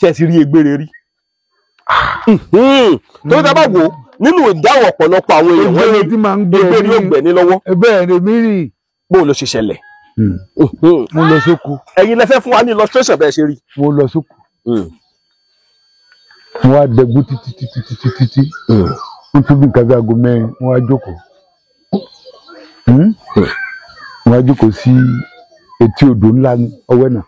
Ṣé ẹ ti rí egbére rí? Tó dábàá wò nínú ìdáhùn ọ̀pọ̀lọpọ̀ àwọn èèyàn, wọ́n ní egbére ó gbẹ̀ní lọ́wọ́. Bẹ́ẹ̀ ni mi rí. Bó ló ṣe ṣẹlẹ̀? Mo lọ sóko. Ẹ̀yin lẹ fẹ́ fún wa ní illustration bẹ́ẹ̀ ṣe rí. Mo lọ sóko. Mo wá dẹgbó títí títí títí títí. Mo tún bí nǹkan bí aago 4, mo wá jókòó. Mo wá jókòó sí etí odò ńlá ọwẹ́ náà.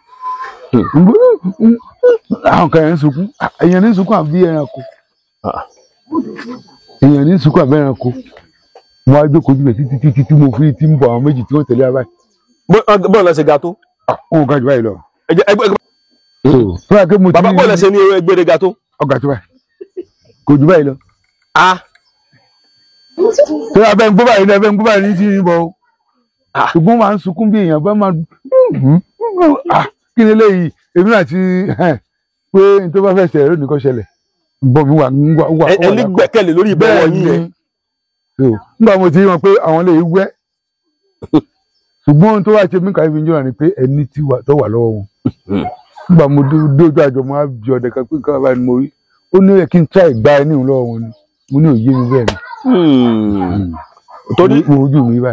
Àwọn kan yẹn ń sunkún. Èèyàn ní sunkún àbí ẹranko? Èèyàn ní sunkún àbí ẹranko? Mo wá jókòó síbẹ̀ títí títí tí mo fi ti ń bọ̀ àwọn méjì tí wọ́n tẹ̀lé wa báyìí. Bọ́ọ̀ lọ ṣe ga tó. Òun ga jù báyìí lọ. Bàbá bọ́ọ̀ lọ ṣe ní egbére ga tó. Ọgà tó báyìí. Kò jù báyìí lọ. Tó yà bẹ́ẹ̀ ń gbó báyìí ní ẹbẹ̀ ń gbó báyìí ní tí ń bọ̀ o. Ṣùgbọ́n máa ń sunkún bí èèyàn bá máa kí ni eléyìí, èmi náà ti pé n tó bá fẹ́ ṣẹlẹ̀ lónìí kó ṣẹlẹ̀. Bọ̀ mi wà ń wà. Ẹni gbẹ́kẹ̀lé lórí ìbọ̀wọ̀ yín yẹn. Nígbà mo ti rí wọn pé àwọn lè wẹ́. Ṣùgbọ́n ohun tó wá ṣe mí kàyéfì ń jọra ni pé ẹni tó wà lọ́wọ́ wọn. Nígbà mo dójú àjọ mo á bí ọdẹ kan pé nǹkan báyìí ni mo rí. Ó ní kí n try gba ẹni lọ́wọ́ wọn ni. Mo ní òye mi bẹ́ẹ̀ ni. Torí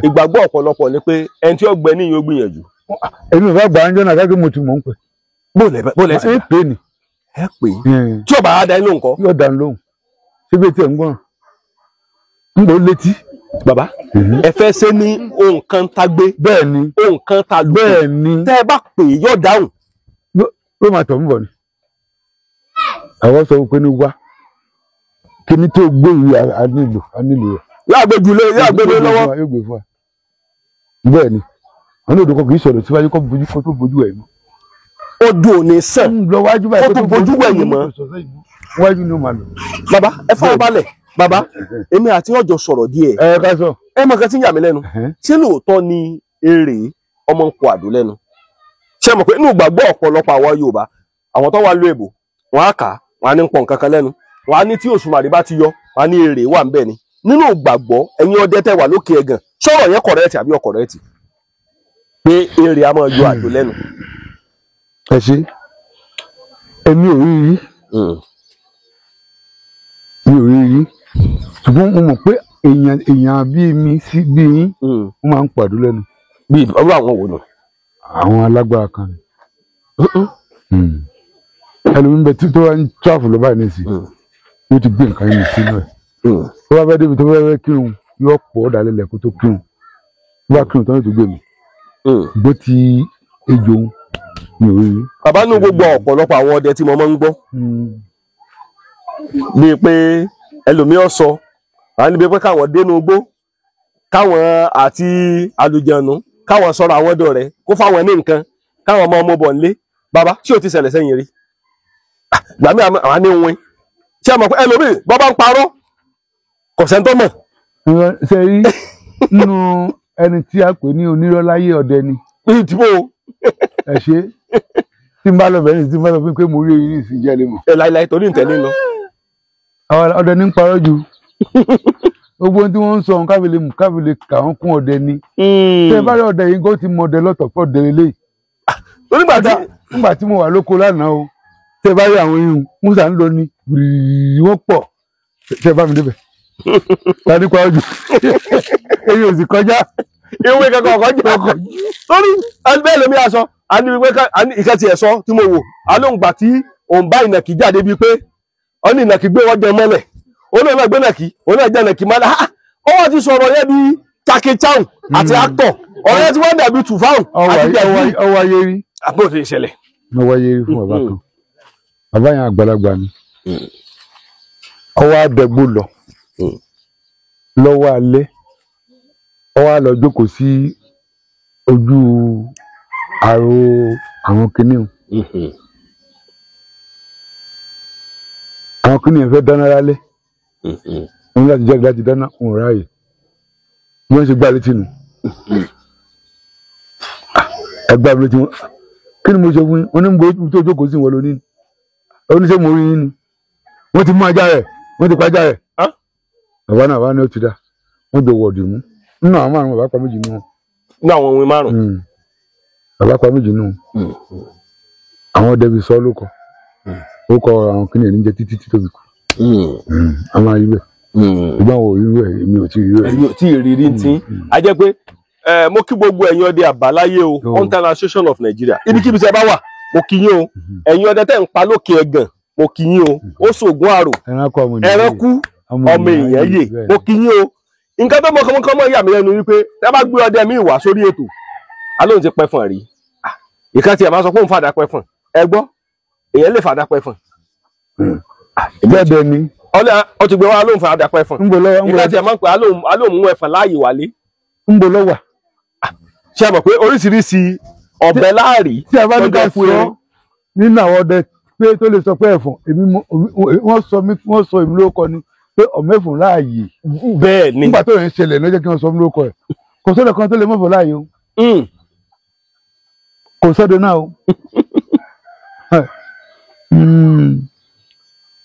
ìgbàgbọ́ ọ̀pọ̀lọpọ̀ ni pé ẹni tí ó gbẹ níyìn ó gbìyànjú. Èmi ò bá gbà á ń jọ́nà káàkiri mo ti mọ̀ ń pè. Bó lẹ ṣe pè ní. Ẹ pè é. Tí ò bá dá lóhùn kọ́. Yóò dá lóhùn. Síbi tí ẹ̀ ń gbọ́n. Ń gbọ́ létí. Bàbá ẹ fẹ́ ṣe ní ohun kan tá gbé. Bẹ́ẹ̀ ni. Ohun kan tá lù. Bẹ́ẹ̀ ni. Tẹ́ ẹ bá pè é yóò dáhùn. Yóò máa tọ̀ ń bọ̀ ni. Àwọn sọ pé ní wá. Kí ni tó gbé yìí a nílò rẹ̀. Yóò gbé jùlọ yóò gbé lé lọ́wọ́. Yóò gbé fún wa. Bẹ́ẹ̀ ni. Àwọn odò kan kì í sọ̀rọ̀ síwájú kó bójú kó tó bójú ẹ̀ mọ́. Odò ò ní sàn kó tó bójú ẹ̀yìn mọ́. Wájú ni ó máa lọ. Bàbá ẹ fara balẹ̀. Bàbá èmi àti ọjọ́ sọ̀rọ̀ díẹ̀. Ẹ ká sọ. Ẹ mọ̀ kan tí ń yà mí lẹ́nu. Ṣé lóòótọ́ ni eré ọmọ ń kọ àdó lẹ́nu? Ṣé mọ̀ pé inú ìgbàgbọ́ ọ̀pọ̀lọpọ̀ àwọn Yorùbá, àwọn tó wà lóò èbò, wọ́n á kà á, wọ́n á ní pọ̀ nǹkan kan lẹ́nu. Wọ́n á ní tí Òṣùmàrè bá ti yọ, wọ́n á ní eré wà ń bẹ̀ ni. Nínú ìgbàgbọ́ ẹ̀yin ọdẹ tẹ́ wà lókè ẹ̀gàn, sọ̀rọ̀ yẹn kọ̀rẹ́ẹ̀tì àbí ọ̀kọ̀rẹ́ẹ̀tì? Pé eré a máa yọ àdó lẹ́nu. Ẹ ṣe, èmi ò rí rí. Mi ò rí rí. Ṣùgbọ́n mo mọ̀ pé èèyàn bíi mi sí bíi yín, wọ́n máa ń pàdó lẹ́nu. Bí ọ̀rọ̀ àwọn wo nù? Àwọn alágbára kan ni. Ẹlòmíín bẹ tí tó wá ń tíráfù lọ báyìí nísìnyí, yóò ti gbé nǹkan yìí sínú ẹ̀. Tó bá fẹ́ débi tó fẹ́ kírun, yóò pọ̀ ọ́ dálẹ̀ lẹ̀ kó tó kírun. Tó bá kírun tán yóò tó gbé mi. Bó ti ejò mi ò rí rí. Bàbá nú gbogbo ọ̀pọ̀lọpọ̀ àwọn ọdẹ tí mo máa ń gbọ́. Bíi pé ẹlòmíín sọ, àwọn níbi pé káwọn dénú igbó, káwọn àti àlùjànnú, káwọn sọ̀rọ̀ àwọn ọ̀dọ́ rẹ̀ kó fáwọn ní nǹkan, káwọn ọmọ ọmọ bọ̀ nílé. Bàbá tí ò ti ṣẹlẹ̀ sẹ́yìn rí. Gbàmí àwọn ní win. Ṣé ẹ mọ̀ pé ẹlòmíín bọ́ bá ń parọ́ kò sẹ́ńtọ́ mọ̀. Ṣé rí nínú ẹni tí a pè ní onírọ́láyé ọdẹ ni. Ìdìbò. Ẹ ṣe tí n bá lọ bẹ̀rẹ̀ tí n bá lọ pé mo rí eyín ní ìsìnjẹ́ lè mọ̀. Ẹ láíláí torí ìtẹ̀lé lọ. Àwọn ọdẹ ní ń parọ́ ju. Gbogbo ohun tí wọ́n ń sọ ohun káfílẹ̀ mú káfílẹ̀ kà wọ́n kún ọdẹ ni. Ṣé bá rí ọdẹ yìí kó ti mọ ọdẹ lọ́tọ̀ pọ̀ ọdẹ lélẹ́yìí. Nígbà tí mo wà lóko lánàá o, ṣé bá rí àwọn irun Musa ń lọ ni wọ́n pọ̀ ṣé bá mi débẹ̀. Tani parọ́ jù. Eyín ò sì kọjá. Ìwé kankan ọkọ jẹ. Torí bẹ́ẹ̀ lèmi aṣọ, a ní wípé ìkẹ́ tiẹ̀ sọ tí mo wò, alóǹgbà tí òun bá ìnàkí jáde bíi pé ó ní ìnàkí gbé wọ́n jẹ mọ́lẹ̀, ó náà gbé nàkí, ó náà jẹ nàkí mọ́lẹ̀. Ó wọ́n ti sọ̀rọ̀ yẹn bíi Jackie Chan àti actor, ọ̀rọ̀ yẹn ti wọ́n dàbí Tufan àti Jẹ̀bú. Ọwọ́ ayé rí. Àbúrò ti ṣẹlẹ̀. Ọwọ́ ayé rí fún bàbá kan. Bàbá yẹn àgbàlagbà ni. Ọwọ́ àdẹ́gbò lọ. Lọ́wọ́ alẹ́. Ó wá lọ jókòó sí ojú àrò àwọn kìnìún. Àwọn kìnìún fẹ́ dáná lálẹ́. Wọ́n láti jáde láti dáná òun ráàyè. Bí wọ́n ṣe gbá létí nù. Ẹ gbá létí wọn. Kí ni mo ṣe fún yín? Wọ́n ní mo tó jókòó sí wọn lónìí. Ó ní ṣé mo rí yín ni? Wọ́n ti mú ajá rẹ̀, wọ́n ti pa ajá rẹ̀. Bàbá náà bá ní ó ti dá. Wọ́n jọ wọ̀dì mú. Nínú àwọn márùn-ún bàbá pa méjì nù wọn. Nínú àwọn ohun márùn-ún. Bàbá pa méjì nù wọn. Àwọn ọdẹ fi sọ lóko. Ó kọ àwọn kìnìún ní jẹ títí tí tóbi kù. A máa rí bẹ́ẹ̀. Ìgbà wo rí bẹ́ẹ̀, èmi ò tí ì rí bẹ́ẹ̀. Èmi ò tí ì rí rí tí a jẹ́ pé mo kí gbogbo ẹ̀yin ọdẹ àbáláyé o, Hunter Association of Nigeria, ibikíbi tí ẹ bá wà mo kí yín o. Ẹ̀yin ọdẹ tẹ́ ń pa lókè ẹ̀gàn mo kí yín o. Ó ṣògùn àrò, ẹranko ọmọ èèyàn yè, mo kí yín o. Nǹkan tó mọ̀kànmọ́kàn mọ̀ yà mí lẹ́nu wípé tẹ́ bá gbé ọdẹ mi wá sórí ètò, alóhùn ti pẹ̀fọ̀n rí. Ìkan tiẹ̀ máa sọ pé òun fàdà pẹ̀fọ̀n. Ẹ gbọ́, èèyàn lè fàdà pẹ̀fọ̀n. Bẹ́ẹ̀ ni. Ọ ti gbé wa alóhùn fàdà pẹ̀fọ̀n. Ìkan tiẹ̀ máa ń pè alóhùn mú ẹ̀fọ̀n láàyè wálé. Ń bo lọ́wà. Ṣé ẹ mọ̀ pé oríṣiríṣi ọ̀bẹ láàrí. Tí a bá ní ká sọ nínú àwọn ọdẹ pé tó lè sọ pé ẹ̀fọ̀n, wọ́n sọ èmi lórúkọ ni pé ọ̀mẹ́fọ̀n láàyè. Bẹ́ẹ̀ ni. Nígbà tó yẹn ṣẹlẹ̀ ló jẹ́ kí wọ́n sọ mí lórúkọ ẹ̀. Kò sọ́dọ̀ kan tó lè mọ̀fọ̀ láàyè o. Kò sọ́dọ̀ náà o.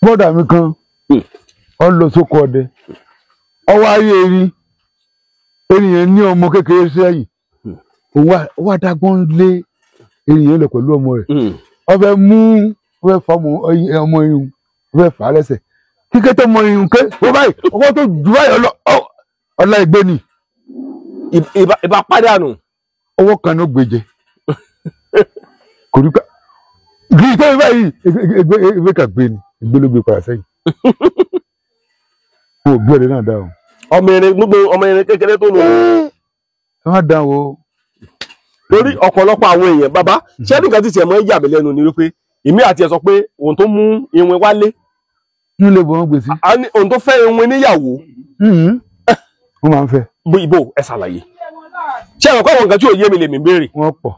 Bọ́dà mi kan, ọ lọ sóko ọdẹ, ọwọ́ ayé erin, erin yẹn ní ọmọ kékeré sẹ́yìn, òun wá dágbọ́n lé erin yẹn lọ pẹ̀lú ọmọ rẹ̀. Ó fẹ́ mú, ó fẹ́ fa ọmọ irun, ó fẹ́ fà á lẹ́sẹ̀. Kíkẹ́ tó mọ irun ké, ó báyìí, ọwọ́ tó jù báyìí ọlá ẹgbẹ́ ni. Ìbá pàdánù. Ọwọ́ kan ló gbèjẹ. Kò rí ká. Gírí tó báyìí, ẹgbẹ́ kà gbé ni, ẹgbẹ́ ló gbé padà sẹ́yìn. Mo bí ọ̀rẹ́ náà dá o. Ọmọ irin gbogbo ọmọ irin kékeré tó lò. Ẹ má dá o. Lórí ọ̀pọ̀lọpọ̀ àwọn èèyàn bàbá, ṣé nìkan ti tiẹ̀ mọ́ yà mí lẹ́nu ni wípé èmi àti ẹ̀ sọ pé òun tó mú iwin wálé. Nílé bọ̀ wọ́n gbé sí. Òun tó fẹ́ iwin níyàwó. Wọ́n máa ń fẹ́. Ibo ẹ ṣàlàyé. Ṣé àwọn kọ́ àwọn nǹkan tí ò yé mi lèmi béèrè. Wọ́n pọ̀.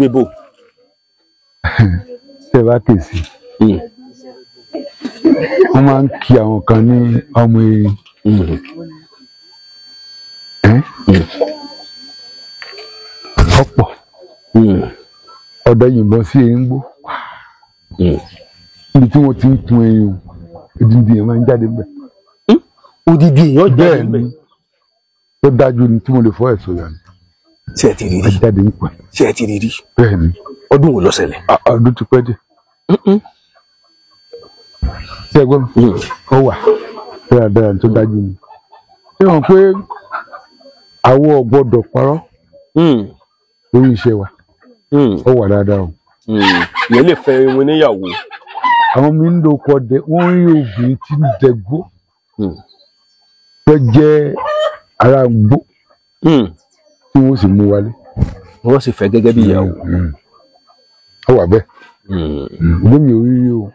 Ibo. Ṣé ẹ bá kè sí? Wọ́n máa ń kí àwọn kan ní ọmọ erin. Ọ̀pọ̀. Ọdẹ yìnbọn sí erin gbó. Níbi tí wọ́n ti ń kun erin o, odidi èèyàn máa ń jáde bẹ́ẹ̀. Odidi èèyàn jáde bẹ́ẹ̀. Tó dájú ni tí mo lè fọ́ ẹ̀sọ́ yà ni. Ṣé ẹ ti rí rí? Jáde ń pẹ́. Ṣé ẹ ti rí rí? Bẹ́ẹ̀ ni. Ọdún wo ló ṣẹlẹ̀? Ọdún ti pẹ́ díẹ̀. Ṣé ẹ gbọ́ mi? Ó wà dáradára tó dájú ni. Ṣé wọn pé àwọn ò gbọ́dọ̀ parọ́ lórí iṣẹ́ wa? Ó wà dáadáa o. Ìyẹn lè fẹ́ iwin níyàwó. Àwọn mi ń lóko ọdẹ, wọ́n rí obìnrin tí ń dẹgbó tó jẹ́ ara gbó tí wọ́n sì mú wálé. Wọ́n sì fẹ́ gẹ́gẹ́ bí ìyàwó. Ó wà bẹ́ẹ̀. Ìgbé mi ò rí rí o.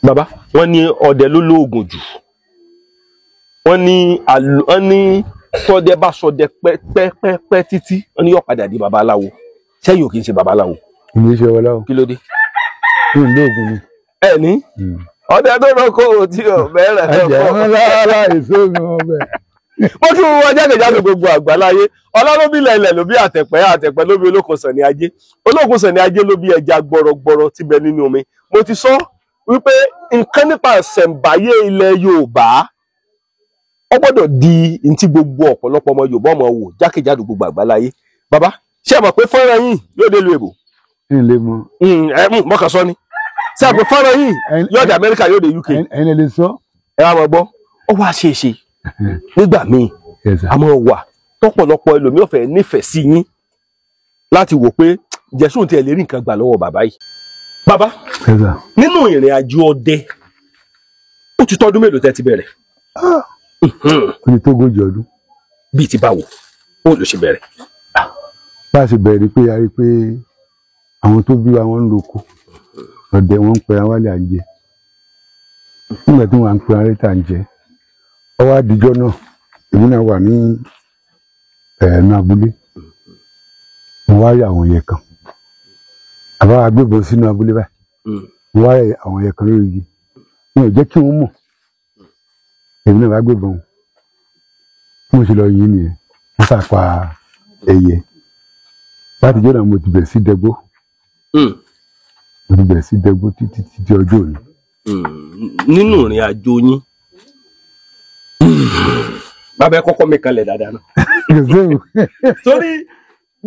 Bàbá, wọ́n ní ọdẹ ló lóògùn jù. Wọ́n ní tọ́dẹ bá sọdẹ pẹ́pẹ́pẹ́ títí, wọ́n ní yóò padà di babaláwo. Ṣé yóò kí n ṣe babaláwo? Ìyẹn ṣe babaláwo. Kí ló dé? Mi ò lóògùn ni. Ẹ ní ọdẹ tó rọkọ tí ò bẹ̀rẹ̀ ẹ̀jẹ̀ wọn lára èso mi wọn bẹ̀. Mo kí wọn jákèjádò gbogbo àgbáláyé. Ọlá ló bí ilẹ̀ ló bí àtẹ̀pẹ́, àtẹ̀pẹ́ ló bí olókun sàn ní ajé, olókun sàn ní ajé ló bí ẹja gbọrọgbọrọ tí bẹ nínú omi. Mo ti sọ wípé nǹkan nípa ìṣẹ̀ǹbáyé ilẹ̀ Yorùbá ó gbọ́dọ̀ di ntí gbogbo ọ̀pọ̀lọpọ̀ ọmọ Yorùbá ọmọ wò jákèjádò gbogbo àgbáláyé. Bàbá, ṣé ẹ mọ̀ pé fọ́nrán yìí yóò dé ìlú èbò? N lè mọ̀. Mọ̀kàn sọ ni. Ṣé ẹ pé fọ́nrán yìí yóò dé Amẹ́ríkà, yóò dé UK? Ẹ̀yin lè sọ. Ẹ wá mọ̀ gbọ́, ó wá ṣe é ṣe nígbà míì a máa wà tọ́pọ̀lọpọ̀ ẹlòmíì ọ̀fẹ́ nífẹ̀ẹ́ sí yín láti wò pé jẹ̀sùn tí ẹ lè rí nǹkan gbà lọ́wọ́ bàbá yìí. Bàbá, nínú ìrìn àjò ọdẹ ó ti tọ́dún mélòó tẹ́ ti bẹ̀rẹ̀? Ó ti tógójì ọdún. Bíi ti báwo? Ó ló ṣe bẹ̀rẹ̀? Bá a ṣe bẹ̀rẹ̀ pé a rí pé àwọn tó bí wa wọ́n ń loko ọdẹ, wọ́n ń pẹran wálé à ń jẹ. Nígbà tí wọ́n à ń pẹran wálé à ń jẹ, ọwọ́ àdìjọ́ náà èmi náà wà ní ẹ̀ẹ́nà abúlé. Mo wá rí àwọn yẹn kan, àbá agbébọn sínú abúlé báyìí. Mo wá rí àwọn yẹn kan lórí igi, wọn ò jẹ́ kí wọ́n mọ̀. Èmi náà bá gbébọn, mo sì lọ yìn nìyẹn, mo sàpà ẹyẹ. Látijọ́ náà mo ti bẹ̀rẹ̀ sí dẹgbó. Mo ti bẹ̀rẹ̀ sí dẹgbó títí títí ọjọ́ òní. Nínú ìrìn àjò yín, bàbá ẹ kọ́kọ́ mi kalẹ̀ dáadáa náà. Torí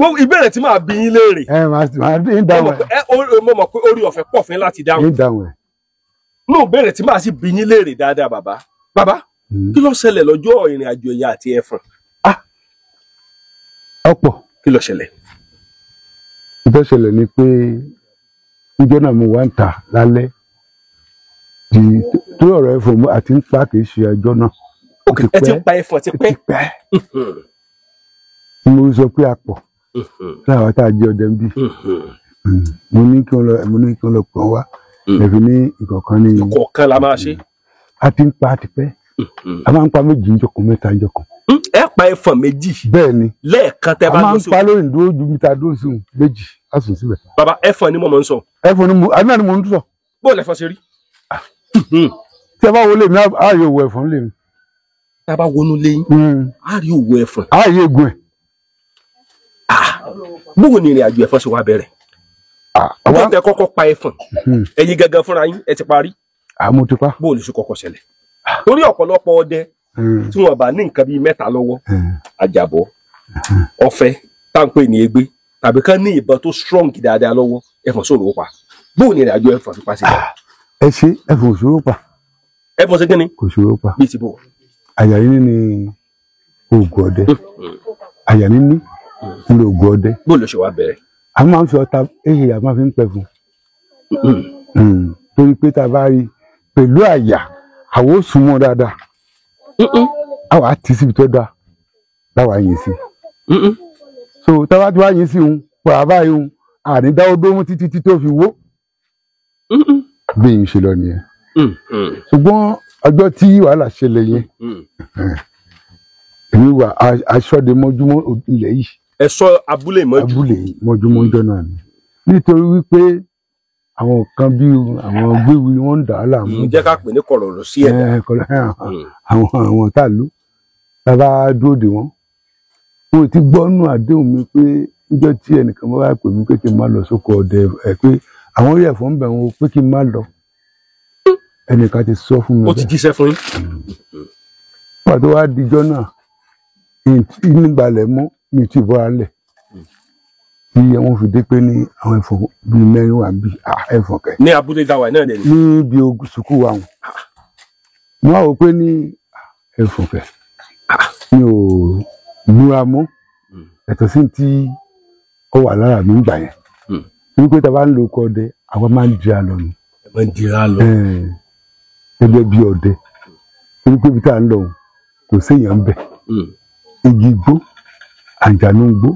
Gbogbo ìbéèrè tí màá bi yín léèrè. Ẹ máa ń dáhùn ẹ. Mo mọ̀ pé orí ọ̀fẹ́ pọ̀ fún láti dáhùn. Ń dáhùn ẹ. Nú ìbéèrè tí màá sì bi yín léèrè dáadáa bàbá. Bàbá, kí ló ṣẹlẹ̀ lọ́jọ́ ìrìn àjò ẹ̀yin àti ẹfọ̀n? Ọ̀pọ̀. Kí ló ṣẹlẹ̀? Ìtọ́ ṣẹlẹ̀ ni pé níjọ́ náà mo wá ń tà lálẹ́ tó ọ̀rọ̀ ẹ̀fọn àti ń pa kì í ṣe ọjọ́ náà. Ẹ ti ń pa ẹ̀fọn ti pẹ́. Mo sọ pé a pọ̀ láwa tá a jẹ́ ọdẹ ń bí. Mo ní kí wọ́n lọ pọ̀ wá. Ẹ̀fí ní ìkọ̀ọ̀kan ní. Ìkọ̀ọ̀kan la máa ṣe. A ti ń pa ti pẹ́. A máa ń pa méjì níjọkan mẹ́ta níjọkan. Ẹ pa ẹ̀fọn méjì. Bẹ́ẹ̀ ni. Lẹ́ẹ̀kan tẹ́ bá lọ sí. A máa ń pa lórí ìdúró ju mítà dúró sí méjì á sùn síbẹ̀. Bàbá ẹ̀fọn ni mo máa ń sọ. Ẹ̀fọn ni mo àná ni mo ń sọ. Bó lẹ̀fọn ṣe rí? Tí a bá wọlé mi, á rí òwò ẹ̀fọn lé mi. Tá a bá wọnú lé yín, á rí òwò ẹ̀fọn. Á rí egun ẹ̀. Báwo ni ìrìn àjò ẹ̀fọn ṣe wá bẹ̀rẹ̀? Àwọn tẹ kọ́kọ́ pa ẹ̀fọn. Ẹ̀yin gangan fúnra yín ẹ ti parí. Àmọ́ ti pa. Bó lè ṣe kọ́kọ́ ṣẹlẹ̀? Torí ọ̀pọ̀lọpọ̀ ọdẹ tí wọn bá ní nǹkan bíi mẹ́ta lọ́wọ́, àjàbọ̀, ọ̀fẹ́, tá à ń pè ní egbé, tàbí kán ní ìbọn tó strong dáadáa lọ́wọ́, ẹ̀fọn sòrò pa. Báwo ni ìrìn àjò ẹ̀fọn fi pa sí? Ẹ ṣe ẹ̀fọn òṣòro pa. Ẹ̀fọn ṣe kíni? Kò ṣòro pa. Bíi ti bò. Àyà níní ni oògùn ọdẹ. Àyà níní ni oògùn ọdẹ. Bó ló ṣe wá bẹ̀rẹ̀? A máa ń fi ọta ehe a máa fi ń pẹ fún. Torí pé tá a bá rí pẹ̀lú àyà àwọn ò súnmọ́ dáadáa. A wàá ti síbi tó dáa láwàá yìn sí. So tá a bá ti wá yìn sí òun pọ̀ àbáyé òun àní dáwọ́ dómú títí tí tó fi wó. Bí n ṣe lọ nìyẹn. Ṣùgbọ́n ọjọ́ tí wàhálà ṣẹlẹ̀ yẹn, èmi wà aṣọ́de mọ́júmọ́ ilẹ̀ yìí. Ẹ sọ abúlé mọ́jú. Abúlé mọ́júmọ́ ọjọ́ náà ni. Nítorí wípé àwọn kan bí àwọn gbéwì wọ́n ń dà á láàmú. Jẹ́ ká pè ní kọ̀rọ̀rọ̀ sí ẹ̀dá. Àwọn tá a lù bàbá dúró dè wọ́n. Mo ti gbọ́ nù àdéhùn mi pé níjọ́ tí ẹnìkan bá wà pè mí pé kí n má lọ sóko ọdẹ ẹ pé àwọn orí ẹ̀fọ́ ń bẹ̀ wọn pé kí n má lọ. Ẹnìkan ti sọ fún mi. Ó ti jíṣẹ́ fún yín. Nígbà tó wá dijọ́ náà, nígbàlẹ̀ mọ́ mi ti bọ́ra lẹ̀. Bí wọ́n fi dé pé ní àwọn ẹ̀fọn bíi mẹ́rin wà bí ẹ̀fọn kẹ̀. Ní abúlé dáwà náà dẹ̀ ni. Níbi sùkúù wa wọn. Mo wá wò pé ní ẹ̀fọn kẹ̀. Mi ò múra mọ́. Ẹ̀tọ́ sí ti ó wà lára mi ń gbà yẹn. Wípé tá a bá ń lo ọkọ̀ ọdẹ, àwa máa ń dira lọ ni. Ẹ máa ń dira lọ. Gẹ́gẹ́ bí ọdẹ. Torí pé ibi tá à ń lọ kò séèyàn ń bẹ̀. Igi igbó, àǹjànú igbó,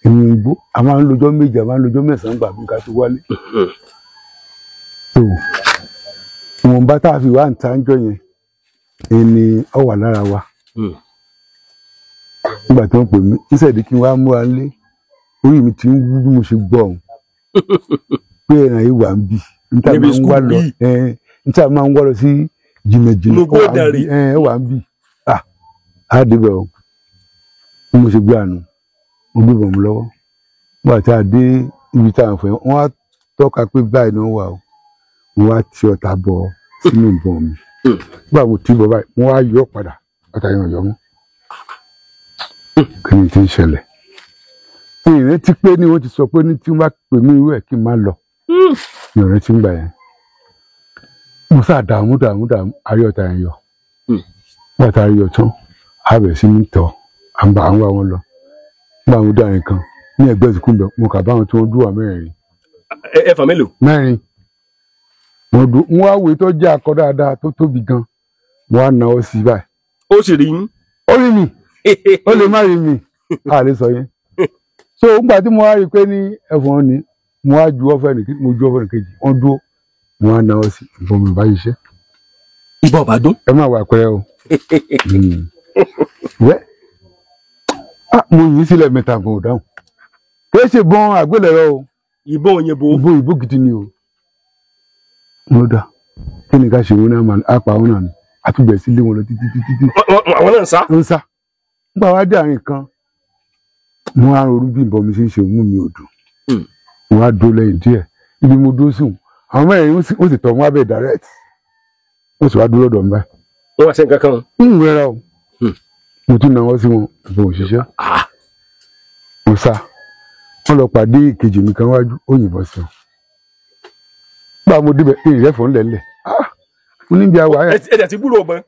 ìrìn igbó, a máa ń lọ́jọ́ méje, a máa ń lọ́jọ́ mẹ́sàn-án gbà bí ká tó wálé. So ìwọ̀nba tá a fi wá ń ta ń jọ yẹn, ẹni ó wà lára wa. Nígbà tí wọ́n pè mí, ìṣẹ̀dí kí n wá múra lé, orí mi ti ń wú bí mo ṣe gbọ́ ọ̀hún. Pé ẹ̀ràn yìí wà ń bì, níta máa ń wá lọ, níta máa ń wá lọ sí jìnnàjìnnà, ó wà ń bì. Á débẹ̀ o. Bí mo ṣe gbé àná, mo gbé bọ̀ mí lọ́wọ́. Nígbà tí a dé ibi tá à ń fẹ́, wọ́n á tọ́ka pé báyìí ni wọ́n wà o. Mo wá ti ọta bọ sínú ìbọn mi. Nígbà mo ti bọ̀ báyìí, mo wá yọ padà, ọta yẹn ò yọ mọ́. Kí ni tí ń ṣẹlẹ̀? Ìrántí pé ní wọ́n ti sọ pé ní tí wọ́n bá pè mí irú ẹ̀ kí n má lọ. Mi ò rántí ń gbà yẹn. Mo sá dààmú dààmú dààmú, àrí ọta yẹn yọ. Nígbà tá a rí yọ tán, a bẹ̀rẹ̀ sí ní tọ̀, à ń bá àwọn wọn lọ. Nígbà mo dá nǹkan ní ẹgbẹ́ ìsìnkú bẹ̀, mo kà báwọn tí wọ́n dúró wà mẹ́rin. Ẹ̀fọn mélòó? Mẹ́rin. Mo dùn, mo wá wo tó jẹ́ akọ dáadáa tó tóbi gan. Mo wá náwó sí i báyìí. Ó sì rí yín. Ó rí mi. Ó lè má rí mi. A lè sọ yẹn. So nígbà tí mo wá rí i pé ní ẹ̀fọn ni, mo wá ju ọ̀fẹ́ nìkejì, mo ju ọ̀fẹ́ nìkejì, wọ́n dúró, mo wá náwó sí i, ìbọn mi bá ṣiṣẹ́. Ìbọn bá dún. Ẹ má wà pẹ́rẹ́ o. Wẹ́ mo yìn sílẹ̀ mẹ́ta gan ò dáhùn. Kì í ṣe bọn àgbélẹ̀rọ o. Ìbọn òyìnbó. Ìbọn òyìnbó gidi ni o. Mo dà kí ni ká ṣe wọn náà á pa wọn náà ni àtúbẹ̀ sí lé wọn lọ títí títí. Àwọn náà ń sá. Ń sá. Nígbà wá dé àárín kan, mo á ronú bí ìbọn mi ṣe ń ṣe mú mi ò dùn. Mo á dúró lẹ́yìn díẹ̀. Ibi mo dúró sùn, àwọn mẹ́rin ó sì tọ̀ wọ́n abẹ́ direct. Wọ́n sì wá dúró lọ́dọ̀ mi báyìí. Wọ́n wá ṣe nǹkan kan. Ń rẹ́ra o. Mo tún náwó sí wọn, ìbọn ò ṣiṣẹ́. Mo sá. Wọ́n lọ pàdé ìkejì mi kan wájú, ó yìnbọn sí wọn. Nígbà mo débẹ̀, ìrẹ́fọ̀ ńlẹ̀ńlẹ̀. Mo níbi àwọ̀ ayẹ. Ẹ dẹ̀ ti gbúròó ọgbọ́n.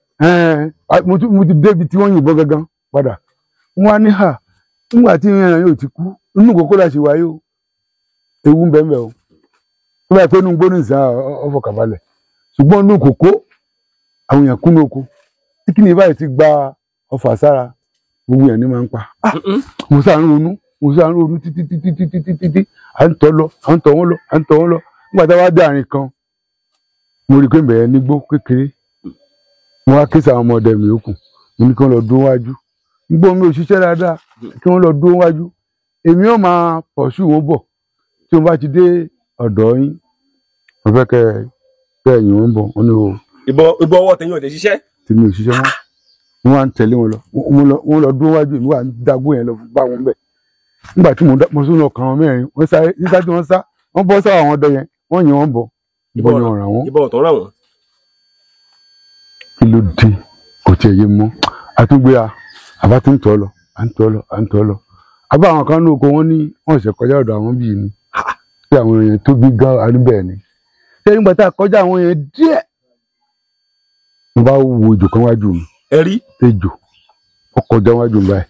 Mo ti débi tí wọ́n yìnbọn gangan padà. Wọ́n á ní hà nígbà tí ẹran yóò ti kú inú kókó láti wáyé o, ewu ń bẹ ń bẹ o. Tó bá yẹ pé inú gbóná ìsàn ọfọ kàbalẹ̀, ṣùgbọ́n inú kòkó àwọn èèyàn kúnú oko tí kìnìún báyìí ti gba ọfà sára, gbogbo èèyàn ní máa ń pa. Mo sá ń ronú, mo sá ń ronú títí títí títí títí tí à ń tọ́ lọ, à ń tọ́ wọn lọ, à ń tọ́ wọn lọ. Nígbà tá a wá dé àárín kan, mo rí i pé bẹ̀rẹ̀ nígbó kékeré. Mo wá ké sí àwọn ọmọdé mi yòókù, mo ní kí wọ́n lọ dúró wájú. Gbogbo mi ò ṣiṣẹ́ dáadáa, kí wọ́n lọ dúró wájú, èmi ò máa pọ̀ṣù wọn bọ̀. Tí wọ́n bá ti dé ọ̀dọ̀ yín, mo fẹ́ kẹ́ kẹ́ ẹ̀yìn wọn bọ̀. Wọ́n ní o. Ìbọn ọwọ́ tẹ̀yìn ọ̀dẹ̀ ṣiṣẹ́. Tí mi ò ṣiṣẹ́ mọ́, wọ́n wá ń tẹ̀lé wọn lọ, wọ́n lọ dúró wájú, èmi wà ń dagbó yẹn lọ bá wọn bẹ̀. Nígbà tí mo sún lọ kàn wọn mẹ́rin, wọ́n sáré sísá tí wọ́n sá, wọ́n bọ́ sáwọ́ àwọn ọdẹ yẹn, wọ́n yìn wọ́n bọ̀, ìbọn yẹn ọ̀ràn wọn. Ìbọn ọ̀tọ̀ ràn wọ́n. Kí ló dé? Kò tiẹ̀ yé mọ́. Àtúngbéra àbá tó ń tọ́ lọ, à ń tọ́ lọ, à ń tọ́ lọ. Àbá àwọn kan ní oko wọn ní wọ́n ṣe kọjá ọ̀dọ̀ àwọn bíi ni pé àwọn èèyàn tó bí gan àdúgbò ni. Ṣé nígbà tá a kọjá àwọn èèyàn díẹ̀, mo bá wo ejò kan wájú mi. Ẹ rí ejò ó kọjá wájú mi báyìí.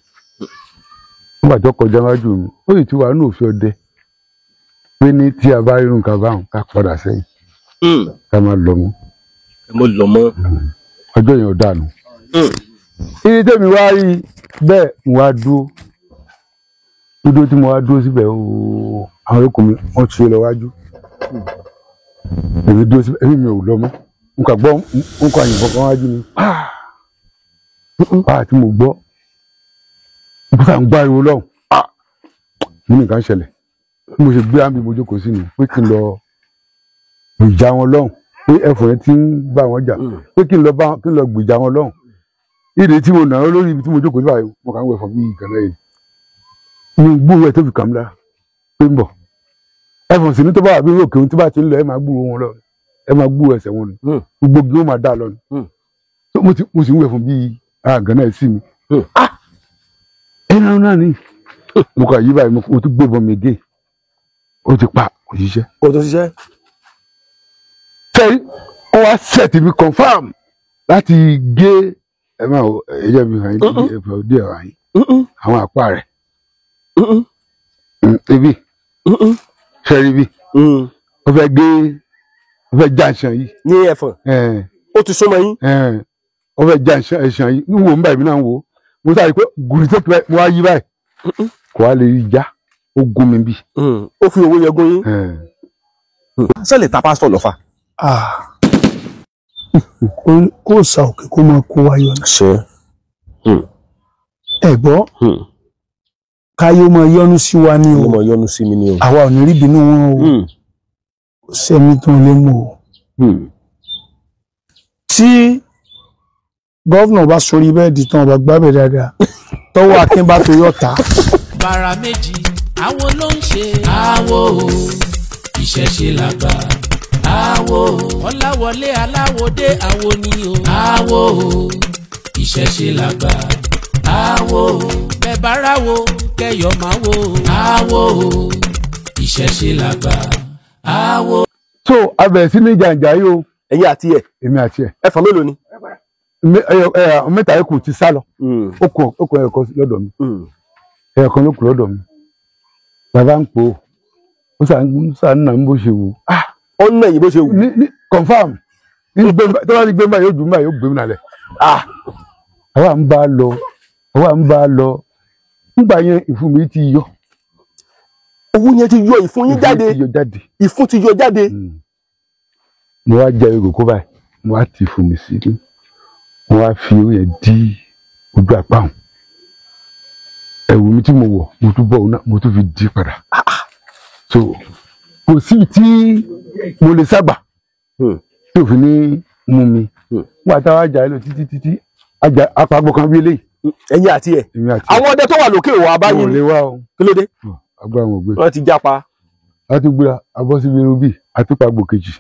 Nígbà tó kọjá wájú mi, ó sì ti wà nínú òfin ọdẹ pé ní tí a bá rí nǹkan báwọn ká padà sẹ́yìn, ká má lọ mọ́. Ẹ mọ lọ mọ́. Ọjọ́ yẹn ò dànù. Ibi tẹ́mi wá rí bẹ́ẹ̀, mo wá dúró dúdú tí mo wá dúró síbẹ̀ ooo, àwọn yòókù mi wọ́n ti lọ wájú, èmi dúró síbẹ̀, èmi mi ò lọ mọ́. N kà gbọ́ n kà yìnbọn kan wájú mi pàá tí mo gbọ́, mo sà ń gbọ́ ariwo lọ́hùn, mo ní nǹkan ṣẹlẹ̀. Bí mo ṣe gbé àmì mo jókòó sínú pé kí n lọ gbèjà wọn lọ́hùn, pé ẹ̀fọ́ yẹn ti ń bá wọn jà, pé kí n lọ bá kí n lọ gbèjà wọn lọ́hùn. Ìdè tí mo nà án lórí ibi tí mo jókòó sí báyìí, mo kàn ń wẹ̀ fún bí ìgànnà yìí, mi ò gbúròó ẹ̀ tó fi kàn mí lára pé ń bọ̀. Ẹ̀fọ̀n sì ní tó bá wà bí òkè ohun tí bá ti ń lọ, ẹ máa gbúròó wọn lọ, ẹ máa gbúròó ẹsẹ̀ wọn lọ, gbogbo igi ó máa dá lọ ni. Mo sì ń wẹ̀ fún bí àgànnà ẹ̀ sí mi. Ẹran náà ni mo kàn yí báyìí, mo tún gbébọn mi gé, ó ti pa òṣìṣẹ́. Kò tó ṣiṣẹ́. Sẹ́yìn ó wá sẹ̀tì mi confam láti gé ẹ máa wò, ẹ jẹ́ mi hàn yín ẹ̀fọ́ díẹ̀ hàn yín àwọn àpá rẹ̀ ibi sẹ́rí ibi ó fẹ́ gé, ó fẹ́ já ìṣàn yìí. Ní ẹ̀fọ̀n ó ti súnmọ́ yín. Ó fẹ́ já ìṣàn yìí ń wò ń báyìí, mi náà ń wò ó, mo sáré pé gùrì tó pẹ́, mo wá yí báyìí, kò wá lè rí já, ó gún mi bí. Ó fi owó yẹn gún yín. Sẹ́lẹ̀ ta pásítọ̀ lọ́fà. Kó sa òkè kó máa kó wa yọ. Ṣe. Ẹ gbọ́, káyọ̀ máa yọ́nú sí wa ni o. Ó máa yọ́nú sí mi ni o. Àwa ò ní rí bínú wọn o. Kò sẹ́ni tó lè mú o. Tí gọ́vnà bá sórí bẹ́ẹ̀dì tán, ọba gbábẹ̀ dáadáa, tọwọ́ Akin bá torí ọ̀tá. Bàrà méjì àwo ló ń ṣe. Àwo ìṣẹ̀ṣe làgbà. Àwo Ọláwọlé aláwòdé àwo ni o. Àwo ìṣẹ̀ṣe làgbà. Àwo bẹ̀bára wo kẹyọ̀ máa wo. Àwo ìṣẹ̀ṣe làgbà. Àwo. So abẹ̀rẹ̀ sí ní jàǹjà yìí o. Ẹ̀yin àti ẹ̀. Èmi àti ẹ̀. Ẹ̀fọn mélòó ni? Mẹ́ta yòókù ti sá lọ. Ó kù ẹ̀kọ́ lọ́dọ̀ mi. Ẹ̀ẹ̀kan ló kù lọ́dọ̀ mi. Bàbá ń po ó sà ń nà ń bó ṣe wù. Ó ń nà yín bó ṣe wù. Ní confam tó bá ti gbé mbà yóò jù mbà yóò gbé mi nalẹ̀. Àwa ń bá a lọ, àwa ń bá a lọ. Nígbà yẹn ìfun mi ti yọ. Owó yẹn ti yọ ìfun yín jáde. Ìfun ti yọ jáde. Mo wá jẹ ìkókó báyìí, mo wá ti ìfun mi sí, mo wá fi owó yẹn dí ojú àpá hàn. Ẹ̀wù mi tí mo wọ̀, mo tún bọ̀ òun náà, mo tún fi dí padà. So kò sí tí mo lè sábà tí òfin ní mú mi. Wọ́n àtàwọn ajá lọ títí títí apagbo kan bí eléyìí. Ẹ̀yin àti ẹ̀. Àwọn ọdẹ tó wà lókè wà báyìí. Wọn ò lè wá o. Kí ló dé? Agbára wọn ò gbé. Wọ́n ti jápa. A tún gbéra abọ́ síbi irun bíi àtúpàgbò kejì.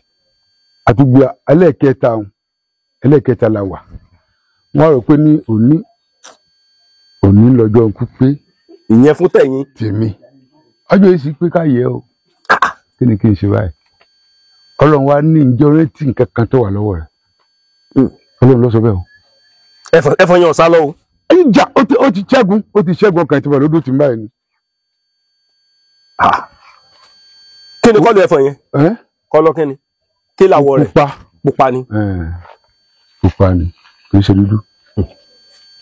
Àtúgbéra ẹlẹ́ẹ̀kẹta ọ̀hún, ẹlẹ́ẹ̀kẹta la wà. Wọ́n rò pé ní òní òní lọ́jọ́ ikú pé. Ìyẹn fún tẹ̀yìn. Tèmi. Ọjọ́ yìí sì pé ká yẹ o. Kí ni kí n ṣe báyìí? Ọlọ́run wa ní ìjọ rántí nǹkan kan tó wà lọ́wọ́ rẹ̀. Ọlọ́run ló sọ bẹ́ẹ̀ o. Ẹ̀fọn yẹn ò sá lọ o. Ìjà ó ti ṣẹ́gun, ó ti ṣẹ́gun ọkàn ìtìbọ̀ lódò tí ń báyìí ni. Kí ni kọ́lù ẹ̀fọn yẹn? Kọ́lọ́ kí ni? Kí làwọ̀ rẹ̀? Pupa. Pupa ni. Pupa ni, kì í ṣe dúdú.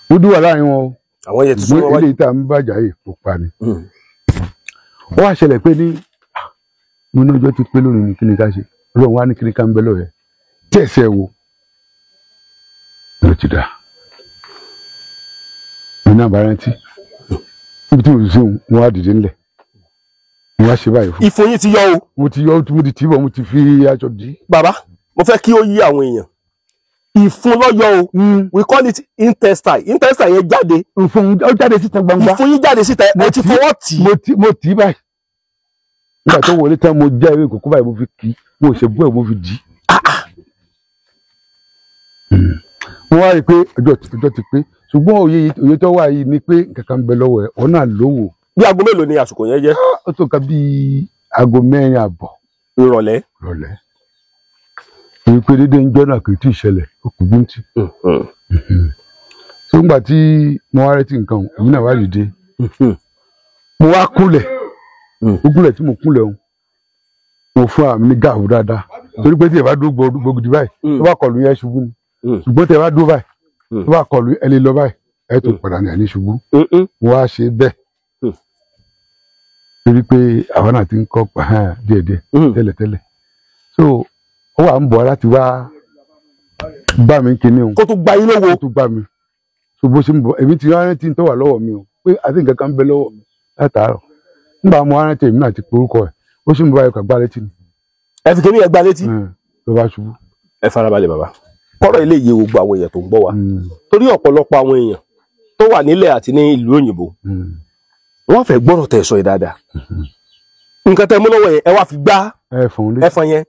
Dúdú wà láàrin wọn o. Àwọn yẹn ti súnmọ́ wájú. Ilé ìta ń bàjá yìí pupa ni. Ó wá ṣẹlẹ̀ pé ní mo ní ọjọ́ ti pé lónìí ní kíni ká ṣe. Ọlọ́run wá ní kíni ká ń bẹ lọ́rẹ̀. Tí ẹ̀sẹ̀ wo ló ti dà. Mo ní àbárántí. Níbi tí mo sì ń wọ́n á dìde ńlẹ̀. Mo wá ṣe báyìí fún. Ìfun yín ti yọ o. Mo ti yọ, mo ti tì í bọ̀, mo ti fi aṣọ dì í. Bàbá, mo fẹ́ kí ó yí àwọn èèyàn. Ìfun ló yọ o. We call it intestine. Intestine yẹn jáde. Ìfun ó jáde síta gbangba. Ìfun yín jáde síta, ẹ ti fọwọ́ tì í. Mo tì í báyìí. Nígbà tó wọlé tán, mo já ewé kòkó báyìí, mo fi kì í, mo ṣe bú ẹ̀, mo fi dì í. Mo wá rí i pé ọjọ́ ti pé, ṣùgbọ́n òye tó wà yìí ni pé nǹkan kan ń bẹ lọ́wọ́ ẹ̀, ọ̀nà lówó. Bí aago mélòó ni àsìkò yẹn jẹ́? Ó tó nǹkan bíi aago 4:30. Ìrọ̀lẹ́. Ìrọ̀lẹ́. Torí pé dédé ń jọ́ náà kì í tí ì ṣẹlẹ̀, ó kù bíntì. Tó ń gbà tí mo wá retí nǹkan, èmi náà wá dìde. Mo wá kúnlẹ̀. Ó kúnlẹ̀ tí mo kúnlẹ̀ o. Mo fún àmì ní gáàbù dáadáa. Torí pé tí ẹ bá dúró gbòógì báyìí, tó bá kọlù yẹn ṣubú ni. Ṣùgbọ́n tí ẹ bá dúró báyìí, tó bá kọlù ẹ lè lọ báyìí, ẹ tó padà ní àní ṣubú. Mo wá ṣe bẹ́ẹ̀. Torí pé àwọn náà ti ń kọ́ díẹ̀díẹ̀ tẹ́lẹ̀tẹ́lẹ̀. So ó wà ń bọ̀ láti wá gbá mi kíní o. Kó tó gba yín lówó. Kó tó gbá mi. So bó ṣe ń bọ̀, èmi ti rántí tó wà lọ́wọ́ mi o, pé àti nǹkan kan ń bẹ lọ́wọ́ mi látàárọ̀. Nígbà mo rántí èmi náà ti porúkọ ẹ̀, ó sì ń bọ̀ ayọ̀kà gbá létí ni. Ẹ fi kíní ẹ gbá létí. Ló bá ṣubú. Ẹ farabalẹ̀ bàbá. Kọ́rọ̀ ilé yìí gbogbo àwọn èèyàn tó ń gbọ́ wa. Torí ọ̀pọ̀lọpọ̀ àwọn èèyàn tó wà nílẹ̀ àti ní ìlú òyìnbó, wọ́n fẹ́ gbọ́rọ̀ tẹ̀ sọ yìí dáadáa. Nǹkan tẹ́ mú lọ́wọ́ yẹn, ẹ wá fi gbá ẹ̀fọn yẹn.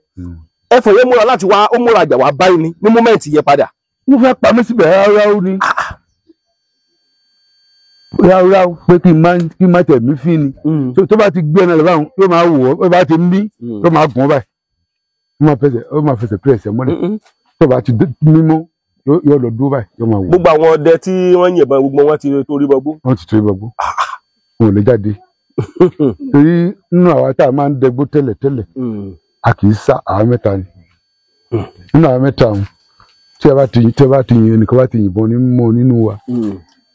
Ẹ̀fọn yẹn múra láti wá, ó múra àjà wá báyìí ní ní mọ́mẹ́ǹtì yẹn padà. Wọ́n fẹ́ pa mí síbẹ̀ ráúráú ni. Ráúráú pé kí n má tẹ̀ mí fín ni. Tó bá ti gbé ẹnu rẹ̀ báwọn, yóò máa wò ó, tó bá ti mí, yóò máa gùn ó báyìí. Ó máa fẹsẹ̀ pírẹ̀sẹ̀ mọ́lẹ̀. Tó bá ti mímọ́, yóò lọ dúró báyìí, yóò máa wò ó. Gbogbo àwọn ọdẹ tí wọ́n yìnbọn, gbogbo wọn ti torí bọgbó. Wọ́n ti torí bọgbó. Wọn ò lè jáde. Torí nínú àwa tá a máa ń dẹgbó tẹ́lẹ̀ tẹ́lẹ̀, a kì í sá, àwa mẹ́ta ni. Nínú àwa mẹ́ta ọ̀hún, tí a bá ti yin ẹnìkan bá ti yìnbọn mọ́ nínú wa,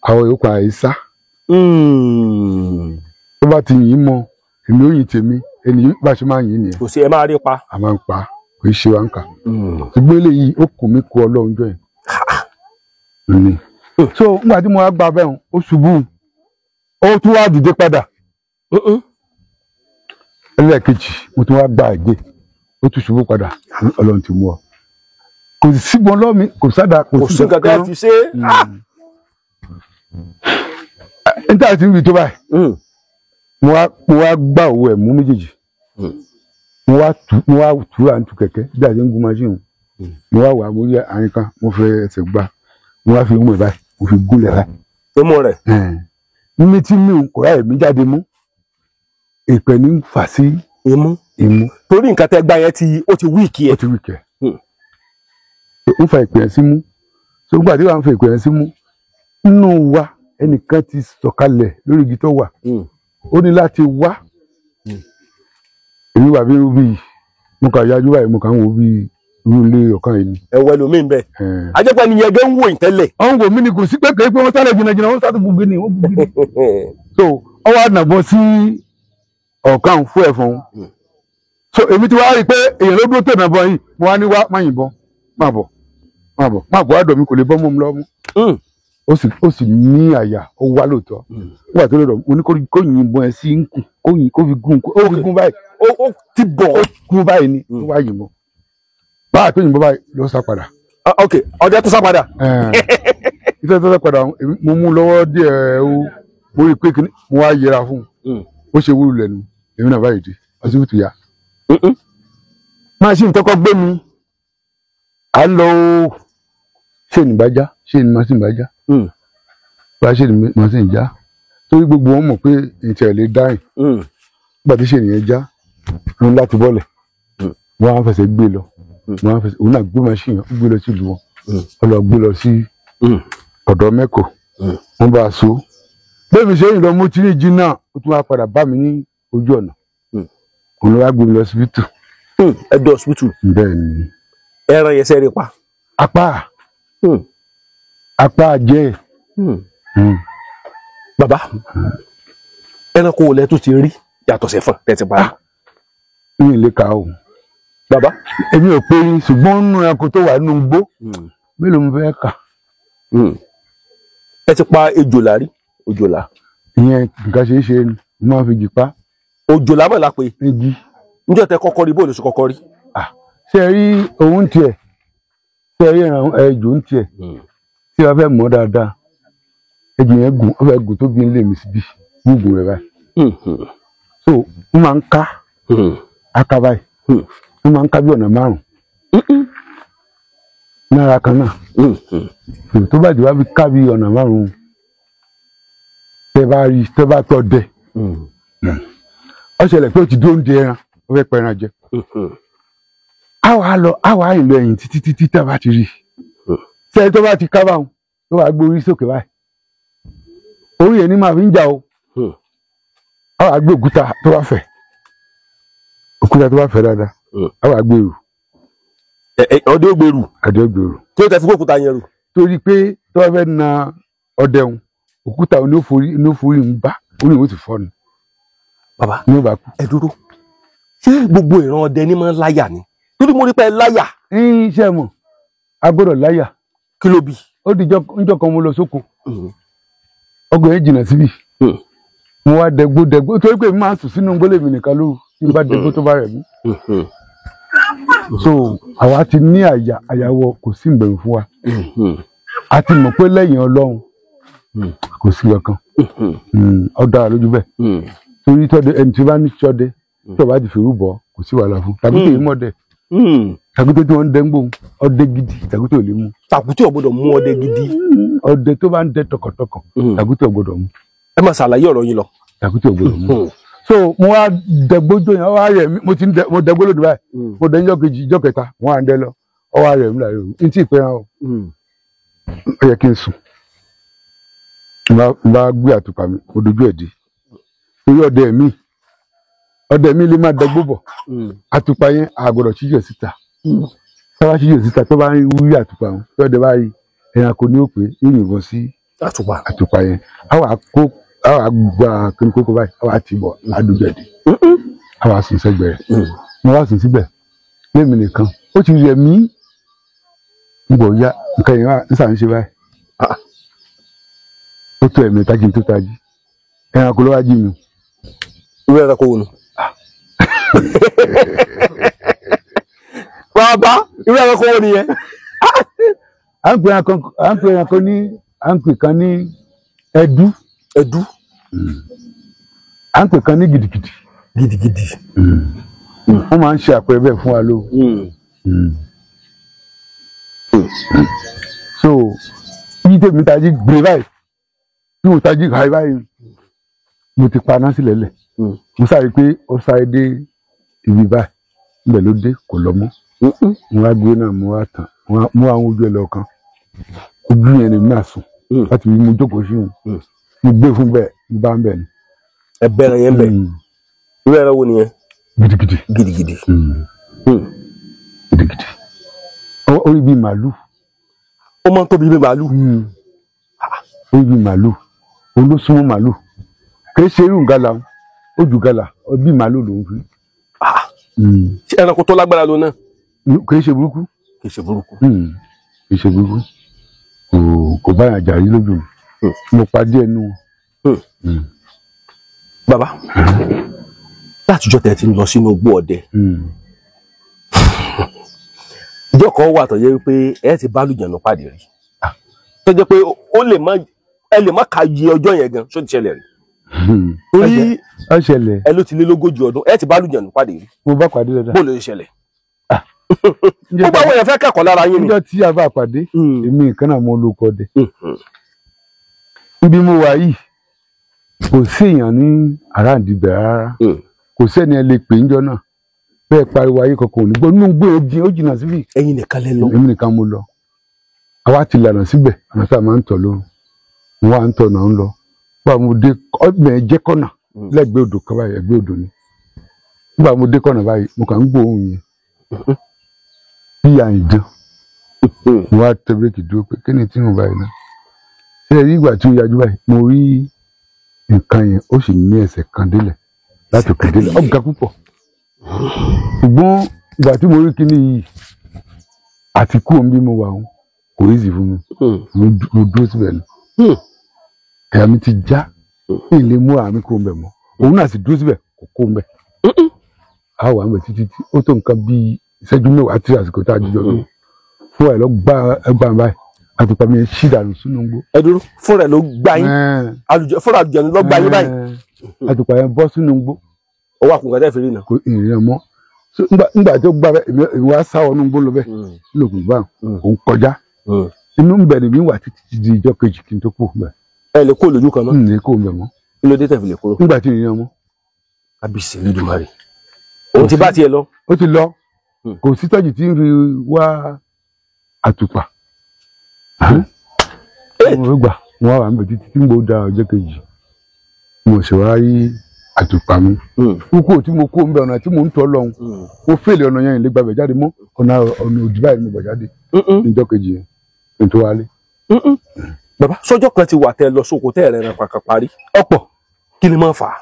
àwọn yòókù àìsá. Tó bá ti yìn mọ́, èmi ò yin tèmi, ẹni bá ṣe máa yìn nìyẹn. Kò sí ẹ máa rí pa. A máa ń pa, kò í ṣe wa ń kà. Ṣùgbọ́n eléyìí ó kù mí kú Ọlọ́run jọ yẹn. So nígbà tí mo wá gba bẹ́ẹ̀, ó ṣubú, ó tún wá dìde padà. Ẹlẹ́ẹ̀kejì, mo tún wá gba ẹ̀gbẹ́, ó tún ṣubú padà. Ọlọ́run ti mú ọ. Kò síbọn lọ́mí, kò sádà, kò sí nǹkan kan fi ṣe. Níta tí ń bi tó báyìí, mo wá gbá òwò ẹ̀ mú méjèèjì. Mo wá tú à ń tu kẹ̀kẹ́ bí a ṣe ń gun machine. Mo wá wà, mo rí àárín kan, mo fẹ́ ẹsẹ̀ gbá, mo wá fi mú ẹ̀ báyìí, mo fi gúnlẹ̀ báyìí. Imú rẹ̀. Mímí tí mi ò kọ̀ ráyè mi jáde mú, èpè ní fà sí imú. Imú. Torí nǹkan tẹ́ gbá yẹn ti ó ti wíìkì ẹ̀. Ó ti wíìkì ẹ̀. Ó fa ìpè yẹn sí mú. So nígbà tí wàá fa ìpè yẹn sí mú, nínú wa ẹnìkan ti sọ̀kalẹ̀ lórí igi tó wà. Ó ní láti wá. Èmi wà bí irú bíi, mo kà yájú báyìí, mo kà ń wo bí irú ilé ọ̀kan yìí ni. Ẹ̀wọ̀ ẹlòmíì ń bẹ. Ajẹ́pẹ́ ni yẹn gẹ́ ń wò yín tẹ́lẹ̀. Ọ̀hún wò mí ni kò sí pé pé wọ́n sálẹ̀ jìnnàjìnnà, wọ́n sáré gbogbo ni, wọ́n gbogbo ni. So ọwọ́ ànàbọ̀ sí ọ̀kan fún ẹ̀fọn. So èmi ti wá rí i pé èèyàn ló dúró tẹ̀nà bọ̀ yìí, mo wá ní wá má yìnbọn, má bọ̀, má bọ̀, má bọ̀ àdọ̀ mi kò lè bọ́ mọ́ mi lọ́mú. Ó sì ní àyà, ó wá lóòótọ́. Nígbà tó lọ́dọ̀, mo ní kó yìnbọn ẹ sí nkùn, kó yìn kó fi gún, ó fi gún báyìí. Ó ti bọ̀. Ó gún báyìí ni, ó wá yìnbọn. Báyà tó yìnbọn báyìí ló sá padà. Ok, ọdẹ tó sá padà. Iṣẹ́ tó sá padà, mo mú lọ́wọ́ díẹ̀ o, mo rí i pé mo wá yẹra fún un. Ó ṣe wúlò lẹ́nu, èmi náà báyìí dé, ọsibítù ya. Máṣíìnì tọkọ gbé mi, à ń lọ o, ṣé ní bá já, ṣé ní máṣíìnì bá já. Bá ṣe ní máṣíìnì já. Torí gbogbo wọn mọ̀ pé ìtẹ̀ lè dáhìn. Nígbà tí ṣe nìyẹn já, wọn láti bọ́lẹ̀, wọn á fẹsẹ̀ gbé lọ, wọn á fẹsẹ̀, òun náà gbé machine, ó gbé lọ sí ìlú wọn, ó lọ gbé lọ sí ọ̀dọ̀ mẹ́kọ̀, wọ́n bá a so. Bẹ́ẹ̀ mi ṣe ń lọ, mo ti ní jí náà, ó tún wá padà bá mi ní ojú ọ̀nà, òun ló wá gbé mi lọ síbítù. Ẹ dé hospital? Bẹ́ẹ̀ ni. Ẹran yẹn sẹ́rí pa? Apá apá jẹ́. Bàbá, ẹranko wo lẹ tó ti rí yàtọ̀ sẹ́fọ̀n tẹ́ ti pa? Mi ì lè kà o. Bàbá, èmi ò pé, ṣùgbọ́n nínú ẹranko tó wà nínú igbó, mélòó mo fẹ́ kà? Ẹ ti pa ejòlá rí? Òjòlá. Ìyẹn nǹkan ṣe é ṣe ni mo máa fi jì pa. Òjòlá mọ̀ la pé. Igi. Níjọ́ tẹ kọ́kọ́ rí, bóòlù sí kọ́kọ́ rí? Ṣé ẹ rí òun tiẹ̀, ṣé ẹ rí ẹran ejò ń tiẹ̀, tí wọ́n fẹ́ mọ̀ dáadáa, ejò yẹn gùn, ó fẹ́ gùn tó bí ń lé mi síbí, gúngùn rẹ̀ báyìí. So wọ́n máa ń ká aka báyìí, wọ́n máa ń ká bí ọ̀nà márùn-ún náírà kan náà. Tó bá jẹ́ wá bí ká bí ọ̀nà márùn-ún, tẹ́ bá rí, tẹ́ bá tọ́ dẹ, ó ṣẹlẹ̀ pé ó ti dúró ń di ẹran, ó fẹ́ pẹran jẹ. A wàá lọ, a wàá rìn lọ ẹ̀yìn títí títí tá a bá ti rí i. Sẹ́yìn tó bá ti ká báwọn, tó bá gbé orí sókè báyìí, orí yẹn ní máa fi ń jà o. A wàá gbé òkúta tó bá fẹ̀, òkúta tó bá fẹ̀ dáadáa, a wàá gbé rù. Ọdẹ ògbèrú? Ọdẹ ògbèrú. Kí ló tẹ fi kó òkúta yẹn rù? Torí pé tó bá fẹ́ na ọdẹ òun, òkúta òun ní ó forí ń bá orí ìwé ti fọ́ ni. Bàbá, ní ó bá kú. Ẹ dúró, ṣé gbogbo ìran ọdẹ ní máa ń láyà ni? Torí mo rí pé ẹ láyà. Ń ṣe mọ̀, a gbọ́dọ̀ láyà. Kí ló bí? Ó di njọ́ kan mo lọ sóko, ọgọ yẹn jìnnà síbì, mo wá dẹgbó dẹgbó, torí pé mi máa ń sùn sínú gbólé mi nìkan lóru, tí n bá dẹgbó tó bá rẹ̀ mí. So àwa ti ní àyà, àyàwó kò sí ìbẹ̀rù fún wa. A ti mọ̀ pé lẹ́yìn Ọlọ́run kò sí kankan. Ó dára lójú bẹ́ẹ̀. Torí tọ́dẹ, ẹni tí bá ní sọ́dẹ tí ọba ti fèrú bọ̀, kò sí wàhálà fún. Tàkútò yìí mọ̀dẹ. Tàkútò tí wọ́n ń dẹ́ ń gbóhùn, ọdẹ gidi, tàkútò ò lè mú. Tàkútò ò gbọ́dọ̀ mú ọdẹ gidi. Ọdẹ tó bá ń dẹ tọkàntọkàn, tàkútò ò gbọ́dọ̀ mú. Ẹ máa ṣàlàyé ọ̀rọ̀ yín lọ. Tàkútò ò gbọ́dọ̀ mú. So mo wá dẹgbójó yẹn, ó wá rẹ̀ mí, mo ti ń dẹ, mo dẹgbó lòdì báyìí. Mo dẹ níjọ́ kejì, ìjọ́ kẹta, wọ́n á ń dẹ lọ. Ó wá rẹ̀ mí láàrin òru. N tí ì pẹ́ràn o. Ó yẹ kí n sùn. N bá gbé àtùpà mi, mo dojú ẹ̀ dé. Torí ọdẹ mi, ọdẹ mi lè má dẹgbó bọ̀. Àtùpà yẹn a gbọ́dọ̀ ṣíjọ síta. Sábà ṣíjọ síta, tó bá ń wí àtùpà wọn, tó ọdẹ bá rí ẹranko ní òpè, yóò yìnbọn sí àtùpà. Àtùpà yẹn. A wà kó, a wà gba kíni kókó báyìí, a wà tì bọ̀ ládùúgbò ẹ̀ dé. A wà sùn sẹ́gbẹ̀ẹ́ rẹ̀. Mo wá sùn síbẹ̀ lémi nìkan. Ó ti rẹ̀ mí. N bọ̀ ya nǹkan yẹn wá ń sàn ṣe báyìí. Ó tó ẹ̀mẹ́ta kí n tó tají. Ẹranko ló wá jí mi. Irú ẹranko wo nu? Bàbá, irú ẹranko wo nìyẹn? À ń pè ẹranko ní, à ń pè kan ní ẹdú. Ẹdú. À ń pè kan ní gidigidi. Gidigidi. Wọ́n máa ń ṣe àpẹẹrẹ bẹ́ẹ̀ fún wa ló. So yí tèmi tají gbé báyìí, bí mo tají gbé báyìí, mo ti paná sílẹ̀ lẹ̀. Mo sáré pé ó sáré dé ibi báyìí, ibẹ̀ ló dé, kò lọ mọ́. Mo wá gbé náà, mo wá tàn, mo wá ojú ẹ lọ kan. Ojú yẹn ni mi máa sùn láti fi mo jókòó sí wọn. Mo gbé fún bẹ́ẹ̀, mo bá ń bẹ̀ ni. Ẹ bẹ̀rẹ̀ yẹn bẹ̀. Irú ẹran wo nìyẹn? Gidigidi. Gidigidi. Gidigidi. Orí bíi màálù. Ó máa ń tóbi bíi màálù. Orí bíi màálù. Olóṣùwọ̀n màálù. Kì í ṣe irú gàlà, ó ju gàlà, bíi màálù lòún fi. Ṣé ẹranko tó lágbára ló náà? Kì í ṣe burúkú. Kì í ṣe burúkú. Kì í ṣe burúkú. Kò bá yàn jà rí lójú mi. Mo pa díẹ̀ nù wọn. Bàbá, látijọ́ tẹ̀ ti ń lọ sínú igbó ọdẹ, ìjọ kan wà tó jẹ́ wípé ẹ ti bá lùjànnú pàdé rí, tó jẹ́ pé ó lè má, ẹ lè má ka iye ọjọ́ yẹn gan, ṣó ti ṣẹlẹ̀ rí? Torí Ó ṣẹlẹ̀. ẹ ló ti lé lógójì ọdún, ẹ ti bá lùjànnú pàdé rí. Mo bá pàdé dáadáa. Bó ló ṣe ṣẹlẹ̀? Gbogbo àwọn èèyàn fẹ́ kẹ́kọ̀ọ́ lára yín ni. Níjọ́ tí a bá pàdé, èmi nìkan náà mo lóko ọdẹ. Ibi mo wà yìí, kò sí èèyàn ní àràǹdí bẹ̀ rárá. Kò sẹ́ni ẹ lè pè ń jọ náà bẹ́ẹ̀ pariwo ayé kankan ò ní gbọ́ nínú gbé ó jìnnà síbì. Ẹ̀yin nìkan lẹ lọ. Èmi nìkan mo lọ. Àwa ti lànà síbẹ̀, àwọn sábà máa ń tọ̀ lóru. Mo wá ń tọ̀ náà ń lọ. Bá mo dé ọgbìn ẹ jẹ́ kọ́nà lẹ́gbẹ̀ẹ́ odò kan báyìí, ẹgbẹ́ odò ni. Nígbà mo dé kọ́nà báyìí, mo kàn ń gbóhùn yẹn. Bí àyìndán. Mo wá tẹ bíréèkì dúró pé kí ni tí mo báyìí náà. Ṣé ẹ rí ìgbà tí ó yájú báyìí, mo rí nǹkan yẹn, ó sì ní ẹsẹ̀ kan délẹ̀ láti òkè délẹ̀, ó ga púpọ̀. Ṣùgbọ́n ìgbà tí mo rí kíní yìí àti kúrò ń bí mo wà ó kò easy fún mi. Mo dúró síbẹ̀ ni. Ẹ̀yà mi ti já, ní ilé mú àmì kúrò ń bẹ̀ mọ́. Òun náà sì dúró síbẹ̀, kò kó ń bẹ̀. A wà ń bẹ̀ títí tí ó tó nǹkan bíi ìṣẹ́jú mẹ́wàá àti àsìkò tá a jíjọ lọ. Fún ẹ̀ lọ gbá ẹgbàá báyìí, àtùpà mi ṣì dànù sínú igbó. Ẹ dúró, fúnra ẹ̀ ló gbá yín, fúnra àlùjọ̀nnú ló gbá yín báyìí. Àtùpà yẹn bọ́ sínú igbó. Ọwọ́ àkùnkàn tẹ́ fi rí nà. Kò ìrìn mọ́. Ńgbà tó gbá bẹ́ẹ̀, èmi wá sá wọnú igbó lọ bẹ́ẹ̀, lókun bá òun kọjá. Inú ń bẹ̀ ni mi wà títí di ìjọ́ kejì kí n tó kú bẹ́ẹ̀. Ẹ lè kó lójú kan mọ́. N lè kó bẹ̀ mọ́. Kí ló dé tẹ́ fi lè kúrò? Ńgbà tí ìrìn mọ́. Kábíyèsí Olódùmarè. Òun ti bá tiẹ̀ lọ. Ó ti lọ. Kò sí tọ́jú tí ń fi wá àtùpà. Mo gbà mo wá wà níbẹ̀ títí tí mo da ọjọ́ kejì. Mo sì wá rí àtùpà mi. Kúkú tí mo kó ń bẹ ọ̀nà tí mo ń tọ́ lọ́hùn. Mo fèlè ọ̀nà yẹn ìlé gbàgbẹ́ jáde mọ́. Ọ̀nà òdì báyìí mo gbà jáde. Níjọ́ kejì yẹn, kí n tó wálé. Bàbá, sọ́jọ́ kan ti wà tẹ́ lọ sóko tẹ́ rẹ̀ rẹ̀ pàkà parí. Ọ̀pọ̀. Kí ni máa ń fà á?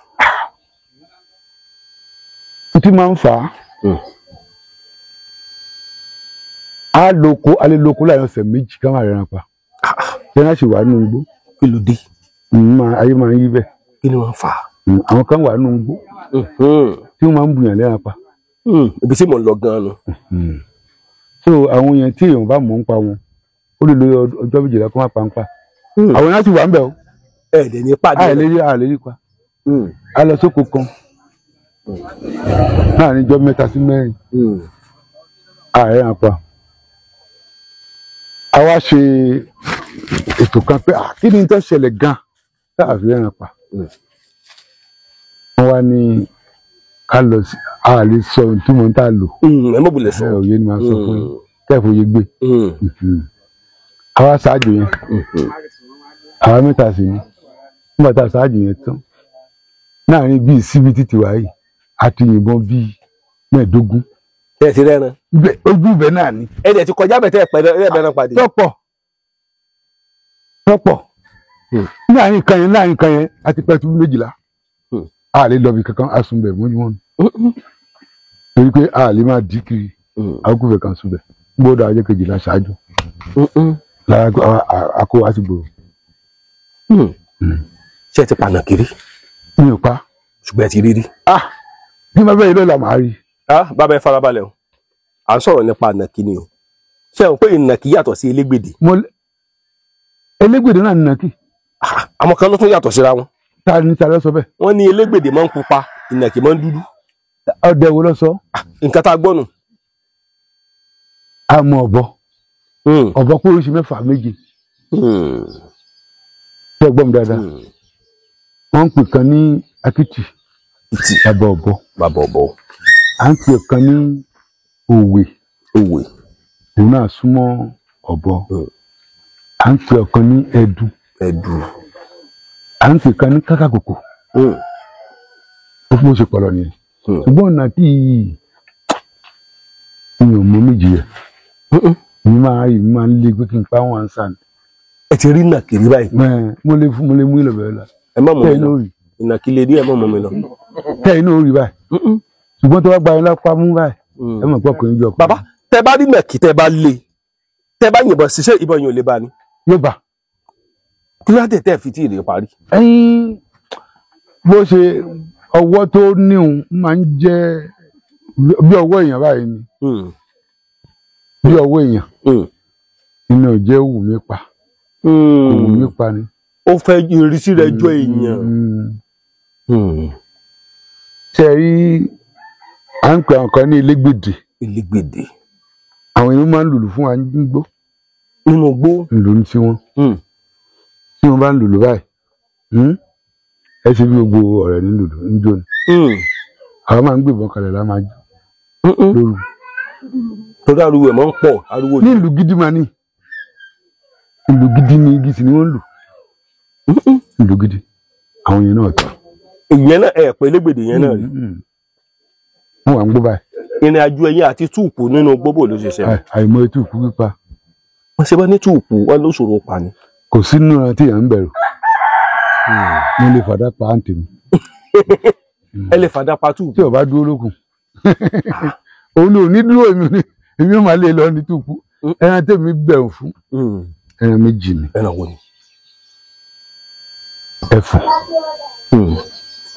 Tí máa ń fà á. A lóko, a lè lóko láàrin ọ̀sẹ̀ méjì ká má rẹran pa. Ṣé náà sì wà nínú igbó? Kí ló dé? Ayé máa ń yí bẹ́ẹ̀. Kí ni máa ń fà á? Àwọn kan wà nínú igbó tí wọ́n máa ń bùyàn lẹ́ran pa. Ibi tí mò ń lọ gan-an nu. So àwọn yẹn tí èèyàn bá mọ̀ ń pa wọn, ó lè lo ọjọ́ méjìlá kó má pa ń pa. Àwọn yẹn á sì wà ń bẹ̀ o. Ẹ dẹ̀ ní pàdé. A lè rí pa. A lọ sóko kan láàrin ọjọ́ mẹ́ta sí mẹ́rin. Ààrẹ hàn pa. A wá ṣe ètò kan pé kí ni tó ṣẹlẹ̀ gan tá a fi rẹ́ran pa. Wọ́n wá ní ká lọ sí, a lè sọ ìtumọ̀ tá a lò. Ẹ mọ̀ bùlẹ̀ sọ. Ẹ òye ni màá sọ fún yín kẹ́ẹ̀fọ́ yé gbé. A wá ṣáájú yẹn, àwa mẹ́ta sì ni. Nígbà tá a ṣáájú yẹn tán, láàrin bíi síbi títí wáyé, a ti yìnbọn bíi 15. Ẹ ti rẹ́ran. Ojú ibẹ̀ náà ni. Ẹ dẹ̀ ti kọjá bẹ̀ tẹ́ ẹ bẹ̀rẹ̀ pàdé. Tọ́pọ̀ tọ́pọ̀ láàrin kan yẹn a ti pẹ́ tó 12. A lè lọ bí kankan, a sùn bẹ̀ mọ́júmọ́ ni. Torí pé a lè máa dí kiri, àkókò kan sùn bẹ̀. Gbọ́dọ̀ ajẹ́ kejìlá ṣáájú. Lára àkó wa ti gbòòrò. Ṣé ẹ ti pànà kiri? Mi ò pa. Ṣùgbọ́n ẹ ti rí rí. Bí mo bẹ́ẹ̀ lọ́la màá rí. Bàbá ẹ farabalẹ̀ o. À ń sọ̀rọ̀ nípa ìnàkí ni o. Ṣé ẹ mọ̀ pé ìnàkí yàtọ̀ sí elégbèdè? Elégbèdè náà ni ìnàkí. Àwọn kan ló tún yàtọ̀ síra wọn. Ta ni ta ló sọ bẹ́ẹ̀? Wọ́n ní elégbèdè máa ń pupa, ìnàkí máa ń dúdú. Ọdẹ wo ló sọ? Nǹkan tá a gbọ́ nù. A mọ ọ̀bọ. Ọ̀bọ pé oríṣi mẹ́fà méje. Ṣé ẹ gbọ́ mi dáadáa? Wọ́n ń pè kan ní akitì. Bàbá ọ̀bọ. Bàbá ọ̀bọ. À ń pè kan ní òwe. Òwe. Òun náà súnmọ́ ọ̀bọ. À ń pè ọ̀kan ní ẹdun. Ẹdun. À ń pè kan ní kákàkòkò. Ó fún oṣù pọ̀lọ nìyẹn. Ṣùgbọ́n ọ̀nà tí mi ò mọ méjì yẹn. Mi máa rí, mi máa ń lé pé kí n pa wọn sàn. Ẹ ti rí ìnàkí rí báyìí. Mo lè mú ìlọ̀bẹ̀ lọ. Ẹ má mọ̀ mi lọ. Ìnàkí lè rí, ẹ má mọ̀ mi lọ. Tẹ́ inú orí báyìí. Ṣùgbọ́n tó bá gba iná pa mú báyìí, ẹ mọ̀ pé ọkùnrin jọ. Bàbá, tẹ bá rí ìnàkí tẹ bá lé, tẹ bá yìnbọn ṣiṣẹ́ ìbọn yìí ò lè bá ni. Yóò bá. Kí ló dé tẹ́ fi tí ì rè parí? Ẹyin bó ṣe ọwọ́ tó níhun máa ń jẹ́ bí ọwọ́ èèyàn báyìí ni. Bí ọwọ́ èèyàn. Inú ò jẹ́ wù mí pa. Kò wù mí pa ni. Ó fẹ́ ìrísí rẹ̀ jọ èèyàn. Ṣé rí à ń pè àwọn kan ní elégbèdè. Elégbèdè. Àwọn èèyàn máa ń lùlù fún wa nígbó. Nínú igbó. Lùlù ní tiwọn. Tí wọ́n bá ń lùlù báyìí, ẹ ṣe bí gbogbo ọ̀rẹ́ ní lùlù ń jó ni. Àwọn máa ń gbébọn kalẹ̀ la máa jó lóru. Torí ariwo ẹ̀ máa ń pọ̀, ariwo ní ìlú gidi máa ní. Ìlú gidi ni igi sì ni wọ́n ń lù. Ìlú gidi. Àwọn yẹn náà tọ̀. Ìyẹn náà ẹ̀ pé légbèdè yẹn náà rí. Wọ́n wà ń gbó báyìí. Ìrìn àjò ẹ̀yin àti túùpù nínú gbogbo ló ṣe ṣẹlẹ̀. Àìmọ̀ túùpù pípa. Wọ́n ṣe bá ní túùpù wọn ló ṣòro pa ni. Kò sí nínú ẹran tí èèyàn ń bẹ̀rù. Mo lè fàdá pa àǹtí mi. Ẹ lè fàdá pa túùpù. Tí ó bá dúró lókun. Òun ni ò ní dúró, èmi ò máa lè lọ ní túùpù. Ẹran tèmi bẹ̀rù fún. Ẹran méjì ni. Ẹran wo ni? Ẹfọ̀n.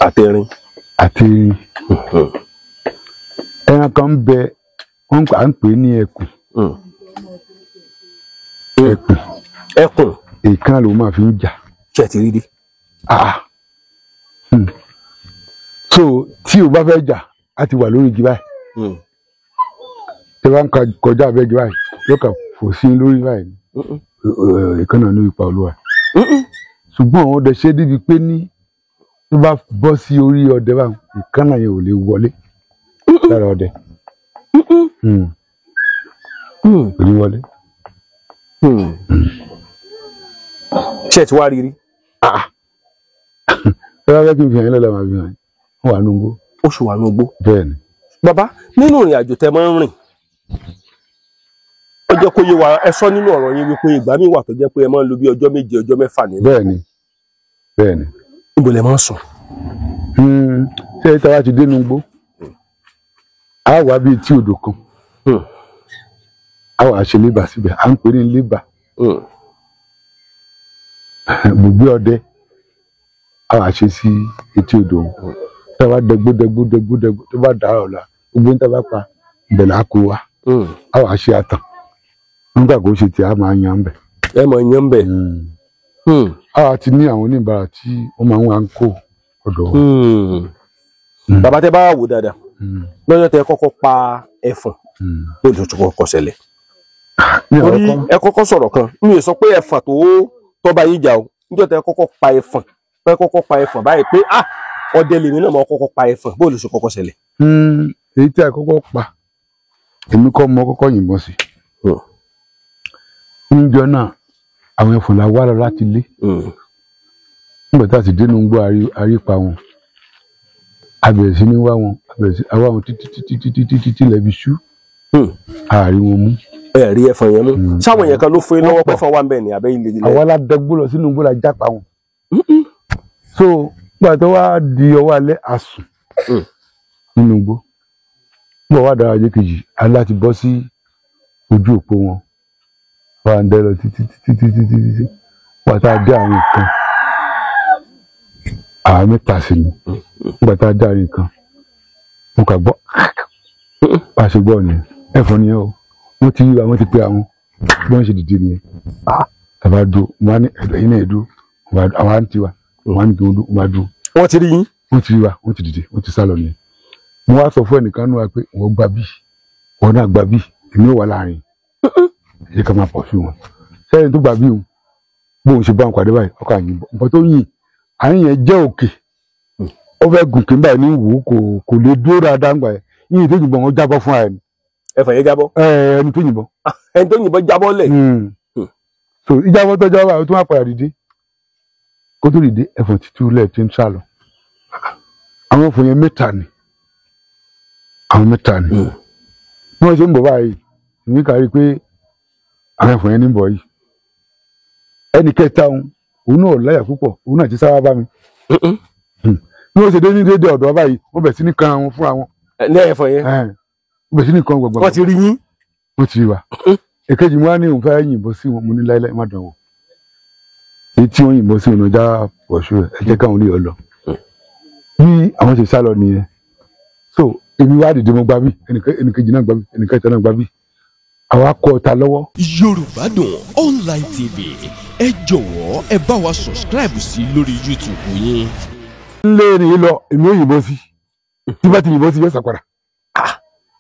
Àtẹrin. Àtẹrin. Ẹran kan ń bẹ, wọ́n à ń pè ní ẹkùn. Ẹkùn. Ẹkùn. Èèkàn ló máa fi ń jà. Ṣé ẹ ti rí rí? So tí o bá fẹ́ jà, a ti wà lórí igi báyìí. Tí o bá ń kọjá abẹ́ igi báyìí, yóò kà fò sí lórí báyìí. Èèkàn náà ní ipa olúwa. Ṣùgbọ́n àwọn ọdẹ ṣe débi pé ní tó bá bọ́ sí orí ọdẹ báyìí, èèkàn náà yẹn ò lè wọlé lára ọdẹ. Kò ní wọlé. Ṣé ẹ ti wá rí rí? Ẹ bá fẹ́ kí n fi hàn yín lọ́la, máa fi hàn yín. Wọ́n wà nínú igbó. Ó sì wà nínú igbó. Bẹ́ẹ̀ ni. Bàbá, nínú ìrìn àjò tẹ máa ń rìn, ó jẹ́ kó yé wa, ẹ sọ nínú ọ̀rọ̀ yín wípé ìgbà míì wà tó jẹ́ pé ẹ máa ń lo bí ọjọ́ méje, ọjọ́ mẹ́fà nínú. Bẹ́ẹ̀ ni. Bẹ́ẹ̀ ni. Níbo lẹ máa ń sùn? Ṣé ẹ tàwa ti dé inú igbó? A wà bíi tí odò kan. A wà ṣe lébà síbẹ̀, à ń pè ní lébà. Gbogbo ọdẹ a wà ṣe sí etí odò òun. Tá a bá dẹgbó dẹgbó dẹgbó dẹgbó tó bá dàrọ̀ ọ̀la, gbogbo ní tá a bá pa ibẹ̀ là á kó wa. A wà ṣe àtàn. Nígbà kó ṣe tí a máa yan bẹ̀. Ẹ máa yan bẹ̀. A wà ti ní àwọn oníbàárà tí wọ́n máa ń wá ń kó ọ̀dọ̀ wa. Bàbá, tẹ bá wà wò dáadáa, lọ́jọ́ tẹ kọ́kọ́ pa ẹfọ̀n, ó lè tún kọ́kọ́ ṣẹlẹ̀. Torí ẹ kọ́kọ́ sọ̀rọ̀ kan, mi ò sọ pé ẹfọ̀n tó tọ́ba yín jà o. Níjọ́ tẹ kọ́kọ́ pa ẹfọ̀n, pé kọ́kọ́ pa ẹfọ̀n báyìí pé ah ọdẹ lèmi náà máa kọ́kọ́ pa ẹfọ̀n, bó ló ṣe kọ́kọ́ ṣẹlẹ̀? Èyí tí a kọ́kọ́ pa, èmi kọ́ mọ kọ́kọ́ yìnbọn sí. Níjọ́ náà, àwọn ẹfọ̀n la wá lọ láti ilé. Nígbà tá a sì dénú gbọ́ àrípa wọn, a bẹ̀rẹ̀ sí ní wá wọn, a bẹ̀rẹ̀ sí wá wọn títí títí títí títí tí ilẹ̀ fi ṣú. Àárín wọn mú. Ẹ rí ẹfọ̀n yẹn mú. Sáwọn yẹn kan ló fún yín lọ́wọ́ pé fún wa ń bẹ̀ ní abẹ́ ilé ilé. Àwa la dẹgbó lọ sínú igbó la jápa wọn. So nígbà tó wá di ọwọ́ alẹ́, a sùn nínú igbó. Nígbà wá dára ọjọ́ kejì, a láti bọ́ sí ojú òpó wọn. Wà á ń dẹ́ lọ títí títí títí títí. Wà tá a dé àárín kan, àwa mẹ́ta sí ni. Nígbà tá a dé àárín kan, mo kà gbọ́ bá a ṣe gbọ́ nìyẹn. Ẹ̀fọn nìyẹn o. Wọ́n ti yíwa, wọ́n ti pe àwọn bí wọ́n ṣe dìde nìyẹn. Tàbá dúró, wọ́n á ní ẹ̀yìn náà dúró, àwọn á ń tiwa, wọ́n á ní kí wọ́n dúró, wọ́n á dúró. Wọ́n ti rí yín? Wọ́n ti rí wa, wọ́n ti dìde, wọ́n ti sá lọ nìyẹn. Mo wá sọ fún ẹnìkan nù wa pé wọ́n gba bí, wọ́n náà gba bí, èmi ò wà láàrin. Ẹ jẹ́ ká máa pọ̀ sí wọn. Sẹ́yìn tó gba bí òun, bóun ṣe bá wọn pàdé báyìí, ọkọ̀ àyìnbọn. Nǹkan tó yìn, àyìn yẹn jẹ́ òkè. Ó fẹ́ gùn kí n báyìí ní wò ó, kò lè dúró dáadáa ńgbà yẹn. Yìnyín tó yìnbọn wọn jábọ́ fúnra ẹ̀ ni. Ẹfọ̀n yẹn jábọ́. Ẹni tó yìnbọn. Ẹni tó yìnbọn jábọ́ lẹ̀. So ìjábọ́ tó jábọ́ báyìí, ó tún wá padà dìde. Kó tó dìde, ẹfọ̀n ti tú lẹ̀ tí ń sá lọ. Àwọn ẹfọ̀n yẹn mẹ́ta ni. Àwọn mẹ́ta ni. Bí wọ́n ṣe ń bọ̀ báyìí, èmi kà rí i pé àwọn ẹfọ̀n yẹn ní ń bọ̀ yìí. Ẹnì kẹta òun, òun náà láyà púpọ̀, òun náà ti sáwá bá mi. Bí wọ́n ṣe dé ní déédéé ọ̀dọ̀ báyìí, wọ́n bẹ̀ sí ní kan àwọn fúnra wọn. Ní ẹfọ̀n yẹn. Wọ́n bẹ̀ sí ní kan gbọ̀ngbọ̀n. Wọ́n ti rí yín. Wọ́n ti rí wa. Èkejì mo wá ní òun fẹ́ yìnbọn sí wọn, mo ní láíláí má dán wò. Èyí tí wọ́n yìnbọn sí wọn ọjà pọ̀ṣù ẹ̀, ẹ jẹ́ káwọn olè lọ. Bí àwọn ṣe sá lọ nìyẹn. So èmi wá dìde, mo gbá bí, ẹnìkejì náà gbá bí, ẹnìkẹta náà gbá bí. Àwa kọ ọta lọ́wọ́. Yorùbá Dùn Online TV, ẹ jọ̀wọ́ ẹ bá wa subscribe sí lórí YouTube yín. Ń lé ní lọ, èmi ò yìnbọn sí. Tí bá ti yìnbọn sí, yóò sá padà.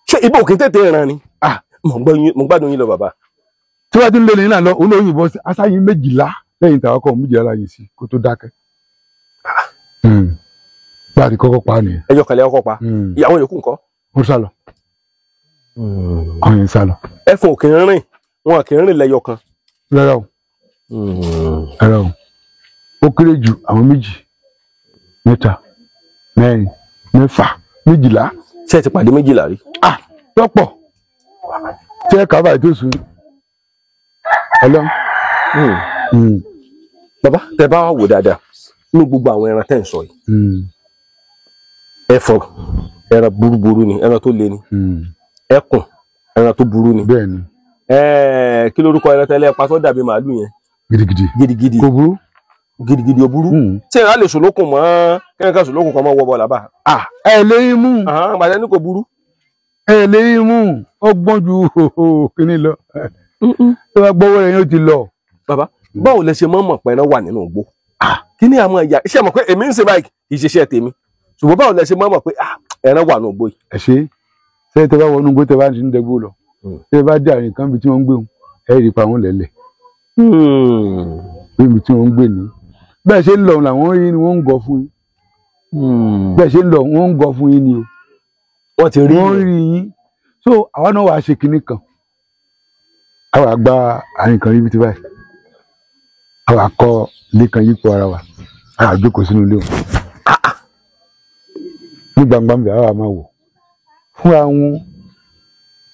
Ṣé ibo òkè tètè ràn ni? Mo gbádùn yín lọ bàbá. Tí wọ́n ti ń lé ní lọ, òun ló yìnbọn sí. Asáyín méjìlá lẹ́yìn tàwọn kọ̀ méjìlá láyé sí kó tó dákẹ́. Bá a ti kọ́kọ́ pa nìyẹn. Ẹyọ kan lẹ kọ́kọ́ pa. Ìyàwó yòókù ńkọ́? Wọ́n sá lọ. Àwọn yẹn sá lọ. Ẹfọ̀n kì í rìn, wọn kì í rìn lẹ́yọ kan. Rárá o. Rárá o. Ó kéré jù àwọn 2, 3, 4, 6, 12. Ṣé ẹ ti pàdé 12 rí? Ah, lọ́pọ̀. Ṣé ẹ kábàá tó sùn? Ọlọ́run. Bàbá, tẹ bá wà wò dáadáa nínú gbogbo àwọn ẹran tẹ́ ń sọ yìí, ẹfọ̀n ẹran burúburú ni, ẹran tó le ni. Ẹkùn ẹran tó burú ni. Bẹ́ẹ̀ni. Kí lorúkọ ẹran tẹ́lẹ̀ pa tó dàbí màálù yẹn? Gidigidi. Gidigidi. Kò burú. Gidigidi ò burú. Ṣé ìran lè sòlókùn mọ́ kẹ́kẹ́ ká sòlókùn kan mọ́ wọ́ bọ́ọ̀lù àbá? Ẹ lè mú. Àgbàdo ní kò burú. Ẹ lè mú, ó gbọ́n ju kíní lọ. Tó bá gbọ́wọ́ rẹ̀ yóò ti lọ. Bàbá, báwo lẹ ṣe mọ̀ mọ̀ pé ẹran wà nínú igbó? Kí ni àwọn ìyá iṣẹ́ mọ̀ pé èmi ń ṣe báyìí kì í ṣiṣẹ́ tèmi, ṣùgbọ́n báwo lẹ ṣe mọ̀ mọ̀ pé ẹran wà nínú igbó yìí? Ẹ ṣe ṣé tẹ bá wọnú igbó tẹ bá ti ń dẹgbó lọ, tẹ bá dé àárín kan bí tí wọ́n ń gbé wọn, ẹ rí pa wọn lẹ́lẹ̀. Bí tí wọ́n ń gbé ní. Bẹ́ẹ̀ ṣe ń lọ làwọn rí ni wọ́n ń gọ fún yín. Bẹ́ẹ̀ ṣe ń lọ wọ́n ń gọ fún yín ni o. Wọ́n ti rí wọ́n rí yín. So àwa náà wàá ṣe kinní kan. Àwa gba àárín kan ríbi tí báyìí. Àwa kọ́ ilé kan yípo ara wa. Àwa jókòó sínú ilé wọn. Ní gbangba ń bẹ̀ àwa máa wò. Fúnra wọn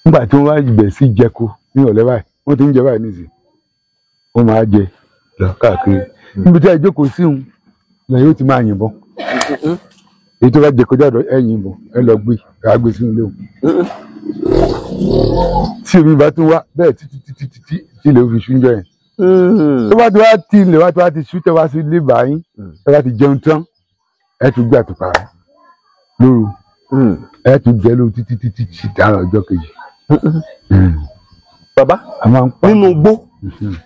nígbà tí wọ́n bá bẹ̀ sí jẹko ní ọ̀lẹ́ báyìí, wọ́n ti ń jẹ báyìí nísìnyí. Wọ́n máa jẹ lọ káàkiri. Níbi tí ẹ jókòó sí òun lẹ́yìn ó ti máa yìnbọn. Èyí tó bá jẹ kọjá ọ̀dọ̀ ẹ yìnbọn, ẹ lọ gbé, ẹ gbé sínú ilé òun. Tí omi bá tún wá bẹ́ẹ̀ títí títí títí tí ilẹ̀ fi ṣú ń jọ yẹn. Tó bá ti wá tí ilẹ̀ wá tí wá ti ṣú tẹ́ wá sí ilé báyìí, ẹ bá ti jẹun tán, ẹ tún gbé àtùpà rẹ lóru. Ẹ tún jẹ lóru títí títí tí dára ọjọ́ kejì. Bàbá, nínú igbó,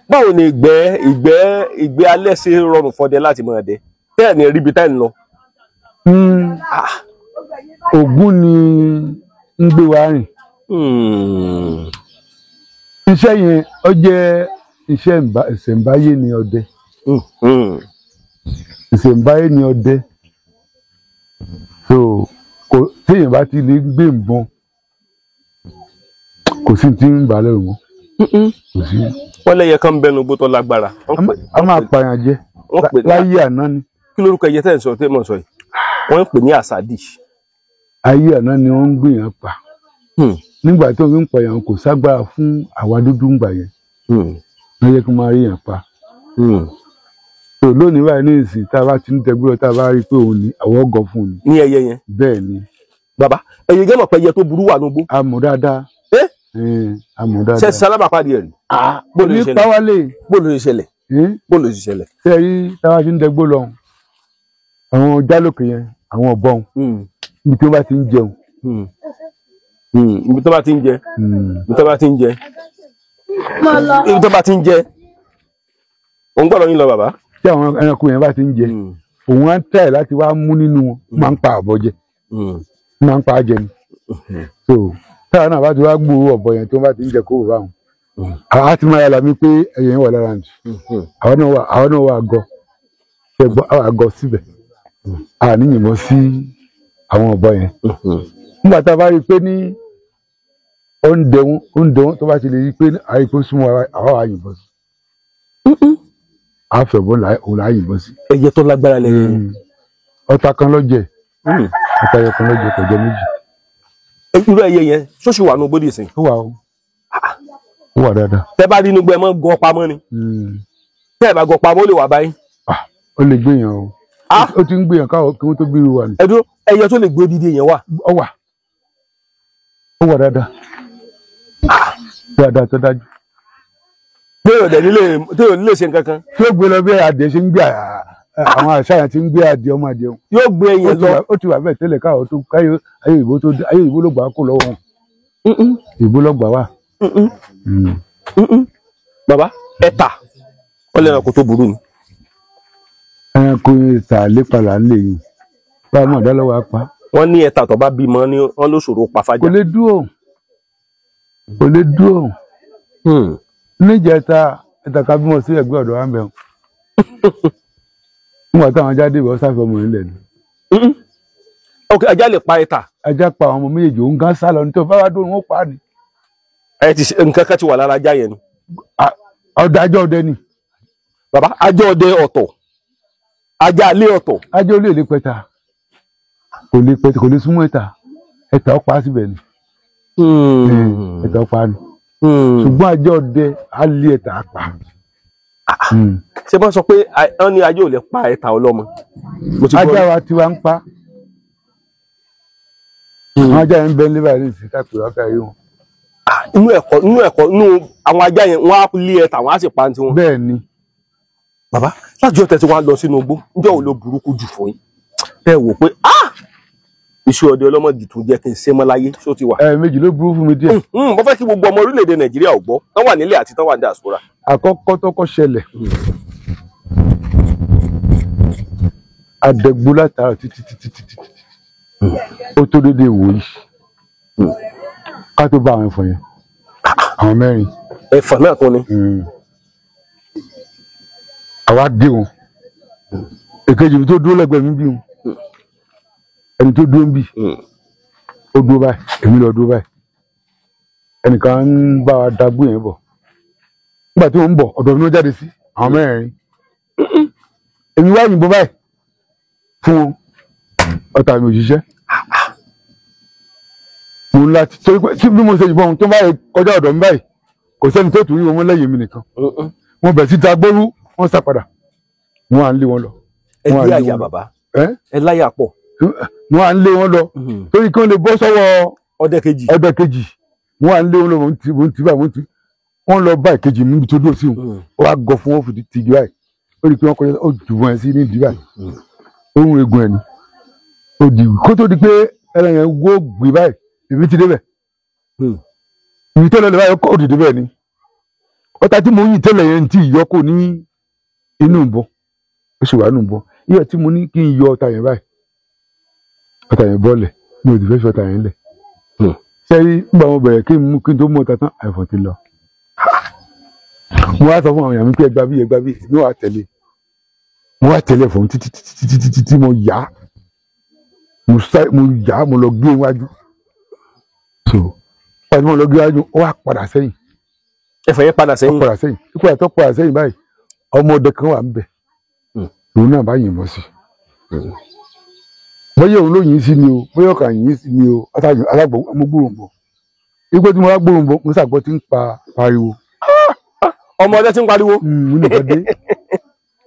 báwo ni ìgbẹ́ alẹ́ ṣe rọrùn fọdẹ láti máa dẹ? Bẹ́ẹ̀ ni ríbi táì ń lọ. Ògún ni ń gbé wa rìn. Iṣẹ́ yẹn ó jẹ́ iṣẹ́ ìṣẹ̀ǹbáyé ni ọdẹ. Ìṣẹ̀ǹbáyé ni ọdẹ. So kò téèyàn bá ti lè gbé ìbọn, kò sí ti ń bà lẹ́rù mọ́. Kò sí. Wọ́n lẹ́yẹ kan bẹnu igbó tó lágbára. A máa pààyàn jẹ láyé àná ni. Kí lorúkọ ẹyẹ tẹ́ ń sọ tẹ́ mọ̀ sọ yìí? Wọ́n ń pè ní àsádì. Ayé àná ni wọ́n ń gbìyàn pa. Nígbà tí wọ́n ń pààyàn kò ságbára fún àwa dúdú ńgbà yẹn. Wọ́n yẹ kí wọ́n máa rí yàn pa. So lónìí báyìí ní ìsìn tá a bá ti ń tẹgbúrọ̀ tá a bá rí i pé òun ni àwọn ọgọ fún un ni. Ní ẹyẹ yẹn. Bẹ́ẹ̀ ni. Bàbá, ẹyẹ gẹ́mọ̀ pé ẹyẹ tó burú wà nígbó. A mọ̀ dáadáa. A mọ̀ dáadáa. Ṣé sálábàpàdé ẹ̀ rí? Ní pàwálé. Bó ló ṣe ṣẹlẹ̀? Bó ló ṣe ṣẹlẹ̀? Ṣé rí tá a bá ti ń tẹgbó lọ, àwọn jálòkè yẹn, àwọn ọ̀bọ̀n, ibi tí wọ́n bá ti ń jẹun. Ibi tó bá ti ń jẹ. Ibi tó bá ti ń jẹ. Ibi tó bá ti ń jẹ. Òun gbọ́dọ̀ yín lọ bàbá. Tí àwọn ẹranko yẹn bá ti ń jẹ, òun á tẹ̀ láti wá mú nínú wọn, máa ń pa àbọ̀ jẹ, máa ń pa á jẹ ni. So táwọn náà bá ti wá gbúròó ọ̀bọ yẹn tí wọ́n bá ti ń jẹ kó bá wọn. Àwa ti máa yàrá mi pé ẹyẹ yẹn wà lára ǹdí. Àwọn náà wà gọ. Ṣẹ̀gbọ́n àwọn àgọ síbẹ̀. A ní yìnbọn sí àwọn ọ̀bọ yẹn. Nígbà tá a bá rí i pé ní ó ń dẹ̀wọ́n tó bá ti lè rí i pé àyíkó súnmọ́ àwa wà yìnbọn sí. A fẹ́ bọ́ òun là yìnbọn sí. Ẹyẹ tó lágbára lẹ́yìn. Ọta kan ló jẹ. Ọta yẹn kan ló jẹ, kò jẹ méjì. Irú ẹyẹ yẹn ṣóṣì wà ní gbódì ìsìn. Ó wà o. Ó wà dáadáa. Tẹ bá rí inú gbẹ mọ́ gọ pamọ́ ni. Tẹ́ ẹ bá gọ pamọ́ ó lè wà báyìí. Ó lè gbéyàn o. Ó ti ń gbéyàn káwọ kí wọ́n tó bí irú wa ni. Ẹ dúró, ẹyẹ tó lè gbé odidi yẹn wà. Ó wà. Ó wà dáadáa. Dáadáa tó dájú. Téèyàn dẹ̀ nílé, téèyàn nílé ṣe nǹkan kan. Tí ó gbé lọ bí adìẹ ṣe ń gbé àwọn àṣà yẹn ti ń gbé adìẹ ọmọ adìẹ. Yóò gbé ẹyẹ lọ. Ó ti wà bẹ́ẹ̀ tẹ́lẹ̀ káwọ tó káyọ ayé òyìnbó tó ayé òyìnbó ló gbà á kó lọ́wọ́ wọn. Òyìnbó ló gbà wá. Bàbá, ẹ̀tà wọ́n lẹ́nu kó tó burú ni. Ẹranko ìta lépa là ń lè yìn. Báwo náà dá lọ́wọ́ apá. Wọ́n ní ẹ̀tà tó bá bímọ ni wọ́n ló ṣòro pa fájà. Kò lè dúró. Kò lè dúró. Níjẹta ẹ̀tà ká bímọ sí ẹ̀gbẹ́ ọ̀dọ̀ wa ń bẹ̀ wọ́n. Nígbà táwọn jáde ìbọn sáfẹ́ ọmọ ilẹ̀ ni. Ok, ajá lè pa ẹ̀tà. Ajá pa àwọn ọmọ méjèèjì, òun gan sá lọ nítorí bá wá dóorùn ó pa á ni. Ẹ ti ṣe nǹkan kan ti wà lára ajá yẹn ni. Ọ̀dà ajá ọdẹ ni. Bàbá, ajá ọdẹ ọ̀tọ̀, ajá ilé ọ̀tọ̀. Ajá olè lè pẹta, kò lè pẹta, kò lè súnmọ́ ẹ̀tà, ẹ̀tà ó pa á síbẹ̀ ni. Ẹ̀tà ó pa á ni. Ṣùgbọ́n ajá ọdẹ á lé ẹ̀tà á pa. Ṣé wọ́n sọ pé wọ́n ní ajá ò lè pa ẹ̀tà ọlọ́mọ? Ajá wa tiwa ń pa. Àwọn ajá yẹn ń bẹ ní báyìí ní ìsìn káàkiri wákàtí wọn. Inú ẹ̀kọ́ inú àwọn ajá yẹn wọ́n á lé ẹ̀tà, wọ́n á sì pa ní tiwọn. Bẹ́ẹ̀ ni. Bàbá, láti ọ̀tẹ̀ tí wọ́n á lọ sínú igbó, ǹjẹ́ òun ló burúkú jù fún yín? Ẹ wò pé iṣẹ́ ọdẹ ọlọ́mọdé tún jẹ́ kí n ṣe mọ́ láyé, ṣó ti wà? Ẹ méjì ló burú fún mi díẹ̀. Mo fẹ́ kí gbogbo ọmọ orílẹ̀-èdè Nàìjíríà ò gbọ́, tán wà nílé àti tán wà ní diaspora. Àkọ́kọ́ tọ́kọ́ ṣẹlẹ̀, àdẹ̀gbó látara títí títí títí ó tó dédé wòyí ká tó bá àwọn ẹ̀fọn yẹn, àwọn mẹ́rin. Ẹ̀fọn náà kún ni. Àwa dé wọn, èkejì mi tó dúró lẹ́gbẹ̀ẹ́ mi bí wọn, ẹni tó dúró ń bì ó dúró báyìí, èmi lọ dúró báyìí, ẹnìkan ń bá wa dagbó yẹn bọ̀. Nígbà tí wọ́n ń bọ̀, ọ̀dọ̀ mi ló jáde sí, àwọn mẹ́rin. Èmi wá yìnbọn báyìí fún wọn, ọ̀tá mi ò ṣiṣẹ́. Mo ń láti torí pé tí bí mo ṣe yìnbọn tó bá kọjá ọ̀dọ̀ mi báyìí, kò sẹ́ni tó tún rí wọn mọ́ lẹ́yìn mi nìkan. Wọ́n bẹ̀rẹ̀ sí dagbóru, wọ́n sá padà, wọ́n à ń lé wọn lọ. Ẹ lé àyà bàbá, ẹ láyà pọ̀. Wọ́n à ń lé wọn lọ torí kí wọ́n lè bọ́ sọ́wọ́ ọdẹ kejì. Ọdẹ kejì, wọ́n à ń lé wọn lọ, mò ń tì báyìí, mò ń tì. Wọ́n lọ bá ìkejì mi níbi tó dúró sí wọn, ó wá gọ fún wọn fìdí tì báyìí, ó rí i pé wọ́n kọjá, ó jù wọ́n sí ní ìdí báyìí, ó ń egun ẹ̀ ní. Ó di kó tó di pé ẹran yẹn wó gbé báyìí, èmi ti débẹ̀. Ibi tó lọ lè báyìí, ó dìde bẹ́ẹ̀ ni. Ọta tí mo yìn tẹ́lẹ̀ yẹn ti yọ kó ní inú ìbọn, ó sì wà nínú ìbọn. Iyọ̀ tí mo ní kí n yọ ọta yẹn báyìí, ọta yẹn bọ́ọ̀lẹ̀, mi ò sì fẹ́ fi ọta yẹn lẹ̀. Ṣé nígbà mo bẹ̀rẹ̀ kí n mú kí n tó mú ọta tán, àìfọ̀n ti lọ. Mo wá sọ fún àwọn èèyàn mi pé ẹgbà bí ẹgbà bí, mi wà tẹ̀lé. Mo wá tẹ̀lé fún títí títí títí títí mo yá, mo yá, mo lọ gbé iwájú. So pàṣẹ mo lọ gbé iwájú, ó wá padà sẹ́yìn. Ẹ̀fọn yẹn padà sẹ́yìn. Ó padà sẹ́yìn. Ikú àti ó padà sẹ́yìn báyìí, ọmọ ọdẹ kan wà níbẹ̀. Òun náà bá yìnbọn sí. Bóyá òun ló yìn sí ni o, bóyá ọkàn yìn sí ni o, alágbó mo gbúròó bọ̀. Ikú tí mo wá gbúròó bọ̀, mo ṣàgbọ́ tí ń pa pariwo. Ọmọ ọdẹ tí ń pariwo. Mo ní nǹkan dé,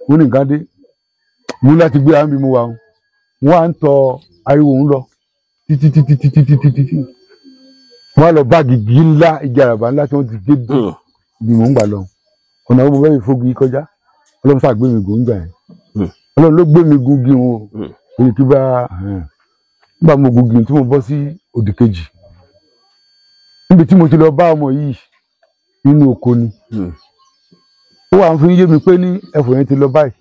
mo ní nǹkan dé, mo ní láti gbé àwọn bí mo wà wọn à ń tọ ariwo ń lọ títí títí títí títí títí. Wọ́n á lọ báàgì igi ńlá, igi àràbà ńlá tí wọ́n ti gé dé ibi mò ń gbà lọ. Ọ̀nà wo mo fẹ́ fi fogi kọjá? Ọlọ́run sáà gbé mi gùn gbà yẹn. Ọlọ́run ló gbé mi gun igi wọn o. Èyí kí bá nígbà mo gun igi tí mo bọ́ sí òdì kejì. Níbi tí mo ti lọ bá ọmọ yìí nínú oko ni. Ó wà ń fi yé mi pé ní ẹ̀fọ́ yẹn ti lọ báyìí.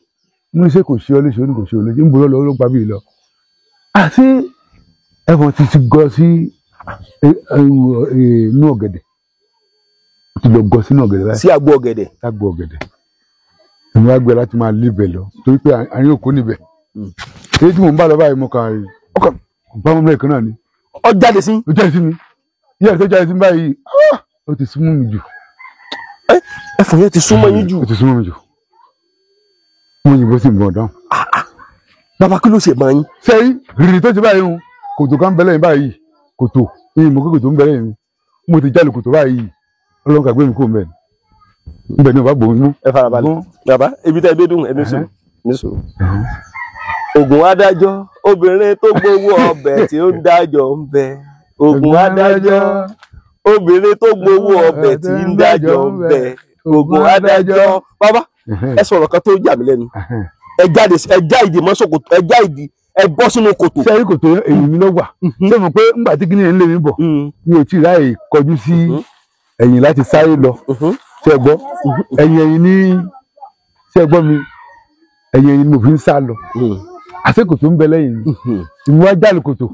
Mo ní ṣé kò ṣe ọ léṣe, ó ní kò ṣe ọ léṣe, ń bo lọ́lọ́ ló gba bí lọ. Àti ẹ̀fọ́ ti ti gọ sí inú ọ̀gẹ̀dẹ̀. Ó ti lọ gọ sínú ọ̀gẹ̀dẹ̀ báyìí. Sí agbo ọ̀gẹ̀dẹ̀. Agbo ọ̀gẹ̀dẹ̀. Èmi wá gbé láti máa lébẹ̀ lọ torí pé àárín òkú níbẹ̀. Èyí tí mò ń bá lọ báyìí mo kàn rí ọkàn bá mọ́ lẹ́ẹ̀kan náà ni. Ó jáde sí. Ó jáde sí mi. Yíyá tó jáde sí mi báyìí, ó ti súnmọ́ mi jù. Ẹ̀fọn yẹn ti súnmọ́ yín jù. Ó ti súnmọ́ mi jù. Mo yìnbọn sí ìbọn dáhùn. Bàbá, kí ló ṣe máa yín? Ṣé rìrì tó ti báyìí ń kòtò kan bẹ́lẹ̀ yín báyìí, kòtò ìyìn mọ̀ pé kòtò ń bẹ́lẹ̀ yín. Mo ti jálù kòtò báyìí, Ọlọ́run kà gbé mi kó mbẹ́. Nbẹ̀ ni ò bá gbòó mú. Ẹ farabalẹ̀. Bàbá, ibi tẹ́ ẹ dé dùn, ẹ ní sùúrù, ní sùúrù. Ògùn adájọ́, obìnrin tó gbowó ọbẹ̀ tí ó ń dájọ́ ń bẹ. Ògùn adájọ́, obìnrin tó gbowó ọbẹ̀ tí ń dájọ́ ń bẹ. Ògùn adájọ́. Bàbá, ẹ sọ̀rọ̀ kan tó yà mí lẹ́nu. Ẹ jáde, ẹ já ìdí mọ́ ṣòkòtò, ẹ já ìdí, ẹ bọ́ sínú kòtò. Ṣé rí kòtò èyí mi ló wà? Ṣé mo pé ńgbà tí kíní yẹn ń lé mi bọ̀, mi ò tí ì ráàyè kọjú sí ẹ̀yìn láti sáré lọ. Ṣé ẹ gbọ́? Ẹ̀yìn ẹ̀yìn ní, ṣé ẹ gbọ́ mi? Ẹ̀yìn ẹ̀yìn ni mo fi ń sá lọ. Àṣé kòtò ń bẹ lẹ́yìn mi. Ìmú wá jálù kòtò.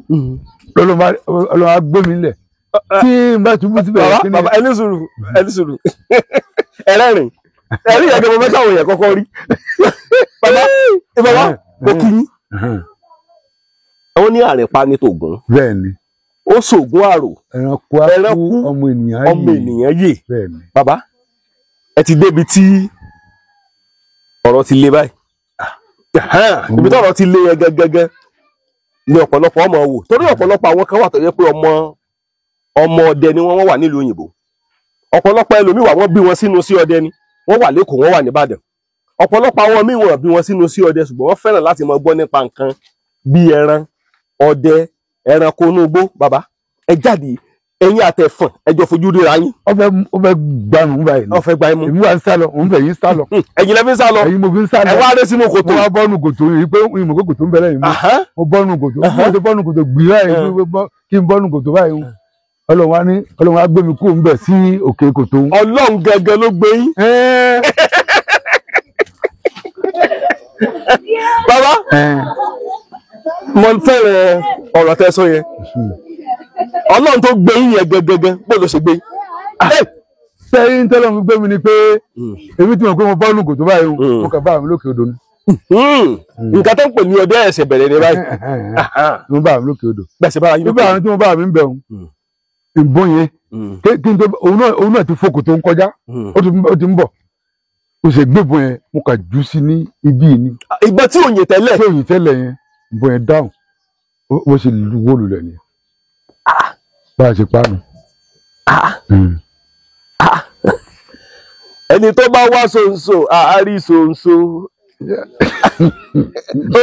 Ọlọ́run á gbé mi lẹ̀. Tí n bá túbú síbẹ̀. Bàbá, ẹni sùúrù, ẹni sùúrù. Ẹlẹ́rìn. Ẹ̀rí yẹn kí mo fẹ́ káwọn èèyàn kọ́kọ́ rí. Bàbá, bàbá, mo kí yín. Wọ́n ní àrìnpa ní tògún. Bẹ́ẹ̀ ni. Ó ṣògùn àrò. Ẹranko á kú, ọmọ ènìyàn yè. Ọmọ ènìyàn yè. Bẹ́ẹ̀ ni. Bàbá, ẹ ti débi tí ọ̀rọ̀ ti le báyìí. Ibi tí ọ̀rọ̀ ti le yẹn gẹ́gẹ́gẹ́ ni ọ̀pọ̀lọpọ̀ ọmọ wò, torí ọ̀pọ̀lọpọ̀ àwọn kan wà tó yẹ pé ọmọ ọdẹ ni wọ́n wà nílùú òyìnbó. Ọ̀pọ̀lọpọ̀ ẹlòmíì wà, wọ́n bí wọn sínú sí ọdẹ ni, wọ́n wà lẹ́kọ̀ọ́, wọ́n wà nìbàdàn. Ọ̀pọ̀lọpọ̀ àwọn míì wọ́n bí wọn sínú sí ọdẹ, ṣùgbọ́n wọ́n fẹ́ràn láti máa gbọ́ nípa nǹkan bí ẹran ọdẹ, ẹranko inú igbó. Bàbá, ẹ jáde, ẹ̀yin àtẹ̀fọ̀n ẹ jọ fojú ríra yín. Ó fẹ́ gbà mí báyìí. Ó fẹ́ gbà yín mú. Èmi wà ń sá lọ, òun fẹ́ yín sá lọ. Ẹ̀yin lẹ fi ń sá lọ. Ẹ̀yin mo fi ń sá lọ. Ẹ wá ré sínú kòtò. Mo wá bọ́nu kòtò yìí pé ìmọ̀ pé kòtò ń bẹ lẹ́yìn mi. Mo bọ́nu kòtò. Mo ti bọ́nu kòtò gbìyà yìí kí n bọ́nu kòtò báyìí. Ọlọ́run wá ní, Ọlọ́run wá gbé mi kúrò ń bẹ̀ sí òkè kòtò. Ọlọ́run gẹ́gẹ́ ló gbé yín. Bàbá, mo fẹ́ràn ọ̀rọ̀ tẹ́ sọ yẹn. Ọlọ́run tó gbé yín yẹn gẹ́gẹ́gẹ́ bó ló ṣe gbé yín? Sẹ́yìn tọ́lọ́run fi gbé mi ni pé èmi tí mo pé mo bọ́ọ̀nù kòtò báyìí, mo kà bá mi lókè odò ni. Nǹkan tó ń pè ní ọdẹ ẹ̀sẹ̀ bẹ̀rẹ̀ ni báyìí. Mo bá mi lókè odò. Bẹ́ẹ̀ ṣe bára yín lókè odò. Nígbà àwọn tí mo bá mi ń bẹ̀ òun, ìbọn yẹn kí n tó òun náà ti fò kòtò ń kọjá, ó ti ń bọ̀. Mo ṣe gbébọn yẹn, mo kà jù sí ní ibi yìí ni. Ìbọn tí òyìn tẹ́lẹ̀. Tí òyìn tẹ́lẹ̀ yẹn, ìbọn yẹn dáhùn, ó ṣe wó lulẹ̀ ni. Bá a ṣe pa nù. Ẹni tó bá wá ṣonṣo àárí ṣonṣo.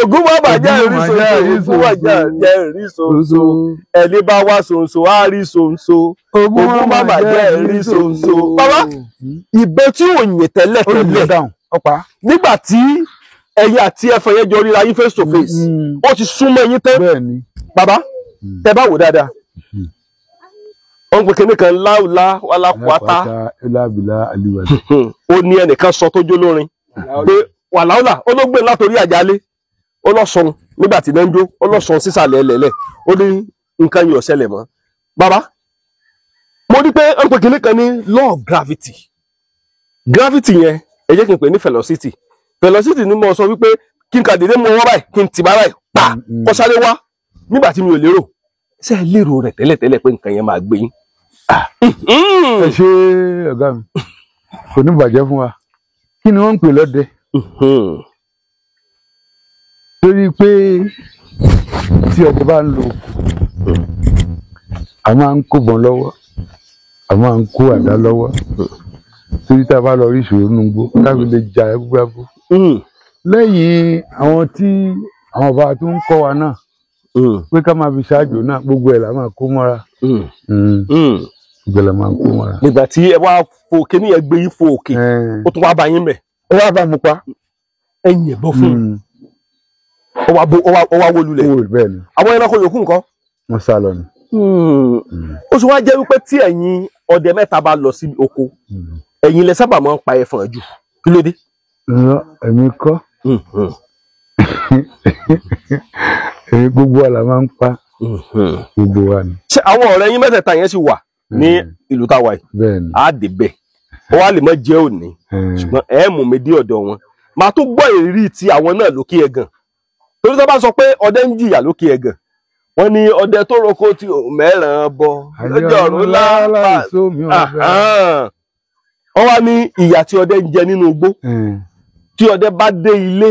Ògún bàbá jẹ́ ìrí ṣonṣo, Ògún bàbá jẹ́ ìrí ṣonṣo. Ẹni bá wá ṣonṣo àárí ṣonṣo. Ògún bàbá jẹ́ ìrí ṣonṣo. Bàbá, ìbọn tí òyìn tẹ́lẹ̀ tẹ́lẹ̀ nígbà tí ẹ̀yin àti ẹ̀fọn yẹn jọ ríra yín face to face, ó ti súnmọ́ yín tán. Bàbá, tẹ bá wò dáadáa, ó ń pe kinní kan láwùlá wàlápàtà. Ó ní ẹnìkan sọ tó jó lórin pé wàláwùlà ó ló gbé látòrí àjálé, ó lọ sọun nígbà tí náà ń jó, ó lọ sọun sísàlẹ̀ ẹlẹ́lẹ̀, ó ní nǹkan yìí ò ṣẹlẹ̀ mọ́. Bàbá, mo ní pé ó ń pe kinní kan ní law of gravity. Gravity yẹn ẹ jẹ́ kí n pè ní velocity. Velocity ni mo sọ wípé kí n kà dédé mú ọwọ́ báyìí, kí n tì bá báyìí pa kó sáré wá nígbà tí mi ò lérò. Ṣé ẹ lérò rẹ̀ tẹ́lẹ̀tẹ́lẹ̀ pé nǹkan yẹn máa gbé yín? Ẹ ṣe ọ̀gá mi, kò ní bàjẹ́ fún wa. Kí ni wọ́n ń pè lọ́dẹ? Torí pé tí ọdẹ bá ń lo oko, a máa ń kó bọn lọ́wọ́, a máa ń kó àdá lọ́wọ́. Torí tá a bá lọ rí ìṣòro nínú igbó, káfí lè jà ẹ́ búburú. Lẹ́yìn àwọn tí àwọn ọba tó ń kọ́ wa náà pé ká máa fi ṣáájú náà, gbogbo ẹ̀ la máa kó mọ́ra. Gbogbo ẹ̀ la máa kó mọ́ra. Nígbà tí ẹ wá fò kíní yẹn gbé yín fò òkè, ó tún wá bá yín bẹ̀. Ó wá bá mi pa. Ẹ̀yìn ẹ̀ bọ́ fún un. Ó wá wó lulẹ̀. Àwọn ẹranko yòókù nǹkan. Wọ́n sá lọ ni. Ó sì wá jẹ́ wípé tí ẹ̀yin ọdẹ mẹ́ta bá lọ sí oko, ẹ̀yin lẹ sábà máa ń pa ẹfọ̀n jù. Kí ló dé? Èmi kọ́. Èmi gbogbo wa la máa ń pa. Gbogbo wa ni. Ṣé àwọn ọ̀rẹ́ yín mẹ́tẹ̀ẹ̀ta yẹn sì wà ní ìlú táwa yìí? Bẹ́ẹ̀ni. Á dé bẹ̀. Ó wá lè má jẹ́ òní, ṣùgbọ́n ẹ mú mi dé ọ̀dọ̀ wọn. Màá tún gbọ́ ìrírí ti àwọn náà lókè ẹ̀gàn. Torí tó bá sọ pé ọdẹ ń jìyà lókè ẹ̀gàn, wọ́n ní ọdẹ tó roko tí ò mẹ́ràn bọ lọ́jọ́ ọ̀run lápá. Wọ́n wá ní ìyà tí ọdẹ ń jẹ nínú igbó. Tí ọdẹ bá dé ilé,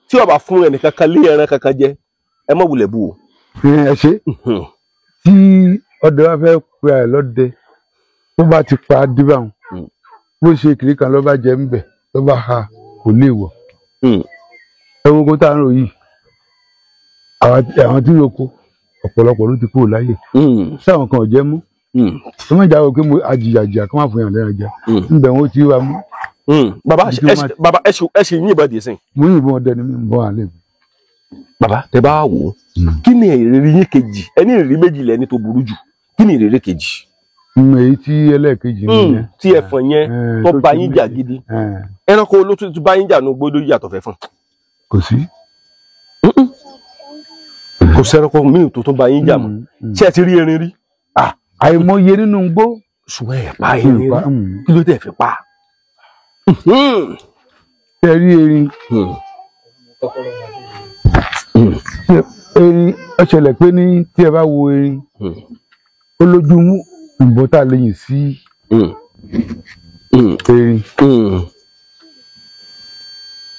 tí ó bá fún ẹnì kankan lé ẹran kankan jẹ, ẹ má wulẹ̀ bú o. Ẹ ṣe tí ọdẹ bá fẹ́ pe àì lọ́dẹ, tó bá ti pa dìbà wọn, bó ṣe kiri kan ló bá jẹ ń bẹ̀, tó bá ha kò lè wọ̀. Ẹ wo kó tá à ń rò yìí, àwọn tí ń roko ọ̀pọ̀lọpọ̀ ló ti kúrò láyè. Sáwọn kan ò jẹ́ mú. Ẹ má jáwọ́ pé mo àjìyàjìyà kí wọ́n fún yàn lẹ́ran jẹ. Ńbẹ̀ wọn ó ti wá mú. Bàbá, ẹ ṣe yìnbọn dì sí. Mo yìnbọn ọdẹ ni mi ń bọ àlè mi. Bàbá, tẹ bá wò ó, kí ni ìrírí yín kejì? Ẹ ní ìrírí méjì lẹni tó burú jù. Kí ni ìrírí kejì? Èyí tí ẹlẹ́ẹ̀kejì nìyẹn. Tí ẹfọ̀n yẹn tó bá yín jà gidi. Ẹranko olótú tó bá yín jà ní gbódó yàtọ̀ fẹ́ fún. Kò sí. Kò sẹ́ranko míì tó tún bá yín jà mọ́. Ṣé ẹ ti rí erin rí? Àìmọye nínú igbó. Ṣùgbọ́n ẹ pa erin rí. Kí ló dé fi pa? Ṣé ẹ rí erin? Erin ó ṣẹlẹ̀ pé ní tí ẹ bá wo erin ó lójú mú ìbọn tá a lè yìn sí erin.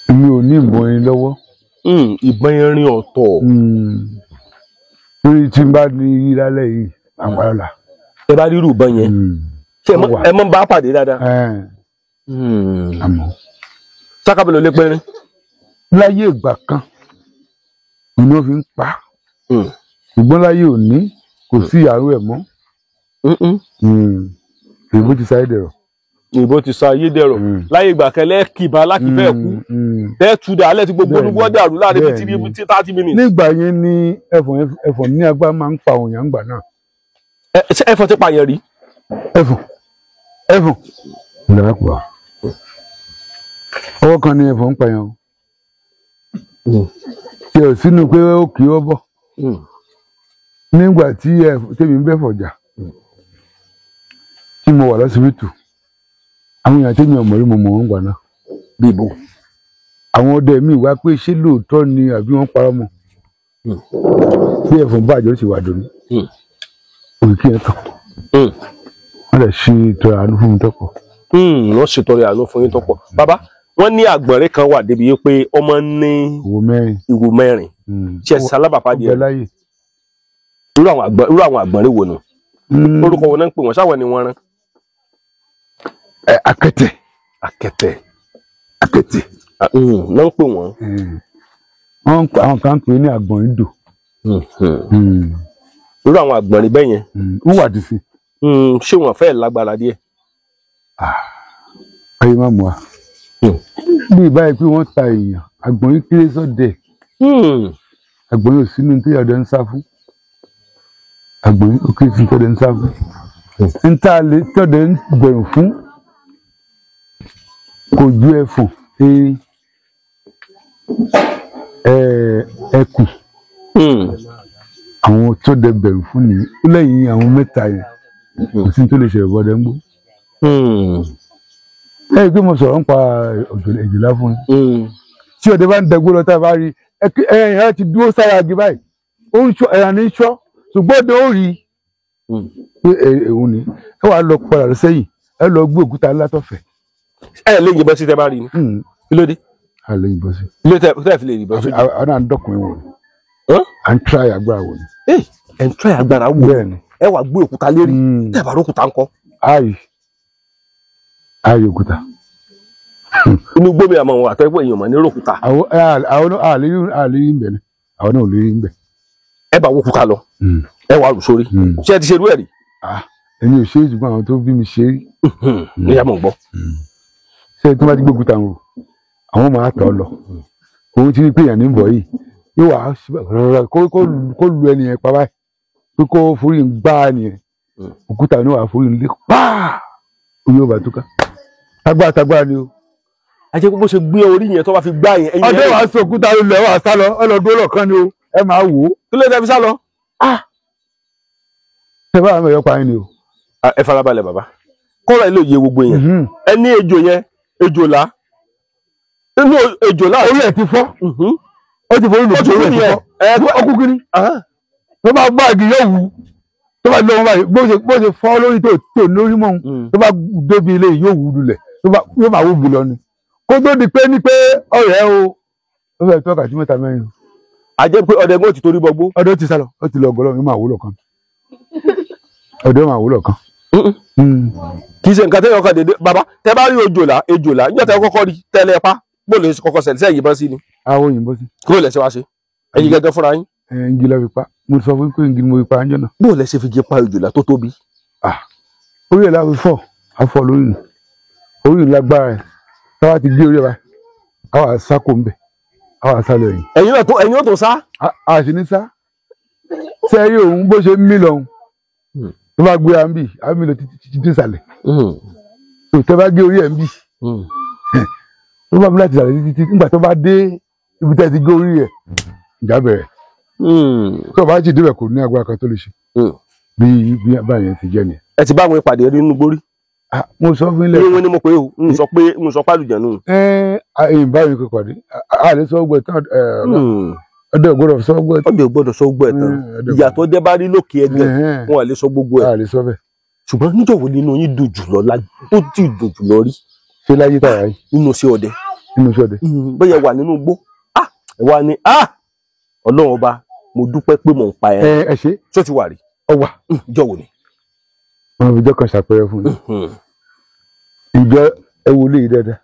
Èmi ò ní ìbọn erin lọ́wọ́. Ìbọn erin ọ̀tọ̀. Lórí tí n bá ní rí lálẹ́ yìí àpárá. Ẹ bá rírù ìbọn yẹn ẹ mọ́ bá pàdé dáadáa. Àmọ́ sákàbẹ̀lẹ̀ lè pẹ́rín. Láyé ìgbà kan ni wọ́n fi ń pa, ṣùgbọ́n láyé òní kò sí ìyàrá ẹ̀ mọ́. Ìbò ti sáyé dẹ̀rọ̀. Ìbò ti sọ ayé dẹ̀rọ̀. Láyé ìgbà kan lẹ́ẹ̀kìbá lákìfẹ́ kú tẹ́ẹ̀tù dà alẹ́ tí gbogbo olúgbọ́ dàrú láàrin bíi tí 30 minutes. Nígbà yẹn ni ẹfọ̀n ní agbára máa ń pa òyìn àgbà náà. Ṣé ẹfọ̀n ti pààyàn rí? Ẹfọ̀n ìlàpọ̀ ọwọ́ kan ni ẹfọ̀n ń pààyàn o. Tí ò sínú pé ó kì í ó bọ̀. Nígbà tí tèmi ń bẹ̀fọ̀ jà tí mo wà lọ́sibítù, àwọn èèyàn tèmi ọmọ rí mo mọ̀ wọ́n gbà náà. Bíbò. Àwọn ọdẹ mi wá pé ṣé lóòótọ́ ni àbí wọ́n parọ́ mọ́. Bí ẹ̀fọn bàjẹ́ ó sì wà dòní. Òkìkí ẹ̀ tán. Wọ́n lè ṣe ìtọrẹ àánú fún mi tọ́pọ̀. Wọ́n ṣètọrẹ àánú fún yín tọ́pọ̀. Bàbá, wọ́n ní àgbọ̀nrín kan wà débi pé ọmọ ní ìwo mẹ́rin. Ṣe sálábàpàdé ẹ̀? Irú àwọn àgbọ̀nrín wo nù? Orúkọ wọn náà ń pè wọ́n, ṣáwọn ni wọ́n rán? Akẹ́tẹ̀. Akẹ́tẹ̀. Akẹ́tẹ̀. Náà ń pè wọ́n. Àwọn kan ń pè ní àgbọ̀nrín dò. Irú àwọn àgbọ̀nrín bẹ́ẹ̀ yẹn. Wọ́n wà dìsí. Ṣé wọ́n fẹ́ lágbára díẹ̀? Ayé má mú wa. Bí ìbáyìí pé wọ́n ta èèyàn, àgbọ̀nrín kéré sọ́dẹ̀. Àgbọ̀nrín ò sínú tí ọdẹ ń sá fún. Àgbọ̀nrín ó kéré sí tí ọdẹ ń sá fún. Ń tá a lè tí ọdẹ ń bẹ̀rù fún kò ju ẹfọ̀n, erin, ẹkùn. Àwọn tí ọdẹ bẹ̀rù fún nìyí. Ó lẹ́yìn àwọn mẹ́ta yẹn kò sí tó lè ṣẹlẹ̀ bọ́dẹ ń gbó. Ẹ ẹ pé mo sọ̀rọ̀ ń pa èjìlá fún yín. Tí ọdẹ bá ń dẹgbó lọ tá a bá rí ẹyìn ẹ ti dúró sára agi báyìí, ó ń ṣọ́ ẹran ní ṣọ́, ṣùgbọ́n ọdẹ ó rí pé òun ni ẹ wàá lọ padà lọ sẹ́yìn, ẹ lọ gbé òkúta ńlá tọ̀fẹ̀. Ẹ lè yìnbọn sí tẹ bá rí ni. Kí ló dé? A lè yìnbọn sí. Ilé tẹ fi lè yìnbọn sí. Àwọn náà ń dọkùnrin wò ni. À ń tíráyà agbára wò ni. Ẹ ń tíráyà agbára wò. Bẹ́ẹ̀ni. Ẹ wàá gbé òkúta lérí. Tẹ bá rókúta ńkọ́? Ayi òkúta. Inú gbómi àmọ́ wọn àtẹ́gbọ́ èèyàn mọ̀ ní rókúta. Àwọn àlè rí ń bẹ̀ ni. Àwọn náà ò lè rí ń bẹ̀. Ẹ bá wókúta lọ. Ẹ wàá rù sórí. Ṣé ẹ ti ṣerú ẹ̀ rí? Èmi ò ṣe é, ṣùgbọ́n àwọn tó bí mi ṣe é rí. Ní yàmọ̀ ń gbọ́. Ṣé tí wọ́n bá ti gbókúta wọn, àwọn máa tọ̀ lọ. Òun ti rí pé èèyàn ní bọ̀ yìí. Yóò wá kó lu ẹni yẹn pa báyìí. Pé kó forí ń gbá ẹni yẹn. Òkúta ni wàá forí ń lé pàá. Omi ò bá túká. Tagbára tagbára ni o. Àjẹ́ pé bó ṣe gbé orí yẹn tó bá fi gbá yẹn. Ọdẹ wàá sọ òkúta ilẹ̀ wàá sá lọ, ẹ lọ dúró lọ́kàn ni o, ẹ máa wò ó. Kí ló dé fi sá lọ? Ṣé báwa mọ̀ yọpa yín ni o? Ẹ farabalẹ̀ bàbá. Kọ́ra ilé òye gbogbo yẹn. Ẹ ní ejò yẹn, ejòlá. Inú ejòlá. Orí ẹ̀ ti fọ́. Ó ti forí lò ó ti fọ́. Ó kú kiri. Tó bá gbá igi yóò wú. Tó bá lọ́wọ́ báyìí, bó ṣe fọ́ lórí tó lórí mọ́ òun. Tó bá débi ilé yóò wú lulẹ̀. Yóò máa wú bù lọ ni. Kó tó di pé ní pé ọ̀rẹ́ o. Ó fẹ́ tó wákàtí mẹ́ta mẹ́rin. A jẹ́ pé ọdẹ gbọ́n ti torí bọgbó. Ọdẹ ti sálọ, ó ti lọ ọgọlọ, yóò máa wúlò kan. Ọdẹ máa wúlò kan. Kì í ṣe nǹkan tẹ́yọ̀ kan dédé bàbá tẹ́ bá rí ejòlá ejòlá níjọ́ tẹ́ kọ́kọ́ rí tẹ́lẹ̀ pa bó lè kọ́kọ́ ṣẹlẹ̀ sẹ́yìn yìnbọn sí ni. Àwọn òyìnbó sí. Kí ló lẹ ṣe wá ṣe ẹ̀yin gẹ́gẹ́ fúnra yín. Ǹgí la fi pa, mo sọ fún pé ǹgí mo fi pa ńjọ́ náà. Bó lẹ ṣe fi jẹ pa ejòlá tó tóbi. Orí ẹ̀ la fi fọ́, a fọ́ lórí nù. Orí lágbára ẹ̀ táwa ti gbé orí ẹ̀ báyìí, àwa sá kò ń bẹ̀, àwa sá lọ yìí. Ẹ̀yin náà tó sá. A sì ní sá. Sẹ́rí òun bó ṣe ń mí lọ́hùn tó bá gbé àmì àmì lọ títí dé ìsàlẹ̀. Tó tẹ́ bá gé orí ẹ̀ ń bì tó bá bí láti ìsàlẹ̀ títí nígbà tó bá dé ibi tẹ́ ti gé orí ẹ̀ ìjà bẹ̀rẹ̀. Tó bá jì débẹ̀ kò ní agbára kan tó lè ṣe bí báyẹn ti jẹ́ nìyẹn. Ẹ ti bá àwọn ìpàdé rí nínú gbórí. Mo sọ fún ilé. Ní wọn ni mo pè é n sọ pé n sọ pálùjẹ nù. Ẹ ẹ báyìí kò pàdé a lè sọ gbẹ tán Ọdẹ ò gbọ́dọ̀ sọ gbọ́ ẹ̀. Ọdẹ ò gbọ́dọ̀ sọ gbọ́ ẹ̀ tán. Ìyàtọ̀ dé bá rí lókè ẹgbẹ́ wọn à lè sọ gbogbo ẹ̀. A lè sọ bẹ́ẹ̀. Ṣùgbọ́n níjọ́ wo nínú yín dùn jùlọ tó ti dùn jùlọ rí? Ṣé láyé tàwa yìí? Nínú iṣẹ́ ọdẹ. Nínú iṣẹ́ ọdẹ. Bóyá wà nínú igbó, ẹ wá ní Ọlọ́run ọba mo dúpẹ́ pé mò ń pa ẹran. Ẹ ṣe. Ṣó ti wà rí? Ọ wà. Ìjọ́ wo ni? Wọn fi ìjọ kan ṣàpẹẹrẹ fún mi. Ìjọ ẹ wo léyìí dáadáa.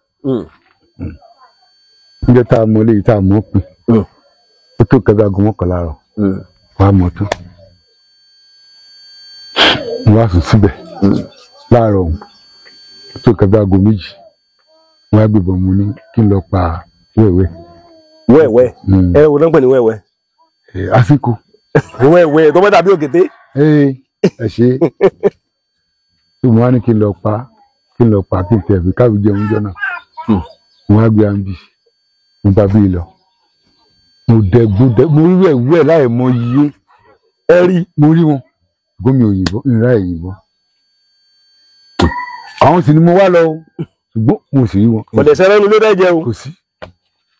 Ìjọ tá a mọ léyìí tá a mọ pin. Ó tó kẹta aago 11 àárọ̀. Wà á mọ̀ tán. Mo wá sùn síbẹ̀ láàárọ̀ ọ̀hún. Ó tó kẹta aago 2. Mo wá gbébọn mu ní kí n lọ pa wẹ́wẹ́. Wẹ́wẹ́? Ẹ wo náà pè ní wẹ́wẹ́? Àsìkò. Wẹ́wẹ́ tó bá dàbí òkété. Ẹ ṣe. Tó mo wá ní kí n lọ pa kí n tẹ̀ fi káwé jẹun jọ náà. Mo wá gbé àǹbì. Mo bá bí lọ. Mo dẹ̀gbọ́n mo rí ẹ̀wú ẹ̀ láì mọ iye. Ẹ rí. Mo rí wọn. Gómìnà òyìnbó ìrà òyìnbó. Àwọn sì ni mo wá lọ ṣùgbọ́n mo sì rí wọn. Kọ̀dẹ̀ sẹ́rẹ́ nu ló dẹ́ jẹun. Kò sí.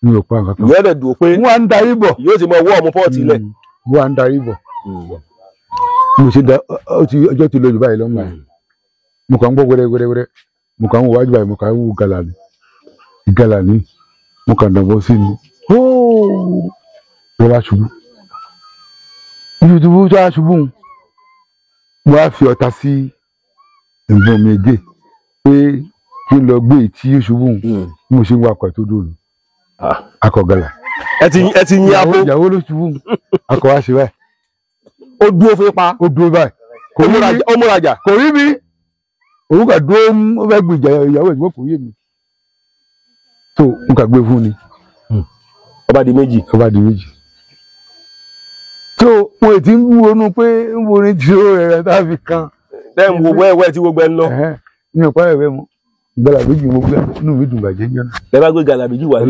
Mi ò pa nǹkan kan. Ìyá rẹ̀ dùn pé. Wọ́n á ń darí bọ̀. Yóò ti mọ ọwọ́ ọmọ pọ́ọ̀tì lẹ̀. Wọ́n á ń darí bọ̀. Mo ṣe da ọjọ́ ti lọ jù báyìí lọ́mọ yẹn. Mo kàn ń gbọ́ wẹ́rẹ́ wẹ́rẹ́ wẹ́rẹ́. Mo kàn ń wọ wájú báyìí mo kàn ń wú gàlà ni. Gàlà ni. Mo kàn dànbọ̀ sí ni. Ló bá ṣubú. Ibi tí wọ́n á ṣubú mo á fi ọta sí ìbọn mi gé pé kí n lọ gbé tí ó ṣubú bí mo ṣe ń wakọ̀ tó dùn ní. Akọ̀gàlà. Ẹ ti yin abo. Ìyàwó ló ṣubú akọ̀ wá ṣe báyìí. Ó dúró fún ipa. Ó dúró báyìí. Ó múrajà. Kò rí mi. Òun kà dúró ó fẹ́ gbìjà ìyàwó ìgbọ́ kò yé mi. Tó n kà gbé fún ni. Ó bá di méjì. Ó bá di méjì. Tó mo ti ń ronú pé ń wo ní tí ó rẹ̀ tá a fi kan. Bẹ́ẹ̀ ń wo wẹ́wẹ́ tí gbogbo ẹ ń lọ. Mi ò pa ẹ̀wẹ́ mọ́. Gàlà méjì mo gbé inú mi dùn bàjẹ́ jọ́nà. Lẹ bá gbé gàlà méjì wá.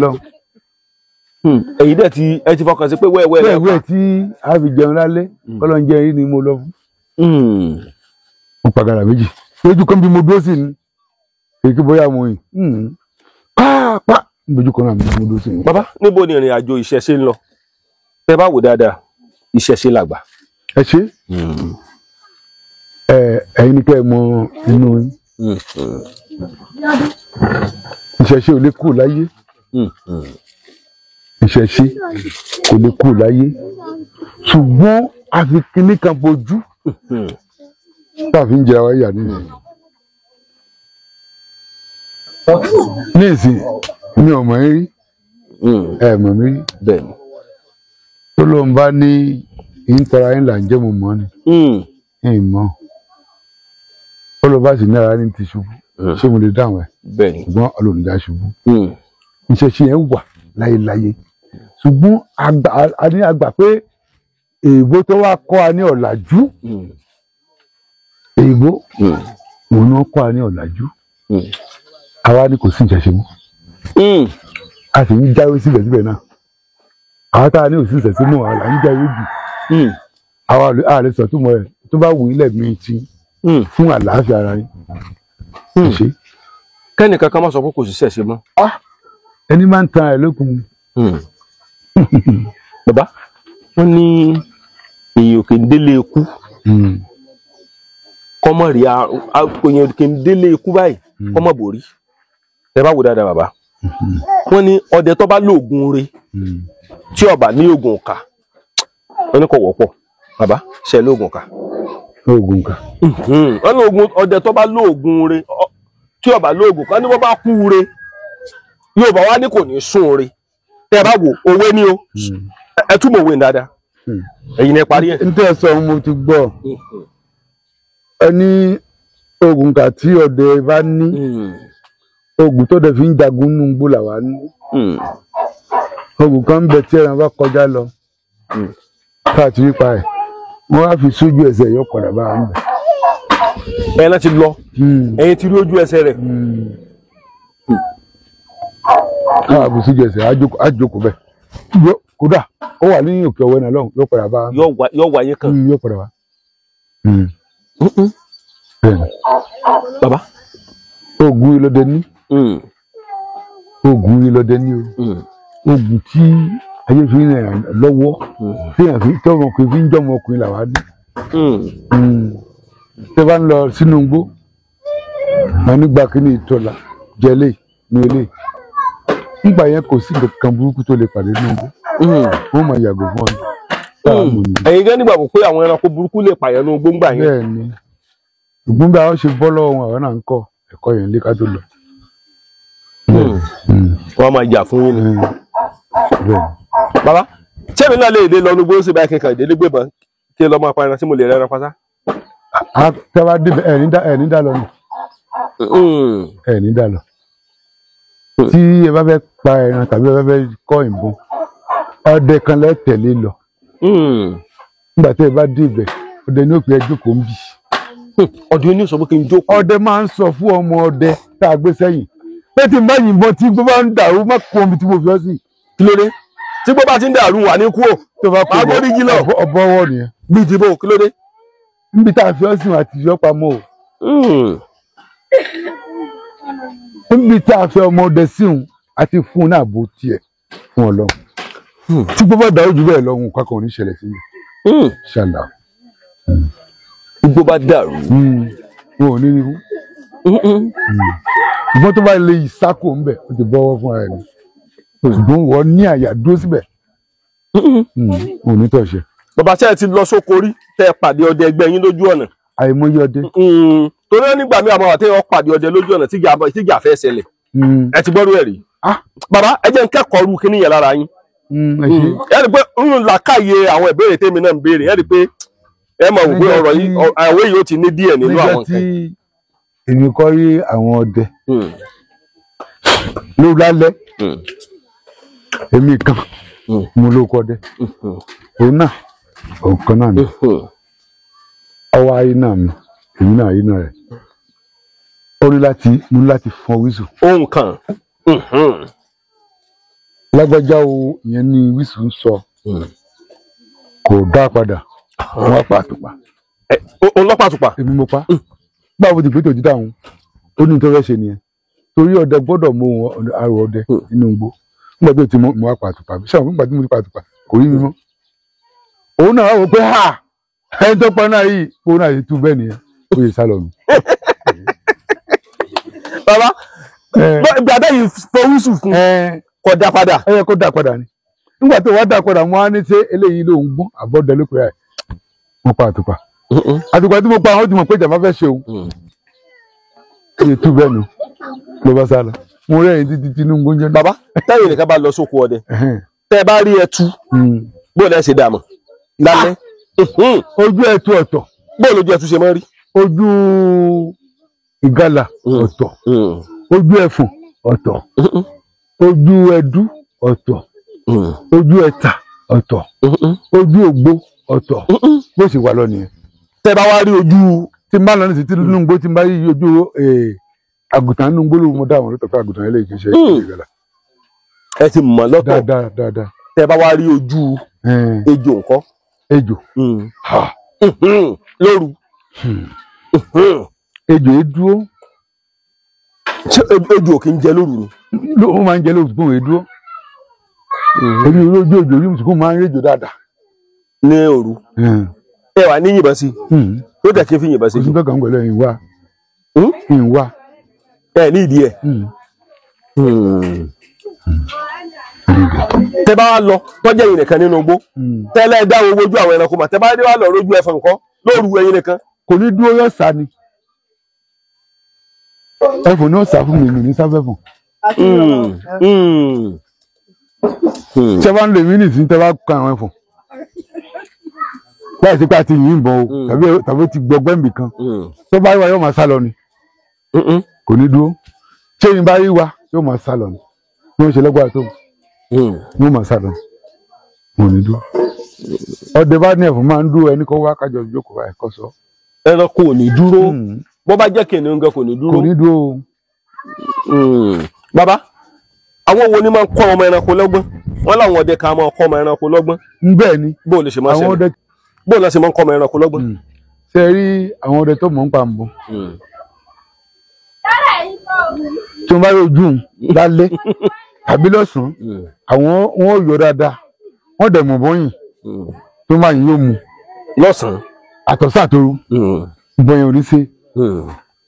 Èyí dẹ̀ ti ẹ ti fọkàn sí pé wẹ́wẹ́ rẹ̀. Wẹ́wẹ́ tí a fi jẹun lálẹ́ kọ́lọ́ ń jẹun ni mo lọ fún. Mo pa gàlà méjì. Lójú kan bí mo dúró sí ni. Èyí bóyá mo yìn. Pàápàá lójú kan náà mo dúró sí ni. Bàbá níbo ni ìrìn àjò ìṣẹ̀ṣe ń lọ? Tẹ bá wò dáadáa ìṣẹ̀ṣe làgbà. Ẹ ṣe ẹ̀yin ni kẹ́ ẹ mọ inú yín. Ìṣẹ̀ṣe ò lè kú láyé. Ìṣẹ̀ṣe kò lè kú láyé. Ṣùgbọ́n a fi kinní kan bojú tá a fi ń jẹra wáyà nísìnyí. Nísìnyí mi ò mọ̀ ẹ́ rí. Ẹ mọ̀ mí rí. Bẹ́ẹ̀ni. Tó ló ń bá ní ìntara yín là ń jẹ́ mo mọ̀ ni. Ìmọ̀. Ó lọ bá sì ní ara ní ti ṣubú. Ṣé mo lè dáhùn ẹ̀? Bẹ́ẹ̀ni. Ṣùgbọ́n Ọlọ́run já ṣubú. Ìṣẹ̀ṣe yẹn wà láyéláyé. Ṣùgbọ́n a ní àgbà pé èèbó tó wá kọ́ a ní ọ̀làjú. Èèbó òun náà kọ́ a ní ọ̀làjú. Àwa ni kò sí ìṣẹ̀ṣe mọ́. A sì ń jáwé síbẹ̀síbẹ̀ náà. Àwa tá a ní òsì ìṣẹ̀ṣe mọ́ àwa là ń jáwé jù. Àwa a lè sọ túmọ̀ rẹ̀ tó bá wù ilẹ̀ mi ti fún àlàáfíà ara yín. Kẹ́nì kankan má sọ pé kò sí ìṣẹ̀ṣe mọ́. Ẹni máa ń tan ẹ̀ lókun. Bàbá wọ́n ní èyàn òkè ń délé ikú kọ́mọ rí èyàn òkè ń délé ikú báyìí kọ́mọ bòrí. Ẹ bá wò dáadáa bàbá. Wọ́n ní ọdẹ tó bá lóògùn re tí ó bá ní oògùn ọ̀kà wọ́n ní kò wọ́pọ̀. Bàbá ṣe lóògùn ọ̀kà. Oògùn ọ̀kà. Wọ́n ní oògùn ọdẹ tó bá lóògùn re tí ó bá lóògùn kan ní wọ́n bá kú re yóò bá wá ní kò ní sùn re. Tẹ́ ẹ bá wò òwe ni o. Ẹ túmọ̀ òwe dáadáa. Ẹ̀yin ẹ parí ẹ̀. N tẹ́ sọ mo ti gbọ́. Ẹ ní oògùn kà tí ọdẹ bá ní oògùn tó dẹ̀ fi ń jagun nínú igbó làwa ní. Oògùn kan ń bẹ tí ẹran bá kọjá lọ tá a ti rí pa ẹ̀ wọ́n á fi sójú ẹsẹ̀ yọ padà bá a ń bẹ̀. Ẹran ti lọ ẹyin ti rí ojú ẹsẹ̀ rẹ̀. Á fi sójú ẹsẹ̀ á jókòó bẹ́ẹ̀ kódà ó wà ní òkè ọwọ́ náà lọ́hùn yóò padà bá a. Yóò wáyé kan. Yóò padà wá. Bàbá. Oògùn ìlọdẹ ní. Oògùn ìlọdẹ ní o. Oògùn tí Ayé fi ń ràn lọ́wọ́ téèyàn fi tọmọkùnrin fi ń jọmọkùnrin làwa ní. Tẹ́ bá ń lọ sínú igbó, wọn nígbà kíní ìtọ́lá jẹlé ní ilé. Nígbà yẹn kò sí nǹkan burúkú tó lè pàdé nínú igbó. Wọ́n máa yàgò fún ọ. Ẹ̀yin gan nígbàgbọ́ pé àwọn ẹranko burúkú lè pààyàn ní igbó ńgbà yẹn. Bẹ́ẹ̀ ni, ṣùgbọ́n bí àwọn ṣe bọ́ lọ́wọ́ wọn, àwọn náà ń kọ́ ẹ̀kọ́ yẹn lé ká tó lọ. Wọ́n máa jà fún yín ni. Bàbá, ṣé èmi náà lè dé lọ nugbó sí báyìí kankan ìdílé gbébọn kí lọ máa pa ẹran tí mo lè rẹran pátá? Tẹ́ bá débẹ̀ ẹ̀ ní dá lọ nù. Ẹ̀ ní dá lọ. Tí ẹ bá fẹ́ pa ẹran tàbí ẹ bá fẹ́ kọ́ ìbọn, ọdẹ kan lẹ́ tẹ̀lé lọ. Nígbà tí ẹ bá débẹ̀, ọdẹ ní òpin ẹ jókòó ń bì. Ọdẹ ní sọ pé kí n jókòó. Ọdẹ máa ń sọ fún ọmọ ọdẹ tá a gbé sẹ́yìn pé tí n bá yìnbọn tí gbọ́ bá ń dàrú, má kó omi tí mo fi ọ́ sí. Kí ló dé? Tí gbọ́ bá ti ń dàrú wà ní kú ò. Tó bá kó Máa gbórí jí lọ. ọbọ̀wọ̀ nìyẹn. Bí ìdìbò, kí ló dé? Níbi tá a fi ọ́ sí wọn àti yọ pamọ́ o. Níbi tá a fi ọmọ ọdẹ sí òun àti fún un náà bó tiẹ̀ fún ọ lọ. Tí gbọ́ bá dàrú jù bẹ́ẹ̀ lọ, nǹkan kan ò ní ṣẹlẹ̀ sí mi. Ṣàlà. Gbogbo bá dàrú. Wọn ò ní rí fún. Ṣùgbọ́n tó bá lè sákò ńbẹ̀, ó ti bọ́wọ́ fún ara ẹ̀ ni. Ṣùgbọ́n wọ́n ní àyà dúró síbẹ̀. Wọn ò ní tọ̀ṣẹ̀. Bàbá, ṣé ẹ ti lọ sóko rí tẹ́ ẹ pàdé ọdẹ ẹgbẹ́ yín lójú ọ̀nà? Àìmọye ọdẹ. Torí ó nígbà míì àwọn àti wọn pàdé ọdẹ lójú ọ̀nà tíjà fẹ́ ṣẹlẹ̀. Ẹ ti gbọ́rú ẹ̀ rí? Bàbá, ẹ jẹ́ n kẹ́kọ̀ọ́ rú kíní yẹn lára yín. Ẹ ṣe. Ẹ rí i pé ń làákàyè àwọn ìbéèrè tèmi náà ń béèrè, ẹ rí i pé ẹ mọ̀ wò pé ọ̀rọ̀ yìí, àwọn èyí ó ti ní díẹ̀ nínú Níjọ́ àwọn tí nǹkan. èmi kọ́ rí àwọn ọdẹ ló lálẹ́, èmi kan mo ló kọ́ ọdẹ, òun náà òun kan náà ni ọwọ́ ayé náà mi, èmi náà ayé náà rẹ̀, ó ní láti mo ní láti fọn wíṣù. Ohun kan. Lágbájá o, ìyẹn ní wíṣù ń sọ, kò dá padà, wọn á pa àtùpà. Ọlọ́pàá àtùpà. Èmi mo pa. Báwo ti pé tòjú táwọn ó ní tó fẹ́ ṣe nìyẹn, torí ọdẹ gbọ́dọ̀ mú ohun arò ọdẹ nínú igbó. Nígbà tó ti mú, mo wá pa àtùpà mi ṣáà. Nígbà tí mo ti pa àtùpà, kò rí mi mọ́. Òun náà wá wò pé ha, ẹni tó pa náà yìí, òun náà yìí tú bẹ́ẹ̀ nìyẹn, ó yẹ sálọ mi. Bàbá, ìgbà tẹ́yìn fọwúsù fún kò dá padà. Ẹ yẹ kó dá padà ni. Nígbà tó wá dá padà, wọn á ní ṣe eléyìí ló ń gbọ́n àbọ̀dẹ ló pè é. Mo pa àtùpà. Àtùpà tí mo pa, àwọn ti mọ̀ pé ìjàmbá fẹ́ ṣe òun. Ó yẹ tú bẹ́ẹ̀ nù, ló bá sálọ. Mo rẹ́rìn títí Tinubu ń jẹ́. Bàbá, tẹ́yìn nìkan bá lọ sóko ọdẹ, tẹ́ ẹ bá rí ẹtu, bó lẹ́ ṣe dààmú lálẹ́? Ojú ẹtu ọ̀tọ̀. Bó lójú ẹtu ṣe máa ń rí? Ojú ìgalà ọ̀tọ̀, ojú ẹfọ̀n ọ̀tọ̀, ojú ẹdú ọ̀tọ̀, ojú ẹ̀tà ọ̀tọ̀, ojú ògbó ọ̀tọ̀. Bó ṣe wà lọ nìyẹn. Tẹ́ bá wá rí ojú Tí n bá lọ nísìsiyìí tí nínú igbó, tí n bá rí ojú àgùntàn nínú igbó ló mọ dáhùn lọ́tọ̀ pé àgùntàn eléyìí kì í ṣe ìgalà. Ẹ ti mọ̀ lọ́tọ̀. Dáadáa dáadáa. Tẹ́ bá wá rí ojú ejò ńkọ́? Ejò? Lóru. Ejò yìí dúró. Ṣé ejò kì í jẹ lóru ni? Ó máa ń jẹ lóru, ṣùgbọ́n èyí dúró. Èmi ò lójú ejò rí, ṣùgbọ́n máa ń réjò dáadáa. Ní òru, ẹ wà ní yìnbọn sí i, ó dẹ̀ kí n fi yìnbọn sí Kò sí i. kankan pẹ̀lú ẹ̀yìn wá ẹ̀yìn wá. Ẹ ní ìdí ẹ. Tẹ́ bá wá lọ tọ́jú ẹ̀yin nìkan nínú igbó, tẹ́lẹ̀ dá owó ojú àwọn ẹranko mà, tẹ́ bá dé wá lọ rójú ẹfọn nǹkan lóru, ẹ̀yin nìkan? Kò ní dúró, yóò sá ni. Ẹfọn náà sá fún mi, mi ní sáfẹ́fọ̀n. Tí a bá ń lè mí nìsín, tẹ́ bá kan àwọn ẹfọn láì sí pé a ti yìnbọn o tàbí ó ti gbọgbẹ́ nìkan, tó bá rí wa yóò máa sá lọ ni, kò ní dúró. Tí èyí bá rí wa yóò máa sá lọ ni. Bí wọ́n ṣe lọ́gbàá tó, yóò máa sá lọ, wọn ò ní dúró. Ọdẹ bá ní ẹ̀fọn máa ń dúró, ẹni kó wá kájọ jókòó báyìí kó sọ. Ẹranko ò ní dúró, bó bá jẹ́ kìnìún gan kò ní dúró. Kò ní dúró o. Bàbá, àwọn wo ni máa ń kọ́ ọmọ ẹranko lọ́gbọ́n? Wọ́n láwọn ọdẹ kan máa ń kọ́ ọmọ ẹranko lọ́gbọ́n. Bẹ́ẹ̀ ni. Bó o lè ṣe máa Àwọn ṣẹlẹ̀? ọdẹ. Bó o lè ṣe máa ń kọ́ ọmọ ẹranko lọ́gbọ́n? Ṣe rí àwọn ọdẹ tó mọ̀ ń pa ń bọ̀, tí wọ́n bá rí ojú òun lálẹ́ tàbí lọ́sàn-án, àwọn wọn ò yọ dáadáa. Wọ́n dẹ̀ mọ̀ bọ́yìn tó máa yín yóò mu lọ́sàn-án. Àtọ̀sán àtòru ìbọn yẹn ò ní ṣe.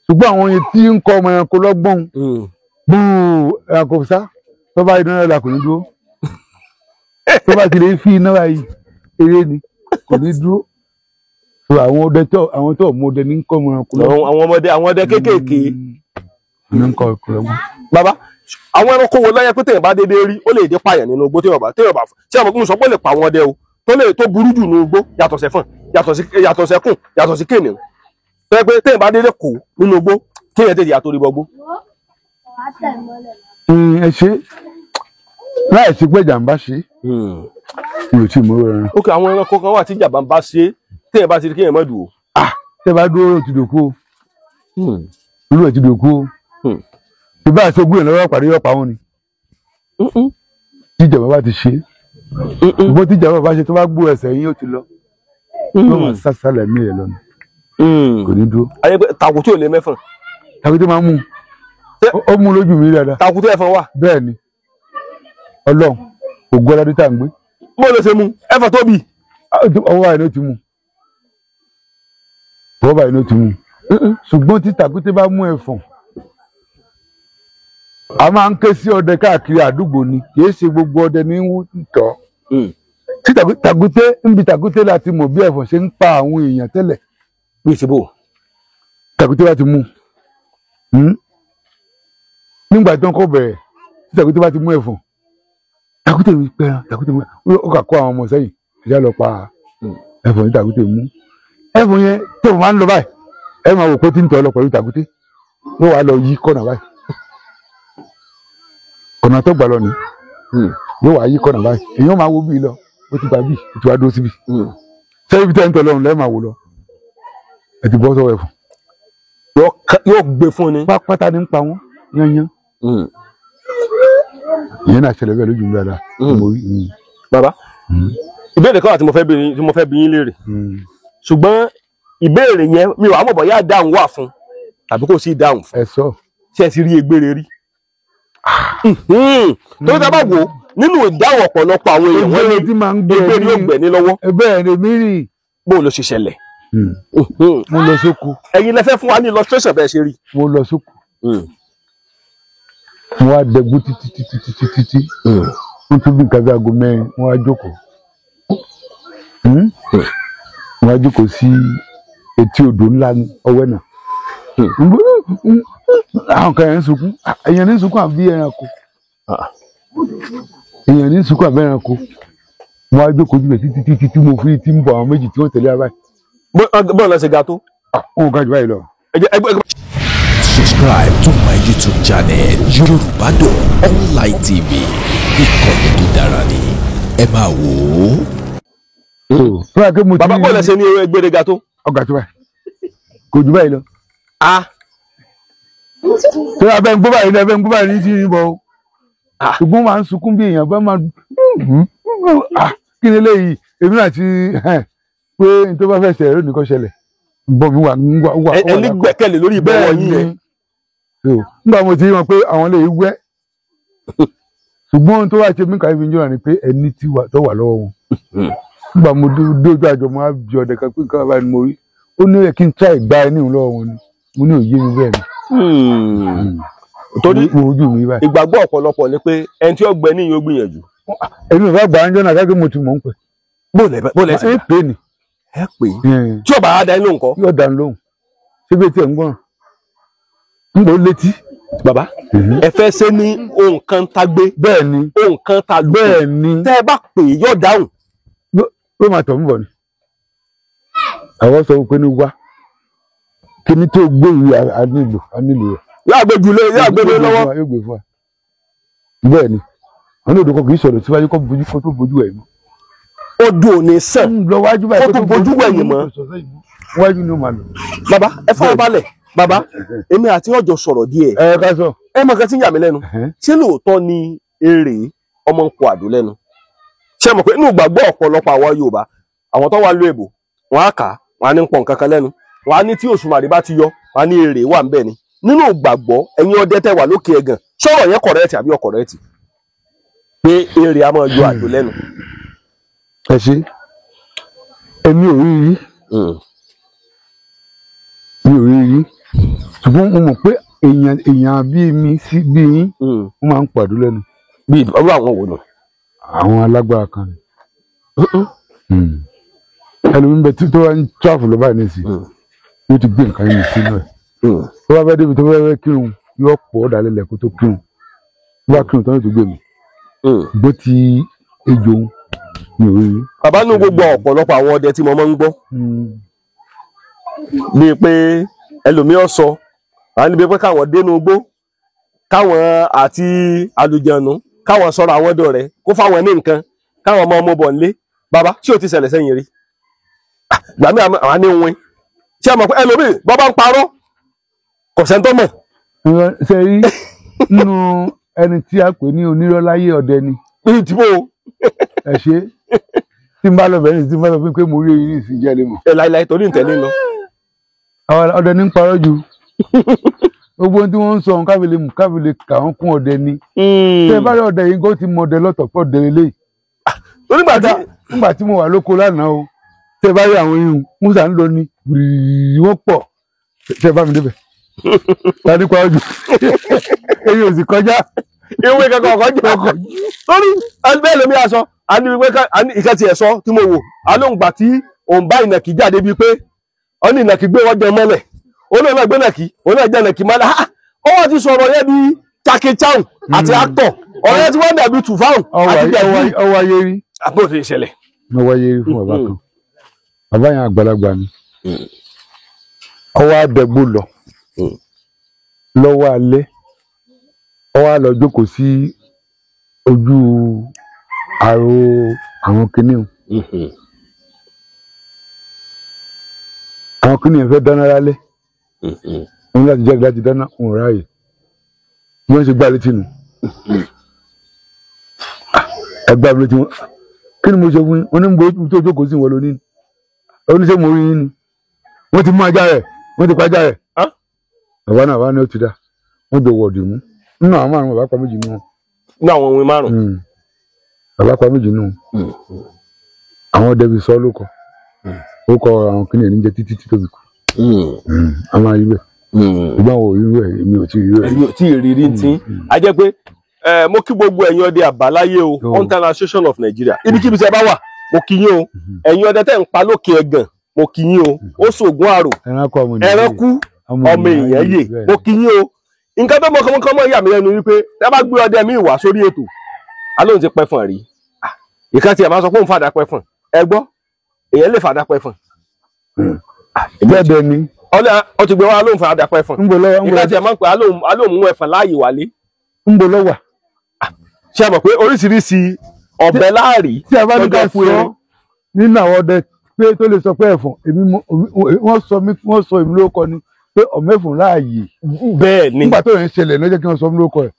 Ṣùgbọ́n àwọn yẹn tí ń kọ́ ọmọ ẹranko lọ́gbọ́n gbòò ẹranko sá tó bá iná la kò ní dúró. Tó bá ti lè fi iná báyìí eré ni kò ní dúró. So àwọn ọdẹ tó àwọn tó mú ọdẹ ní ń kọ́ ọmọ ẹranko lọ́gbọ́n. Àwọn ọmọdé, àwọn ọdẹ kéékèèké. Ní ń kọ́ ẹranko lọ́gbọ́n. Bàbá, àwọn ẹranko wo lọ́yẹ pé téèyàn bá dédé rí ó lè dé pààyàn nínú igbó? Téèyàn bá ṣé àwọn ọmọkùnrin sọ pé ó lè pa àwọn ọdẹ o tó lè tó burú jù nínú igbó, yàtọ̀ sẹ́fọ̀n, yàtọ̀ sẹ́kùn, yàtọ̀ sí kìnìún, tó yẹ pé téèyàn bá dédé kó nínú igbó kéèyàn tètè yàtọ̀ rí bọgbó? Ẹ ṣe láì sí pé jàǹbá ṣe mi ò tí ì mú ẹran. Ok, àwọn ẹranko kan wà tí ìjàmbá ń bá ṣe téèyàn bá ti rí kéèyàn má dùn o. Tẹ́ bá dúró ó ti dòkú o, olú ẹ̀ ti dòkú o. Ìbá àṣogún ẹ̀ lọ́wọ́ pàdé yọ̀pá wọn ni tí ìjàmbá bá ti ṣe. Ṣùgbọ́n tí ìjàmbá bá ṣe, tó bá gbó ẹsẹ̀ yín ó ti lọ, yóò máa sásàlẹ̀ mí rẹ̀ lọ ni, kò ní dúró. Ayé pé tàkùtù ò lè mẹ́fọ̀n. Tàbí tó máa mú ó mú lójú mi dáadáa. Tàkùtù ẹ̀fọn wà. Bẹ́ẹ̀ ni, Ọlọ́run ògùn ọlọ́dún tá à ń gbé. Bó ló ṣe mú ẹ̀fọn tóbi? Ọwọ́ báyìí ló ti mú, ọwọ́ báyìí ló ti mú. Ṣùgbọ́n tí tàkúté bá mú ẹ̀fọn, a máa ń ké sí ọdẹ káàkiri àdúgbò ni, kì í ṣe gbogbo ọdẹ ní ń tọ́. Tí tàkúté ń bi tàkúté láti mọ̀ bí ẹ̀fọn ṣe ń pa àwọn èèyàn tẹ́lẹ̀. Bí ìṣìbò. Tàkúté bá ti mú nígbà tí wọ́n kọ́ bẹ̀rẹ̀, tí tàkúté bá ti mú ẹ̀fọn, tàkúté mi pẹ́ràn, tàkúté mi ó kà kó àwọn ọmọ sẹ́yìn ẹ̀já lọ pa ẹ̀fọn. Tí tàkúté mú ẹ̀fọn yẹn tó máa ń lọ báyìí, ẹ máa wò pé tí ń tọ́ lọ pẹ̀lú tàkúté, yóò wá lọ yí kọ́nà báyìí, ọ̀nà tó gbà lọ ni yóò wá yí kọ́nà báyìí. Èèyàn máa wo bíi lọ, ó ti gbà bíi, ó ti wá dúró síbi sẹ́yìn bí tẹ́ ń tọ́ lọ́rùn lẹ́ẹ̀ máa wò lọ, ẹ ti bọ́ sọ́wọ́ ẹ̀fọn. Yóò gbé fún ni. Pátá ní ń pa wọ́n yányán. Ìyẹn náà ṣẹlẹ̀ bẹ́ẹ̀ lójú mi dáadáa. Mo rí. Bàbá, ìbéèrè kan wà tí mo fẹ́ bi tí mo fẹ́ bi yín léèrè, ṣùgbọ́n ìbéèrè yẹn mi ò wá mọ̀ bóyá ìdáhùn wà fún tàbí kò sí ìdáhùn fún. Ẹ sọ. Ṣé ẹ ti rí egbére rí? Torí tá a bá wò ó nínú ìdáhùn ọ̀pọ̀lọpọ̀ àwọn èèyàn, wọ́n ní Egbére tí máa ń gbé egbére yóò gbẹ̀ ní lọ́wọ́. Bẹ́ẹ̀ ni mi rí. Bó ló ṣe ṣẹlẹ̀? Mo lọ sóko. Ẹ̀yin lẹ fẹ́ fún wa ní illustration bẹ́ẹ̀ ṣe rí. Mo lọ sóko, mo wá dẹgbó títí títí títí títí, wọ́n tún bí nǹkan bí aago 4, mo wá jókòó. Mo wá jókòó sí etí odò ńlá ní ọwẹ́ náà. Àwọn kan yẹn ń sunkún, èèyàn ní sunkún àbí ẹranko? Èèyàn ní sunkún àbí ẹranko? Mo wá jókòó jùlọ títí títí tí mo fi ti ń bọ̀, àwọn méjì tí wọ́n tẹ̀lé wa báyìí. Bọ́ọ̀ lọ ṣe ga tó. Wọn ò ga jù báyìí lọ. Ẹ jẹ́ ẹgbẹ́. Subscribe to my YouTube channel Yorùbá Dùn Online TV. Ìkànnì tó dára ni ẹ máa wò ó. Tó yà kí mo ti Bàbá, bọ́ọ̀ lọ ṣe ní egbére ga tó. Ọgà tó báyìí, kò jù báyìí lọ. Ah. Tó yà bẹ́ẹ̀ ń gbọ́ báyìí ní ẹbẹ̀ ń gbọ́ báyìí ní ti ń bọ̀ o. Ṣùgbọ́n máa ń sunkún bí èèyàn bá máa, ah, kí ni eléyìí? Èmi náà ti pé n tó bá fẹ́ ṣẹlẹ̀ lónìí kó ṣẹlẹ̀, bọ̀ mi wà ń wà wà. Ẹ ní gbẹ́kẹ̀lé lórí ìbọ̀wọ̀ yín yẹn. So nígbà mo ti rí wọn pé àwọn lè wẹ́, ṣùgbọ́n ohun tó wá ṣe mí kàyéfì ń jọra ni pé ẹni tí wà tó wà lọ́wọ́ wọn. Nígbà mo dójú àjọ, mo á bí ọdẹ kan pé nǹkan báyìí ni mo rí, ó ní ó yẹ kí n try gba ẹni òun lọ́wọ́ wọn ni. Mo ní òye mi bẹ́ẹ̀ ni. Torí mo ojú mi báyìí. Ìgbàgbọ́ ọ̀pọ̀lọpọ̀ ni pé ẹni tí ó gbẹ ní yóò gbìyànjú. Èmi ò bá gbà á ń jọ́nà káàkiri, mo ti mọ̀ ń pè. Bó lẹ ṣe é pè ní. Ẹ pè é, tí ọba á dá inú nǹkan. Yóò dá lóhùn, síbi tí ẹ̀ ń gbọ́n ń gbọ́ létí. Bàbá, ẹ fẹ́ ṣe ní ohun kan tá gbé. Bẹ́ẹ̀ ni. Ohun kan tá lù. Bẹ́ẹ̀ ni. Tẹ́ ẹ bá pè é yóò dáhùn. Yóò máa tọ̀ ń bọ̀ ni. Àwọn sọ pé ní wá kíní tó gbé yìí, a nílò, a nílò rẹ̀. Yóò gbé jùlọ, yóò gbé lé lọ́wọ́. Yóò gbé fún wa. Bẹ́ẹ̀ ni, àwọn olùdókòwò kì í sọ̀rọ̀ síwájú kó bójú kó tó bójú ẹ̀ mọ́. Odò ò ní sàn. Ń lọ wájú báyìí. Kó tó bójú wẹ̀yìn mọ́. Wájú ni ó máa lọ. Bàbá, ẹ fara balẹ̀. Bàbá, èmi àti ọjọ́ sọ̀rọ̀ díẹ̀. Ẹ ká sọ. Ẹ mọ̀ kan tí ń yà mí lẹ́nu. Ṣé lóòótọ́ ni erè ọmọ ń kó àdó lẹ́nu? Ṣé ẹ mọ̀ pé inú ìgbàgbọ́ ọ̀pọ̀lọpọ̀ àwọn Yorùbá, àwọn tó wà lóò èbò, wọ́n á kà á, wọ́n á ní pọ̀ nǹkan kan lẹ́nu, wọ́n á ní tí Òṣùmàrè bá ti yọ, wọ́n á ní èrè wà ń bẹ̀ ni. Nínú ìgbàgbọ́ ẹ̀yin ọdẹ tẹ́ wà lókè ẹ̀gàn, sọ̀rọ̀ yẹn correct àbí ó correct pé èrè a máa yọ àdó lẹ́nu? Ẹ ṣe, èmi ò rí rí, mi ò rí rí, ṣùgbọ́n mo mọ̀ pé èèyàn bíi mi sí bíi yín wọ́n máa ń pàdú lẹ́nu. Bí ọlọ́ àwọn wò nù. Àwọn alágbára kan ni. Ẹlòmíín bẹ tó wá ń tíráfù lọ báyìí nísìnyí, yóò ti gbé nǹkan yìí sínú ẹ̀. Tó bá fẹ́ débi tó fẹ́ kírun, yóò pọ̀ ọ́ dálẹ̀ lẹ̀ kó tó kírun. Tó bá kírun tán yóò tó gbé mi. Bó ti ejò mi ò rí rí. Bàbá, nù gbogbo ọ̀pọ̀lọpọ̀ àwọn ọdẹ tí mo máa ń gbọ́ bíi pé ẹlòmíì sọ àwọn níbi pé káwọn dénú igbó, káwọn àti àlùjànnú káwọn sọ̀rọ̀ àwọn dọ̀rẹ́ kó fáwọn ní nǹkan káwọn ọmọ ọmọ bọ̀ nílé. Bàbá, tí ò ti ṣẹlẹ̀ sẹ́yìn rí? Gbàmí àwọn ní win tí a mọ̀ pé ẹlòmíì bọ́ bá ń parọ́ kò sẹ́ńtọ́ mọ̀. Ṣe rí nínú ẹni tí a pè ní onírọ́láyé ọdẹ ni. Ìdìbò. Ẹ ṣe, tí n bá lọ bẹ̀rẹ̀ tí n bá lọ fún pé mo rí eyín ní ìsìnjẹ́ lè mọ̀. Ẹ láìláì torí ìtẹ̀lé lọ. Àwọn ọdẹ ní ń parọ́ ju gbogbo ohun tí wọ́n ń sọ ohun káfílè kà wọ́n kún ọdẹ ni. Tẹ́ ẹ bá rí ọdẹ yìí kó ti mọ ọdẹ lọ́tọ̀ pọ̀ ọdẹ lélẹ́yìí. Nígbà tí mo wà lóko lánàá o, tẹ́ ẹ bá rí àwọn irun musa ń lọ ní wọ́n pọ̀, tẹ́ ẹ bá mi débẹ̀. Ta ní parọ́ jù? Eyín ò sì kọjá. Ìwé kankan ọkọ jẹ ọkọ torí ẹgbẹ́ lómi aṣọ àní wípé ìkẹ́ tiẹ̀ sọ tí mo wò alóhùngbà tí òun bá ìnàkí jáde bíi pé ó ní ìnàkí gbé wọ́n jẹ mọ́lẹ̀, òun náà gbé nàkí, òun náà jẹ nàkí mọ́lẹ̀. Ó wọ́n ti sọ̀rọ̀ yẹn bí Jackie Chan àti actor ọ̀rẹ́ tí wọ́n dàbí tùfáhùn àti dàbí. Ọwọ́ ayé rí. Àbúrò ti ṣẹlẹ̀. Ọwọ́ ayé rí fún bàbá kan, bàbá yẹn àgbàlagbà ni, ọwọ́ àdẹ̀gbò lọ lọ́wọ́ alẹ́, ọwọ́ á lọ jókòó sí ojú àrò àwọn kìnìún. Àwọn kìnìún fẹ́ dáná lálẹ́, wọ́n láti jáde láti dáná, òun ráàyè bí wọ́n ṣe gbá létí nù. Ẹ gbá létí wọn, kí ni mo ṣe fún yín? Wọ́n ní mo tó jókòó sí wọn lónìí, oníṣẹ́ mo rí yín ni wọ́n ti mú ajá rẹ̀, wọ́n ti pa ajá rẹ̀. Bàbá náà bá ní ó ti dá, wọ́n jọ wọ̀ọ̀dì mú nínú àwọn márùn-ún, bàbá pa méjì nù wọn. Nínú àwọn ohun márùn-ún. Bàbá pa méjì nù wọn. Àwọn ọdẹ fi sọ lóko ó kọ àwọn kìnìún ní jẹ títí tí tóbi kù. A máa rí bẹ́ẹ̀, ṣùgbọ́n àwọn òrí rẹ̀, èmi ò tí ì rí rẹ̀. Èmi ò tí ì rí rí tí a jẹ́ pé mo kí gbogbo ẹ̀yin ọdẹ àbáláyé o, Hunter Association of Nigeria, ibikíbi tí ẹ bá wà mo kí yín o. Ẹ̀yin ọdẹ tẹ́ ń pa lókè ẹ̀gàn mo kí yín o. Ó ṣoògùn àrò ẹranko ọmọ èèyàn yè, mo kí yín o. Nǹkan tó mọ̀kànmọ́kàn mọ̀ yà mí lẹ́nu wípé tẹ́ bá gbé ọdẹ mi wá sórí ètò alóhùn ti pẹ́ fún rí ìkan tí ẹ máa sọ pé òun fàdà pẹ́ fún ẹ gbọ́, èèyàn lè fàdà pẹ́ fún. Bẹ́ẹ̀ ni. Ọ ti gbé wá alóhùn fàdà pẹ́ fún. Ìkan tí ẹ máa ń pè alóhùn mú ẹ̀fọn láàyè wálé. Ń bo lọ́wà. Ṣé ẹ mọ̀ pé oríṣiríṣi ọ̀bẹ láàrí. Tí a bá ní ká sọ nínú àwọn ọdẹ pé tó lè sọ pé ẹ̀fọn, wọ́n sọ èmi lórúkọ ni pé ọ̀mẹ́fùn láàyè. Bẹ́ẹ̀ ni. Nígbà tó yẹn ń ṣẹlẹ̀ ló jẹ́ kí wọ́n sọ mí lórúkọ ẹ̀.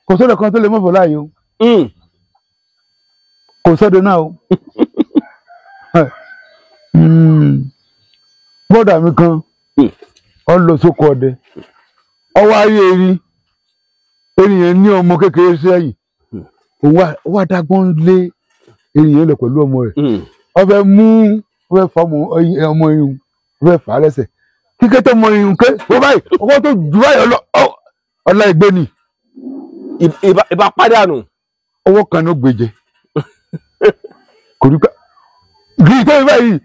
Kò sọ́dọ̀ kan tó lè mọ̀fọ̀ láàyè o. Kò sọ́dọ̀ náà o. Bọ́dà mi kan ọ lọ sóko ọdẹ, ọwọ́ ayé erin, erin yẹn ní ọmọ kékeré sẹ́yìn, òun wá dágbọ́n lé erin yẹn lọ pẹ̀lú ọmọ rẹ̀. Ó fẹ́ mú, ó fẹ́ fà ọmọ irun, ó fẹ́ fà á lẹ́sẹ̀ kíkẹ́ tó mọ irun ké wọ́n báyìí ọwọ́ tó jù báyìí ọlá ìgbé ni. Ìbá pàdánù. Ọwọ́ kan ló gbèjẹ kò rí ká gírí tó báyìí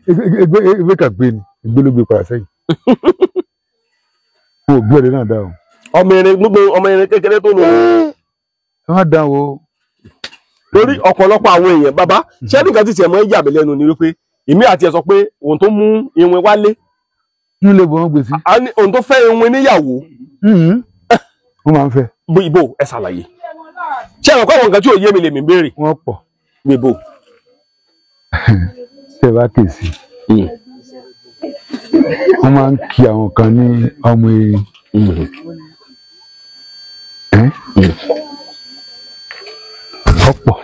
ewé kà gbé ni ìgbé ló gbé padà sẹ́yìn. Wọn ò gbé ọdẹ náà dá o. Ọmọ irin gbogbo ọmọ irin kékeré tó lò. Ẹ má dá o. Lórí ọ̀pọ̀lọpọ̀ àwọn èèyàn bàbá ṣé nǹkan tí tiẹ̀ mọ́ yà mí lẹ́nu ni wípé èmi àti ẹ̀ sọ pé òun tó mú iwin wálé. Nílé bọ̀ wọ́n gbé sí. Òun tó fẹ́ iwin níyàwó. Wọ́n máa ń fẹ́. Ibo ẹ ṣàlàyé. Ṣé àwọn kọ́ àwọn nǹkan tí ò yé mi lè mí béèrè. Wọ́n pọ̀. Ibo. Ṣé ẹ bá kè sí? Wọ́n máa ń kí àwọn kan ní ọmọ erin. Ọ̀pọ̀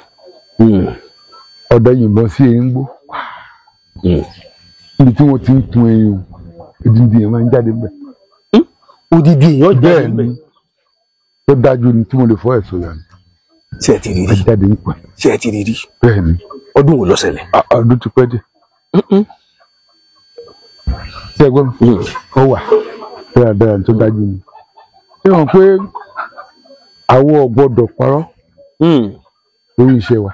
ọ̀dẹ yìnbọn sí erin gbó. Níbi tí wọ́n ti ń kun erin odidi èèyàn máa ń jáde ńbẹ̀. Odidi èèyàn jáde ńbẹ̀. Bẹ́ẹ̀ ni, tó dájú ni tí mo lè fọ́ ẹ̀sọ́ yà ni. Ṣé ẹ ti rí rí? Jáde ń pẹ́. Ṣé ẹ ti rí rí? Bẹ́ẹ̀ ni. Ọdún wo ló ṣẹlẹ̀? Ọdún ti pẹ́ dé. Ṣé ẹ gbọ́ mi? Ó wà dáradára tó dájú ni. Ṣé wọn pé àwọn ò gbọ́dọ̀ parọ́ lórí iṣẹ́ wa?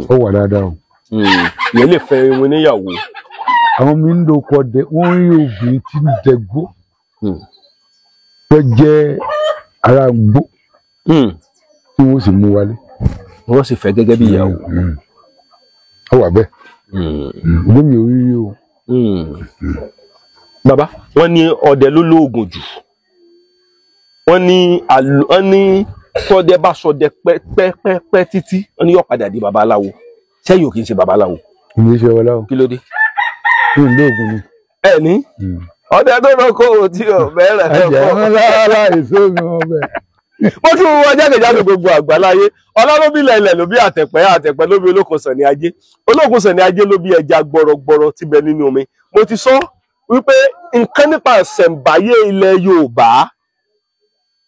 Ó wà dáadáa o. Ìyẹn lè fẹ́ irun níyàwó. Àwọn mi ń lo ọkọ ọdẹ, wọ́n rí obìnrin tí ń dẹgbó tó jẹ́ ara gbó tí wọ́n sì mú wálé. Wọ́n sì fẹ́ gẹ́gẹ́ bí ìyàwó. Ó wà bẹ́ẹ̀. Ìgbé mi ò rí rí o. Bàbá, wọ́n ní ọdẹ ló lóògùn jù. Wọ́n ní tọ́dẹ bá sọdẹ pẹ́pẹ́pẹ́ títí, wọ́n ní yóò padà di babaláwo. Sẹ́yìn ò kì í ṣe babaláwo. Ìgbé ṣe babaláwo. Kí ló dé? Mi ò lóògùn ni. Ẹ ní ọdẹ tó lọ kó o tí o bẹ̀rẹ̀ ẹ̀jẹ̀ wọn lára èso mi wọn bẹ̀. Mo kí wọn jákèjádò gbogbo àgbáláyé. Ọlá ló bí ilẹ̀, ilẹ̀ ló bí àtẹ̀pẹ́, àtẹ̀pẹ́ ló bí olókun sàn ní ajé, olókun sàn ní ajé ló bí ẹja gbọrọgbọrọ tí bẹ nínú omi. Mo ti sọ wípé nǹkan nípa ìṣẹ̀ǹbáyé ilẹ̀ Yorùbá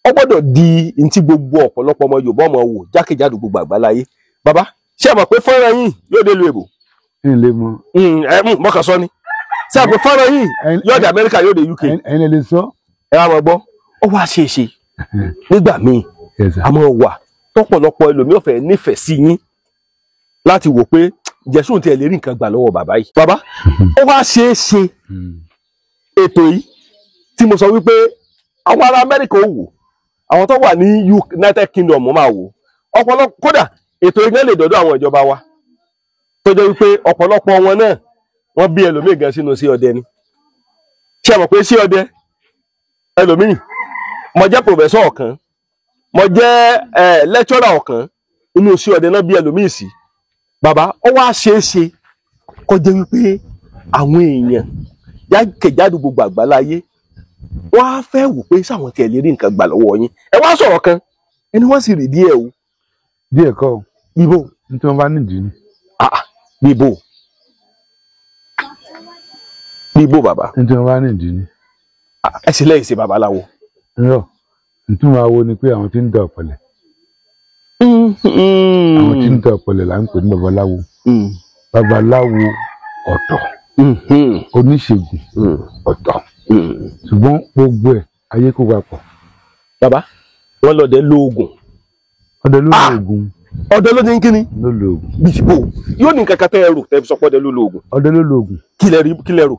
ó gbọ́dọ̀ di ntí gbogbo ọ̀pọ̀lọpọ̀ ọmọ Yorùbá ọmọ wò jákèjádò gbogbo àgbáláyé. Bàbá, ṣé ẹ mọ̀ pé fọ́nrán yìí yóò dé lu èbò? N lè mọ. Ẹ mú mọ́kàn sọ ni. Ṣé ẹ mọ̀ pé fọ́nrán yìí yóò dé Amẹ́ríkà, yóò dé UK? Ẹ̀yin lè sọ. Ẹ wá mọ̀ gbọ́, ó wá ṣe é ṣe nígbà míì a máa wà tọ́pọ̀lọpọ̀ ẹlòmíì ó fẹ́ nífẹ̀ẹ́ sí yín láti wò pé Jésù tí ẹ lè rí nǹkan gbà lọ́wọ́ bàbá yìí. Bàbá, ó wá ṣe é ṣe ètò yìí tí mo sọ wípé àwọn ará Amẹ́ríkà ó wò, àwọn tó wà ní United Kingdom máa wò, ọ̀pọ̀lọpọ̀ kódà ètò ìgbẹ́ lè dọ́dọ̀ àwọn ìjọba wa tó jẹ́ wípé ọ̀pọ̀lọpọ̀ wọn náà wọ́n bí ẹlòmíì gan sínú sí ọdẹ ni. Ṣé ẹ mọ̀ pé sí ọdẹ ẹlòmíì, mo jẹ́ pòfẹ́sọ̀ ọ̀kan, mo jẹ́ lẹ́kṣọ́rà ọ̀kan, inú sí ọdẹ náà bí ẹlòmíì sí. Bàbá, ó wá ṣe é ṣe kó jẹ́ wípé àwọn èèyàn jákèjádò gbogbo àgbáláyé wọ́n á fẹ́ wò pé sáwọn tiẹ̀ lè rí nǹkan gbà lọ́wọ́ yín. Ẹ wá sọ̀rọ̀ kan, ẹni wọ́n sì rí díẹ̀ o. Díẹ̀ kọ́ o. Bíbò. Ní tí wọ́n bá nídìí ni. Bíbò. Bíbò bàbá. Ní tí wọ́n bá nídìí ni. Ẹ sì lẹ́yìn sí babaláwo. Irọ́, ìtumọ̀ awo ni pé àwọn tí ń da ọ̀pẹ̀lẹ̀. Àwọn tí ń da ọ̀pẹ̀lẹ̀ là ń pè ní babaláwo. Babaláwo ọ̀tọ̀. Oníṣègùn ọ̀tọ̀. Ṣùgbọ́n gbogbo ẹ̀ ayé kó papọ̀. Bàbá, wọ́n lọ́dẹ lóògùn. Ọdẹ ló lóògùn. Ọdẹ ló ní kíni? Ló lóògùn. Bìtìbò yóò ní nǹkan kan tẹ́ ẹ rò tẹ́ fi sọ pé ọdẹ ló lóògùn. Ọdẹ ló lóògùn. Kí lẹ rí, kí lẹ rò?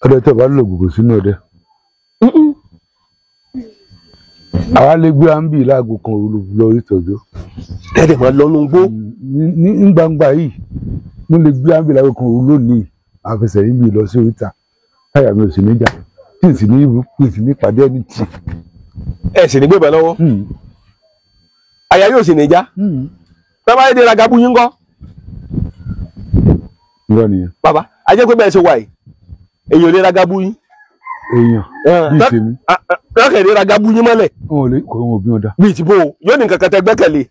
Ọdẹ tí ó bá lóògùn kò sínú ọdẹ. Àwa lè gbé àǹbì láago kan òru lọ ìtọ́jú. Tẹ́lẹ̀ máa lọ́nu gbó. Ní gbangba yìí, mo lè gbé àǹbì láago kan òru lónìí, àfẹsẹ̀ yìí bì lọ sí oríta. Táyà mi ò sì ní jà, tí n sì ní ibù, tí n sì ní pàdé ẹni tì. Ẹ sì ní gbébẹ̀ lọ́wọ́. Àyà yóò sì ní já. Tọ́ba yìí dé ra gabu yín kọ́. Irọ́ nìyẹn. Bàbá, a jẹ́ pé bẹ́ẹ̀ ṣe wà yìí, èyàn ò lè ra gabu yín. Èèyàn bíi tèmi. Lọ́kẹ̀ lè ra gabu yín mọ́lẹ̀. Wọn ò lè kọ́ wọn òbí wọn dá. Bíi tìbò yóò ní nǹkan kan tẹ gbẹ́kẹ̀lé.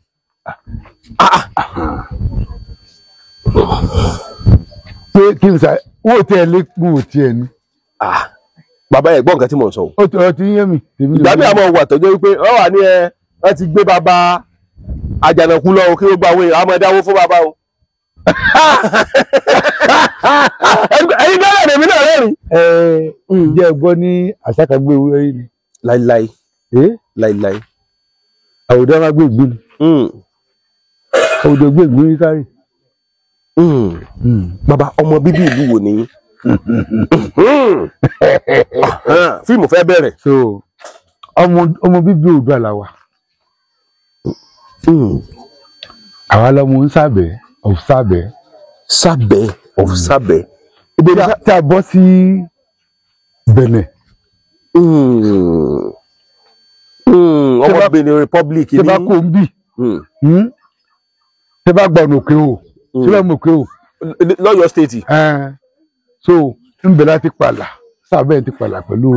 Pé kí n sà, wọ́n ò tiẹ̀ lé kún ò tiẹ̀ ní. Bàbá ẹ̀ gbọ́ nǹkan tí mò ń sọ o. Ó ti ọtí yé mi. Ìgbà mi àmọ́ wà tọ́jú wípé wọ́n wà ní ẹ wọ́n ti gbé bàbá Àjànàkú lọ o kí ó gba àwọn èèyàn á máa dáwó fún bàbá o. Ẹ̀yin bẹ́ẹ̀ lèmi náà rẹ́rìn. Ẹ ǹjẹ́ ẹ gbọ́ ní àṣàkàgbé ewúrẹ́ yìí ni. Láíláí. Láíláí. Àwòdà máa gbé ìgbín ni. Àwòdà gbé ìgbín rí kárì. Bàbá, ọmọ bíbí ìlú wo ni? Fíìmù fẹ́ bẹ̀rẹ̀. So ọmọ bíbí Oòduà là wà. Àwa lọmọ ń sábẹ́ of sábẹ́. Sábẹ́ of sábẹ́. Ibi tí a bọ́ sí Benin. Ọmọ Benin Republic ní. Tẹ bá kó ń bì. Tẹ bá gba ọ̀nà òkè o. Tẹ bá mọ̀ òkè o. Lọ́yọ̀ state. So ń bẹ láti pàlà, sábẹ́ ti pàlà pẹ̀lú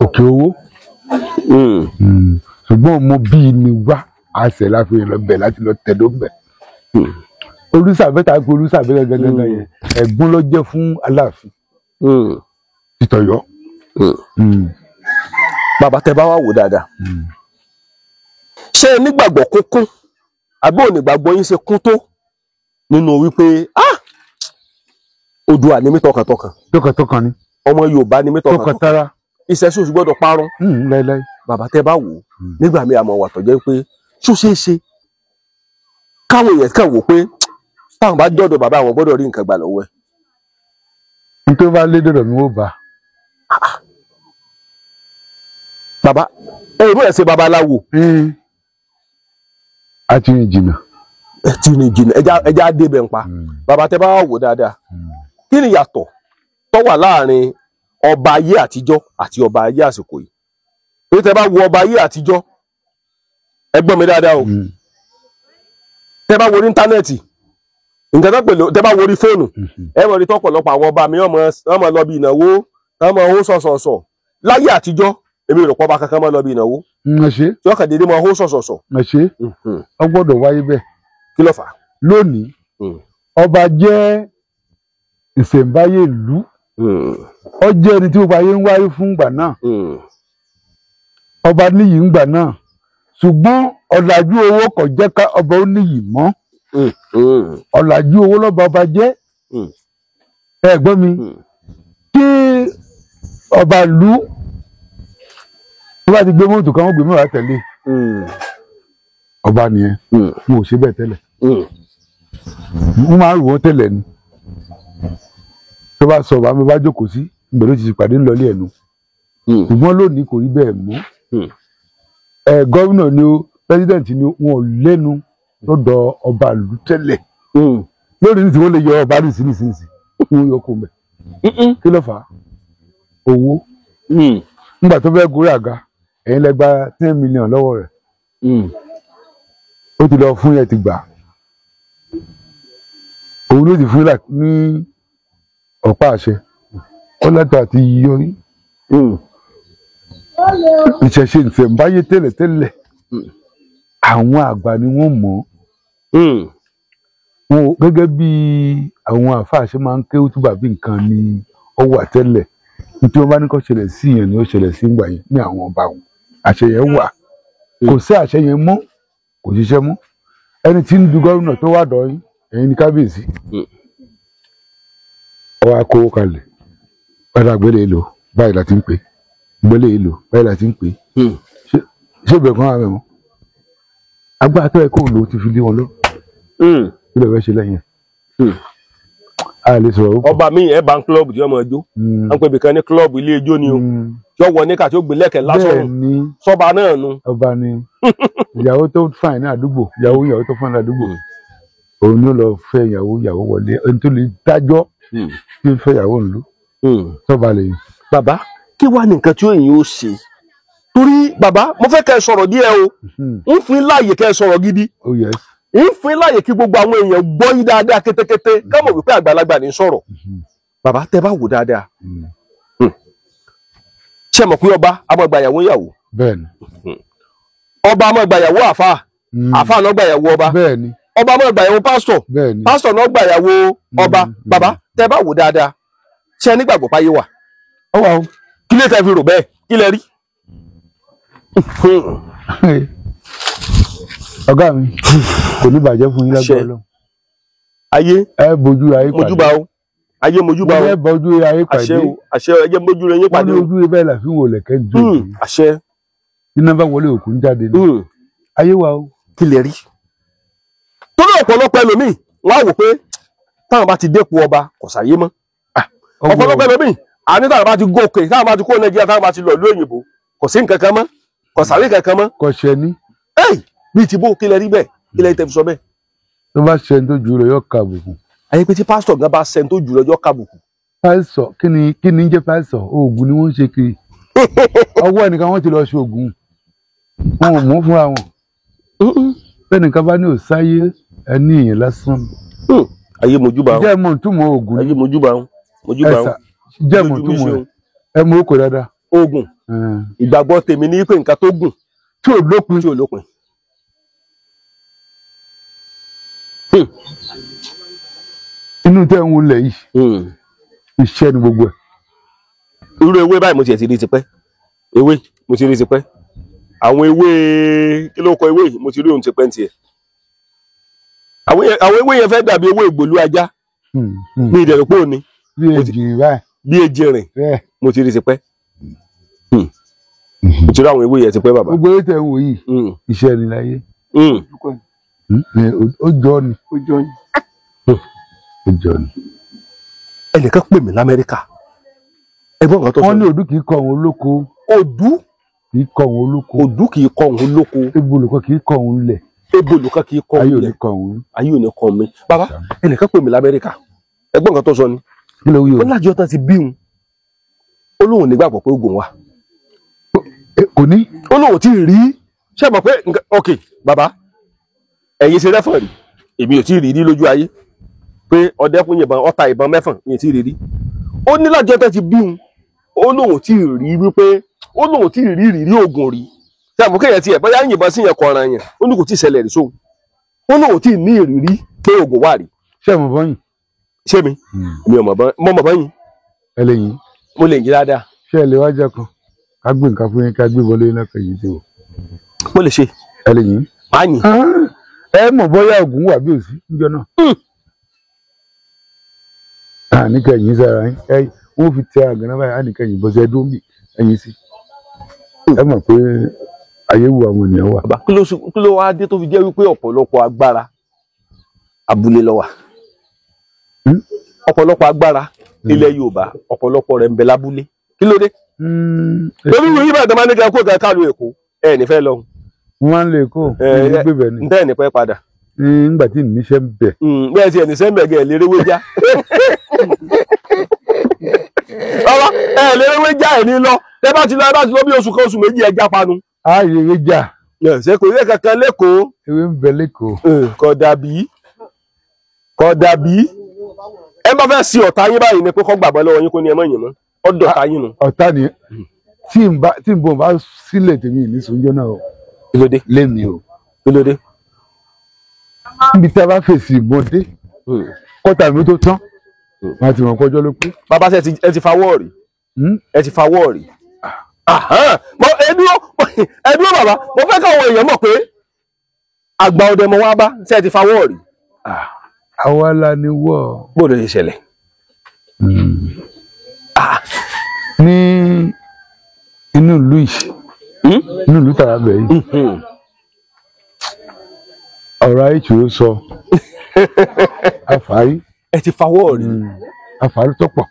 òkè owó. Ṣùgbọ́n ọmọ bíi ni wá àṣẹ láfi lọ bẹ̀ láti lọ tẹ̀dó bẹ̀. Olùsàbẹ̀ tá a pe Olùsàbẹ̀ gangan yẹn ẹ̀gbọ́n ló jẹ́ fún Aláàfin tìtọ̀yọ́. Bàbá, tẹ bá wà wò dáadáa, Ṣé ẹ nígbàgbọ́ kúnkún àbí ònígbàgbọ́ yín ṣe kún tó nínú wípé Oòduà ni mí tọkàntọkàn? Tọkàntọkàn ni. Ọmọ Yorùbá ni mí tọkàntọkàn. Tọkàntara. Ìṣẹ̀ṣe ò sì gbọ́dọ̀ parun. Láíláí. Bàbá, tẹ́ bá wò ó nígbà míì, àmọ́ wà tó jẹ́ pé ṣó ṣeé ṣe káwọn èèyàn kàn wò pé táwọn bá dọ̀dọ̀ bàbá, àwọn gbọ́dọ̀ rí nǹkan gbà lọ́wọ́ ẹ̀? N tó bá lé dọ̀dọ̀ mi, ó bá. Bàbá, ẹ ìbú ẹ̀ ṣe babaláwo. A ti rìn jìnnà. Ẹ ti rìn jìnnà, ẹja débẹ̀ ń pa. Bàbá, tẹ́ bá wà wò dáadáa, kí ni yàtọ̀ tó wà láàrin ọba ayé àtijọ́ àti ọba ayé àsìkò yìí? Torí tẹ́ bá wo ọba ayé àtijọ́, ẹ gbọ́ mi dáadáa o, tẹ́ bá wo ní íńtánẹ́ẹ̀tì, nǹkan tó pèlò, tẹ́ bá wo orí fóònù, ẹ mọ̀ ní tọ́pọ̀lọpọ̀ àwọn ọba mi, wọ́n mọ̀ lọ bí ìnáwó, wọ́n mọ̀ hó sọ̀sọ̀sọ̀. Láyé àtijọ́, èmi rò pọ̀ ọba kankan mọ̀ lọ bí ìnáwó Ẹ ṣe. tí wọ́n kàn déédéé mọ̀ hó sọ̀sọ̀sọ̀. Ẹ ṣe, ọ gbọ́dọ̀ wáyé bẹ́ẹ̀. Kí ló fà á? Lónìí, ọba jẹ́ ìṣẹ̀ǹbáyé ìlú, ó jẹ́ ẹni tí gbogbo ayé ń wáyé fún ìgbà náà. Ọba níyì ń gbà náà, ṣùgbọ́n ọ̀làjú owó kò jẹ́ ká ọba ó níyì mọ́. Ọ̀làjú owó lọ́ba ọba jẹ́. Ẹ gbọ́ mi, kí ọba ìlú tó bá ti gbé mọ́tò kan, wọ́n gbé mẹ́wàá tẹ̀lé. Ọba nìyẹn. Wọn ò ṣe bẹ́ẹ̀ tẹ́lẹ̀. Wọ́n máa ń rò wọ́n tẹ́lẹ̀ ni. Tó bá sọ ọba mi bá jókòó sí ìgbẹ́ ló ti ṣèpàdé ńlọlé ẹ̀nu. Ṣùgbọ́n lónìí, kò rí bẹ́ẹ̀ mọ́. Ẹ gómìnà ni ó, president ni ó, wọn ò lẹ́nu lọ́dọ̀ ọba ìlú tẹ́lẹ̀. Lónìí ní tí wọ́n lè yọ ọba ní sínísìnyí, wọ́n yọ kó mẹ́. Kí ló fà á? Owó. Nígbà tó fẹ́ gorí àga, ẹ̀yin lẹ gba 10 million lọ́wọ́ rẹ̀. Ó ti lọ fún yẹn, ti gbà, òun ló ti fún yín ní ọ̀pá àṣẹ, ó lẹ́tọ̀ọ́ àti yọ yín. Ìṣẹ̀ṣe ìṣẹ̀ǹbáyé tẹ́lẹ̀tẹ́lẹ̀, àwọn àgbà ni wọ́n mọ̀ wọn gẹ́gẹ́ bí àwọn àáfàá ṣe máa ń ké túbà bí nǹkan ni ó wà tẹ́lẹ̀. Tí wọ́n bá ní kó ṣẹlẹ̀ sí yẹn ni ó ṣẹlẹ̀ sí ìgbà yẹn ní àwọn ọba wọn. Àṣẹ yẹn wà, kò sí àṣẹ yẹn mọ́, kò ṣiṣẹ́ mọ́. Ẹni tí ń du gómìnà tó wà dọ̀ yín, ẹ̀yin ní kábíyèsí, ó wá kówó kalẹ̀ padà, gbélé èlò báyìí la ti ń pè, gbélé èlò báyìí la ti ń pè. Ṣé ìbẹ̀rù kan wà mẹ́ mọ́? Agbára tó yẹ kó lò ó ti fi lé wọn lọ. Kí ló fẹ́ ṣe lẹ́yìn ẹ̀? A lè sọ̀rọ̀ púpọ̀. Ọba mi, ẹ bá ń club tí ọmọ ẹjọ́ wọn pè bìkan ní club, ilé ijó ni o, tí ó wọ níkà tí ó gbé lẹ́kẹ̀ẹ́ lásán. Bẹ́ẹ̀ ni. Sọba náà nu. Ọba ni. Ìyàwó tó fàìn ní àdúgbò, ìyàwó tó fàìn ní àdúgbò, òun ni ó lọ fẹ́ ìyàwó, ìyàwó wọlé. Ẹni tó lè dájọ́ tí ń fẹ́ ìyàwó ńlú, sọba lè yìn. Bàbá, kí wàá ní nǹkan tí ó yìn ó ṣe? Torí bàbá, mo fẹ́ kẹ́ ẹ sọ̀rọ̀ díẹ̀ o. Ń fún yín láàyè kẹ́ ẹ sọ̀rọ̀ gidi. Oh yes. Ń fún yín láàyè kí gbogbo àwọn èèyàn gbọ́ yín dáadáa kétékété, ká mọ̀ wípé àgbàlagbà ní sọ̀rọ̀. Bàbá, tẹ́ bá wò dáadáa, ṣé mọ̀ pé ọba a máa gba ìyàwó ìyàwó? Bẹ́ẹ̀ni. Ọba a máa gba ìyàwó àfáà, àfáà náà gba ìyàwó ọba. Bẹ́ẹ̀ni. Ọba máa gba ìyàwó pásítọ̀. Bẹ́ẹ̀ni. Pásítọ̀ náà gba ìyàwó ọba. Bàbá, tẹ́ bá wò dáadáa, ṣé ẹ nígbàgbọ́ páyé wà? Ó wà o. Kí lè tẹ́ fi rò bẹ́ẹ̀? Kí lẹ rí? Ọ̀gá mi, kò ní bàjẹ́ fún yín lágbára Àṣẹ. Ọlọ́run. Ayé. Ẹ bójú ayé pàdé. Mojúbà o, ayé, mojúbà o. Ẹ bójú ayé pàdé. Àṣẹ o, àṣẹ o, ẹ jẹ́ mójú rẹ yín Wọ́n pàdé ní o. ojú bẹ́ẹ̀ là fi ń wò lẹ̀kẹ́ ń jó. Àṣẹ. Iná bá wọlé, òkú ń jáde ní. Ayé wa o. Kí lè rí? Torí ọ̀pọ̀lọpọ̀ ẹlòmíì, wọ́n á wò pé táwọn bá ti dépò ọba, kò sáyé mọ́. Ọ̀pọ̀lọpọ̀ ẹlòmíì àní táwọn bá ti gòkè, táwọn bá ti kó Nàìjíríà, táwọn bá ti lọ ìlú òyìnbó, kò sí nǹkan kan mọ́, kò sáré kankan mọ́. Kò ṣẹ ní. Ẹ́ẹ̀, bíi ti bó? Kí lẹ rí bẹ́ẹ̀? Kí lẹ tẹ́ fi sọ bẹ́ẹ̀? Tó bá ṣe ẹni tó jù ú lọ, yóò ka àbùkù. Ayé pé tí pásítọ̀ gan bá sẹ́ni tó jù lọ́jọ́ kábùkù. Pásítọ̀, kí ni ń jẹ́ pásítọ̀? Oògùn ni wọ́n ń ṣe kiri. Ọwọ́ ẹnìkan wọ́n ti lọ ṣe oògùn, wọn ò mú fúnra wọn. Bẹ́ẹ̀ nìkan bá ní òsáyé, ẹni èèyàn lásán. Ayé, mojúbà o. Jẹ́ mọ̀ túmọ̀ oògùn ni? Ayé, mojúbà o, mojúbà o. Ẹ̀sà, jẹ́ mọ̀ Lójú mi túmọ̀ ṣe ẹ̀? Ẹ mú okò dáadáa. Oògùn, ìgbàgbọ́ tèmi ní pé nǹkan tó gùn tí ò lópin. Tí ò lópin. Inú tẹ́ ń wọlé yìí, iṣẹ́ ni gbogbo ẹ̀. Irú ewé báyìí, mo tiẹ̀ ti rí tipẹ́. Ewé mo ti rí tipẹ́. Àwọn ewé kí ló kọ ewé yìí, mo ti rí ohun ti pẹ́ tiẹ̀. Àwọn ewé yẹn fẹ́ dàbí ewé ìgbòlú ajá ní ìdẹ̀rùpọ̀ òní. Bí èjì báyìí. Bí èjì rìn, mo ti rí ti pẹ́. Mo ti rí àwọn ewé yẹn ti pẹ́ bàbá. Gbogbo ewé tẹ̀ ń wò yìí, iṣẹ́ ni láyé. Ó jọ ni. Ó jọ ni. Ẹnìkan pè mí l'Amẹ́ríkà. Ẹgbọ́n kan tó sọ. Wọ́n ní òdú kì í kọ òun olóko. Òdú kì í kọ òun olóko. Òdú kì í kọ òun olóko. Ebolùkọ́ kì í kọ òun lẹ̀. Ebolùkọ́ kì í kọ òun lẹ̀. Ayé ò ní kọ òun. Ayé ò ní kọ mi. Bàbá, ẹnìkan pè mí l'Amẹ́ríkà. Ẹgbọ́n kan tó sọ ni. Kí ló wí o? Ó lájọ tán ti bí òun. Ó lóun nígbàgbọ́ pé oògùn wà. Kò ní. Ó lóun ti rí. Ṣé ẹ mọ̀ pé ok bàbá, ẹ̀yin ṣe rẹ́fọ̀n rí, èmi ò tí ì rí rí lójú ayé pé ọdẹkùn yìnbọn ọta ìbọn mẹ́fọ̀n mi ò tí ì rí rí. Ó ní lájọ tán ti bí òun, ó lóun tí ì rí wípé ó lóun tí ì rí ìrírí oògùn rí. Ṣé àmọ́ kéèyàn tiẹ̀ bóyá yìnbọn sí yẹn kọ̀ọ̀ràn yẹn, ó ní kò tí ì ṣẹlẹ̀ rí sóhun. Ó lóun tí ì ní ìrírí pé oògùn wà rí. Ṣé mo bọ́ yìn? Ṣé mi? Mi ò mọ̀ bọ́, mo mọ̀ bọ́ yìn. Ẹ lè yìn. Mo lè yìn dáadáa. Ṣé ẹ lè wá jẹ́ kan? Ká gbé nǹkan fún yín, ká gbé wọlé náà kẹ́yìn tí o. Mo lè ṣe. Ẹ lè yìn. Má yìn. Ẹ mọ̀ bóyá oògùn wà bí òsì níjọ́ náà. Àní kẹ́yìn sára yín, ẹ wọ́n fi tẹ àgànná báyìí, àní kẹ́yìn bọ́ sí ẹdún bì ẹ̀yìn sí. Ẹ mọ̀ pé ayé wu àwọn ènìyàn wà. Bàbá, kí ló wá dé tó fi jẹ́ wípé ọ̀pọ̀lọpọ̀ agbára abúlé ló wà? Ọ̀pọ̀lọpọ̀ agbára ilẹ̀ Yorùbá, ọ̀pọ̀lọpọ̀ rẹ̀ ń bẹ lábúlé. Kí ló dé? Lórí ìwé yìí bàtà máa ní kí a kó ìka káàlù Èkó, ẹ ní fẹ́ lọ. Wọ́n lè kó ní gbébẹ̀ ni. Ntẹ́ ní pẹ́ padà. Nígbà tí ìníṣẹ́ ń bẹ̀. Bẹ́ẹ̀ ti ẹ̀ níṣẹ́ ń bẹ̀ gẹ̀ lérewé já. Bàbá ẹ lérewé já ẹ̀ ní lọ. Tẹ́ bá ti lọ, ẹ bá ti lọ bí oṣù kan oṣù méjì ẹ já panu. A yẹ ewé já. Ṣé kò rí kankan lẹ́kọ̀ọ́? Ewé ń bẹ lẹ́kọ̀ọ́. Kò dàbí. Kò dàbí. Ẹ bá fẹ́ sí ọ̀tá yín báyìí ni pé kó gbàgbọ́ lọ́wọ́ yín kó ní ẹ mọ̀ yín mọ́. Ọ̀dọ̀ ọ̀tá yín nu. Ọ̀tá ni tí n bọ̀ bá sílẹ̀ tèmi ní sọ́jọ́ náà o. Kí ló dé? Lémi o. Kí ló dé? Níbi tí a bá fèsì ìbọn dé, kọ́tà mi tó tán, wọ́n ti mọ̀ pọ́jọ́ ló pé. Bàbá ṣe ẹ ti fa wọ́ọ̀rì. Ẹ ti fa wọ́ọ̀rì. Ẹ dúró bàbá, mo fẹ́ káwọn èèyàn mọ̀ pé àgbà ọdẹ mo wá bá, ṣe ẹ ti fa wọ́ọ̀rì. Àwa la ni wọ́. Bó ló ṣe ṣẹlẹ̀? Ní inú ìlú yìí, inú ìlú Tàràbẹ̀ yìí, ọ̀rọ̀ ayé tí ó sọ, àfárí. Ẹ ti fawọ́ rí. Àfárí tó pọ̀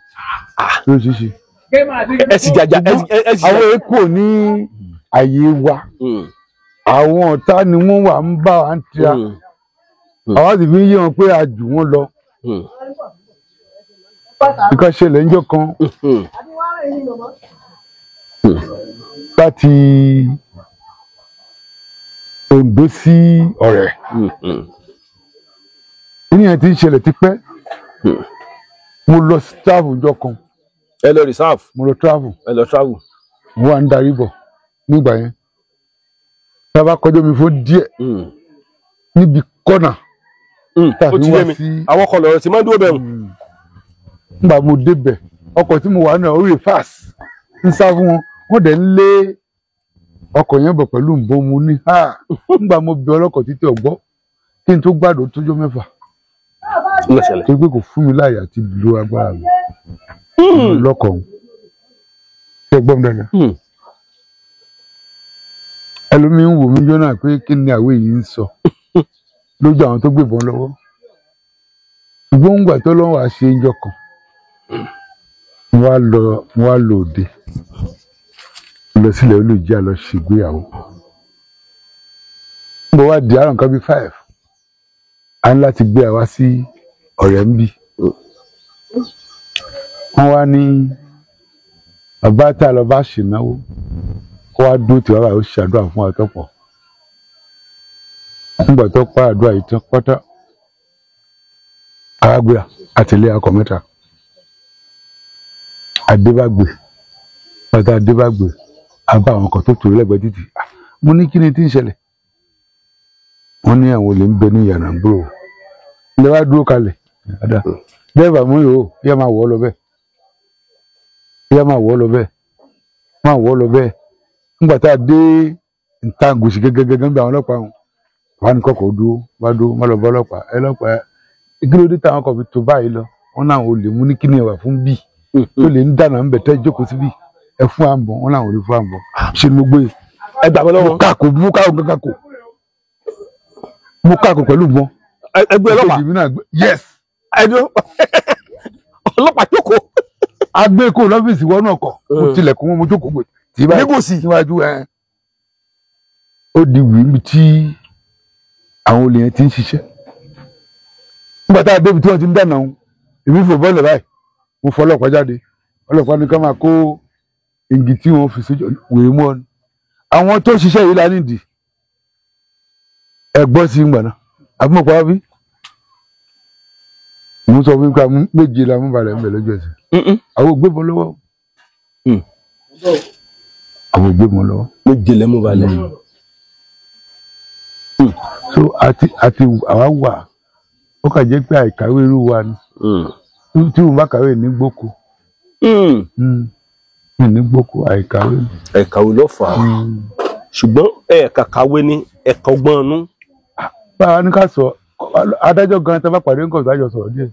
lóṣìṣì. Ẹ sì jàjà ẹ sì. Àwọn èkó ní àyè wa, àwọn ọ̀tá ni wọ́n wà ń bá wa ń tira. Àwa sì fi ń yé wọn pé a jù wọ́n lọ. Nǹkan ṣẹlẹ̀ níjọ́ kan láti Oǹdó sí Ọ̀rẹ́. Ìyẹn ti ń ṣẹlẹ̀ tipẹ́. Mo lọ sí travel níjọ́ kan. Ẹ lọ reserve. Mo lọ travel. Ẹ lọ travel. Mo wà ń darí bọ̀ nígbà yẹn. Tá a bá kọjá mi fún díẹ̀ níbi kọ́nà. Ó ti yé mi, àwọn ọkọ̀ lọ̀rọ̀ tí máa ń dúró bẹ̀rù. Nígbà mo débẹ̀, ọkọ̀ tí mo wà náà ó rè fast ń sá fún wọn, wọ́n dẹ̀ ń lé ọkọ̀ yẹn bọ̀ pẹ̀lú nbọ mu ní. Nígbà mo bẹ ọlọ́kọ̀ títí ọ̀gbọ́ kí n tó gbàdọ̀ tójọ́ mẹ́fà. Torí pé kò fún mi láàyè àti lo agbára mi lọ́kọ̀ ọ̀hún. Ṣé ẹ gbọ́ mi dáadáa? Ẹlòmíín ń wò mí jọ́nà pé kí ni àwé yìí ń sọ lójú àwọn tó gbébọn lọ́wọ́. Ṣùgbọ́n ńgbà tó lọ́wọ́ àṣẹ ìjọ kan, mo wá lọ òde, lọ sílẹ̀ olùjẹ́ àlọ́ ṣègbéyàwó. Mo wá di àrùn kan bíi 5, a ní láti gbé àwa sí Ọ̀rẹ́ ń bí. Wọ́n wá ní bàbá tá a lọ bá ṣènáwó, kó wá dúró tí bàbá yóò ṣàdúrà fún wa tọ́pọ̀. Nígbà tó pa àdúrà yìí tán pátá, arágbéra àtẹlé akọ mẹ́ta. Adébágbé, bàtà Adébágbé, a bá àwọn kan tó tòrò lẹ́gbẹ̀ẹ́ títì. Mo ní kí ni tí ń ṣẹlẹ̀? Wọ́n ní àwọn olè ń bẹ ní yàrá gbòòrò. Ilé wa dúró kalẹ̀. Dẹ́rẹ́bà mú yòó, yá máa wọ̀ ọ́ lọ bẹ́ẹ̀. Yá máa wọ̀ ọ́ lọ bẹ́ẹ̀. Máa wọ̀ ọ́ lọ bẹ́ẹ̀. Nígbà tá a dé Nta gòsì gẹ́gẹ́gẹ́gẹ́ bí àwọn ọlọ́pàá wọn wà ní kọ́kọ́ dúró wá dúró má lọ bá ọlọ́pàá ẹ ọlọ́pàá kí ló dé táwọn kọ̀ fi tó báyìí lọ wọn náà ò lè mú ní kíni ẹwà fún bíi tó lè ń dànà ń bẹ̀ tẹ́ jókòó síbí ẹ fún àǹbọ̀ wọn làwọn ò lè fún àǹbọ̀ ṣe ni mo gbé Ẹ gbà mọ́ mo lọ́wọ́. káàkó mo káàkó káàkó mo káàkó pẹ̀lú ìbọn. Ẹgbẹ́ ọlọ́pàá. Èkejì mi náà gbé yes Ẹ dúró. Ọlọ́pàá jókòó. agbé kó lọ́fíìsì wọnú ọkọ̀ mo Mm. tilẹ̀kùn wọn mo jókòó gbé tí báyìí Nígòsì. níwájú ẹ ó di wìí tí àwọn olè yẹn ti ń ṣiṣẹ́ nígbà tá a débi tí wọ́n ti ń dáná òun èmi fò bọ́ọ̀lù báyìí mo fọ ọlọ́pàá jáde ọlọ́pàá ní ká máa kó igi tí wọ́n fi sójú wèé mú ọ ni àwọn tó ṣiṣẹ́ yìí la nídìí ẹ gbọ́ sí ìgbà náà àbí mo pa wá bí mo sọ fún mi pé àwọn méje la mú balẹ̀ ń bẹ̀ lójú ẹsẹ̀ àwọn ògbébọn lọ́wọ́ àwọn ògbébọn lọ́wọ́. Méje lẹ́mú balẹ̀. So àti àwa wà ó kà jẹ́ pé àìkàwé irú wa ni tí mo bá kàwé ní gbóko ní gbóko àìkàwé. Ẹ̀ka wo ló fà á? Ṣùgbọ́n ẹ̀ka kàwé ní ẹ̀ka ọgbọ́n inú. Báwa ní ká sọ adájọ́ gan tá a bá pàdé nǹkan ìdájọ́ sọ̀rọ̀ díẹ̀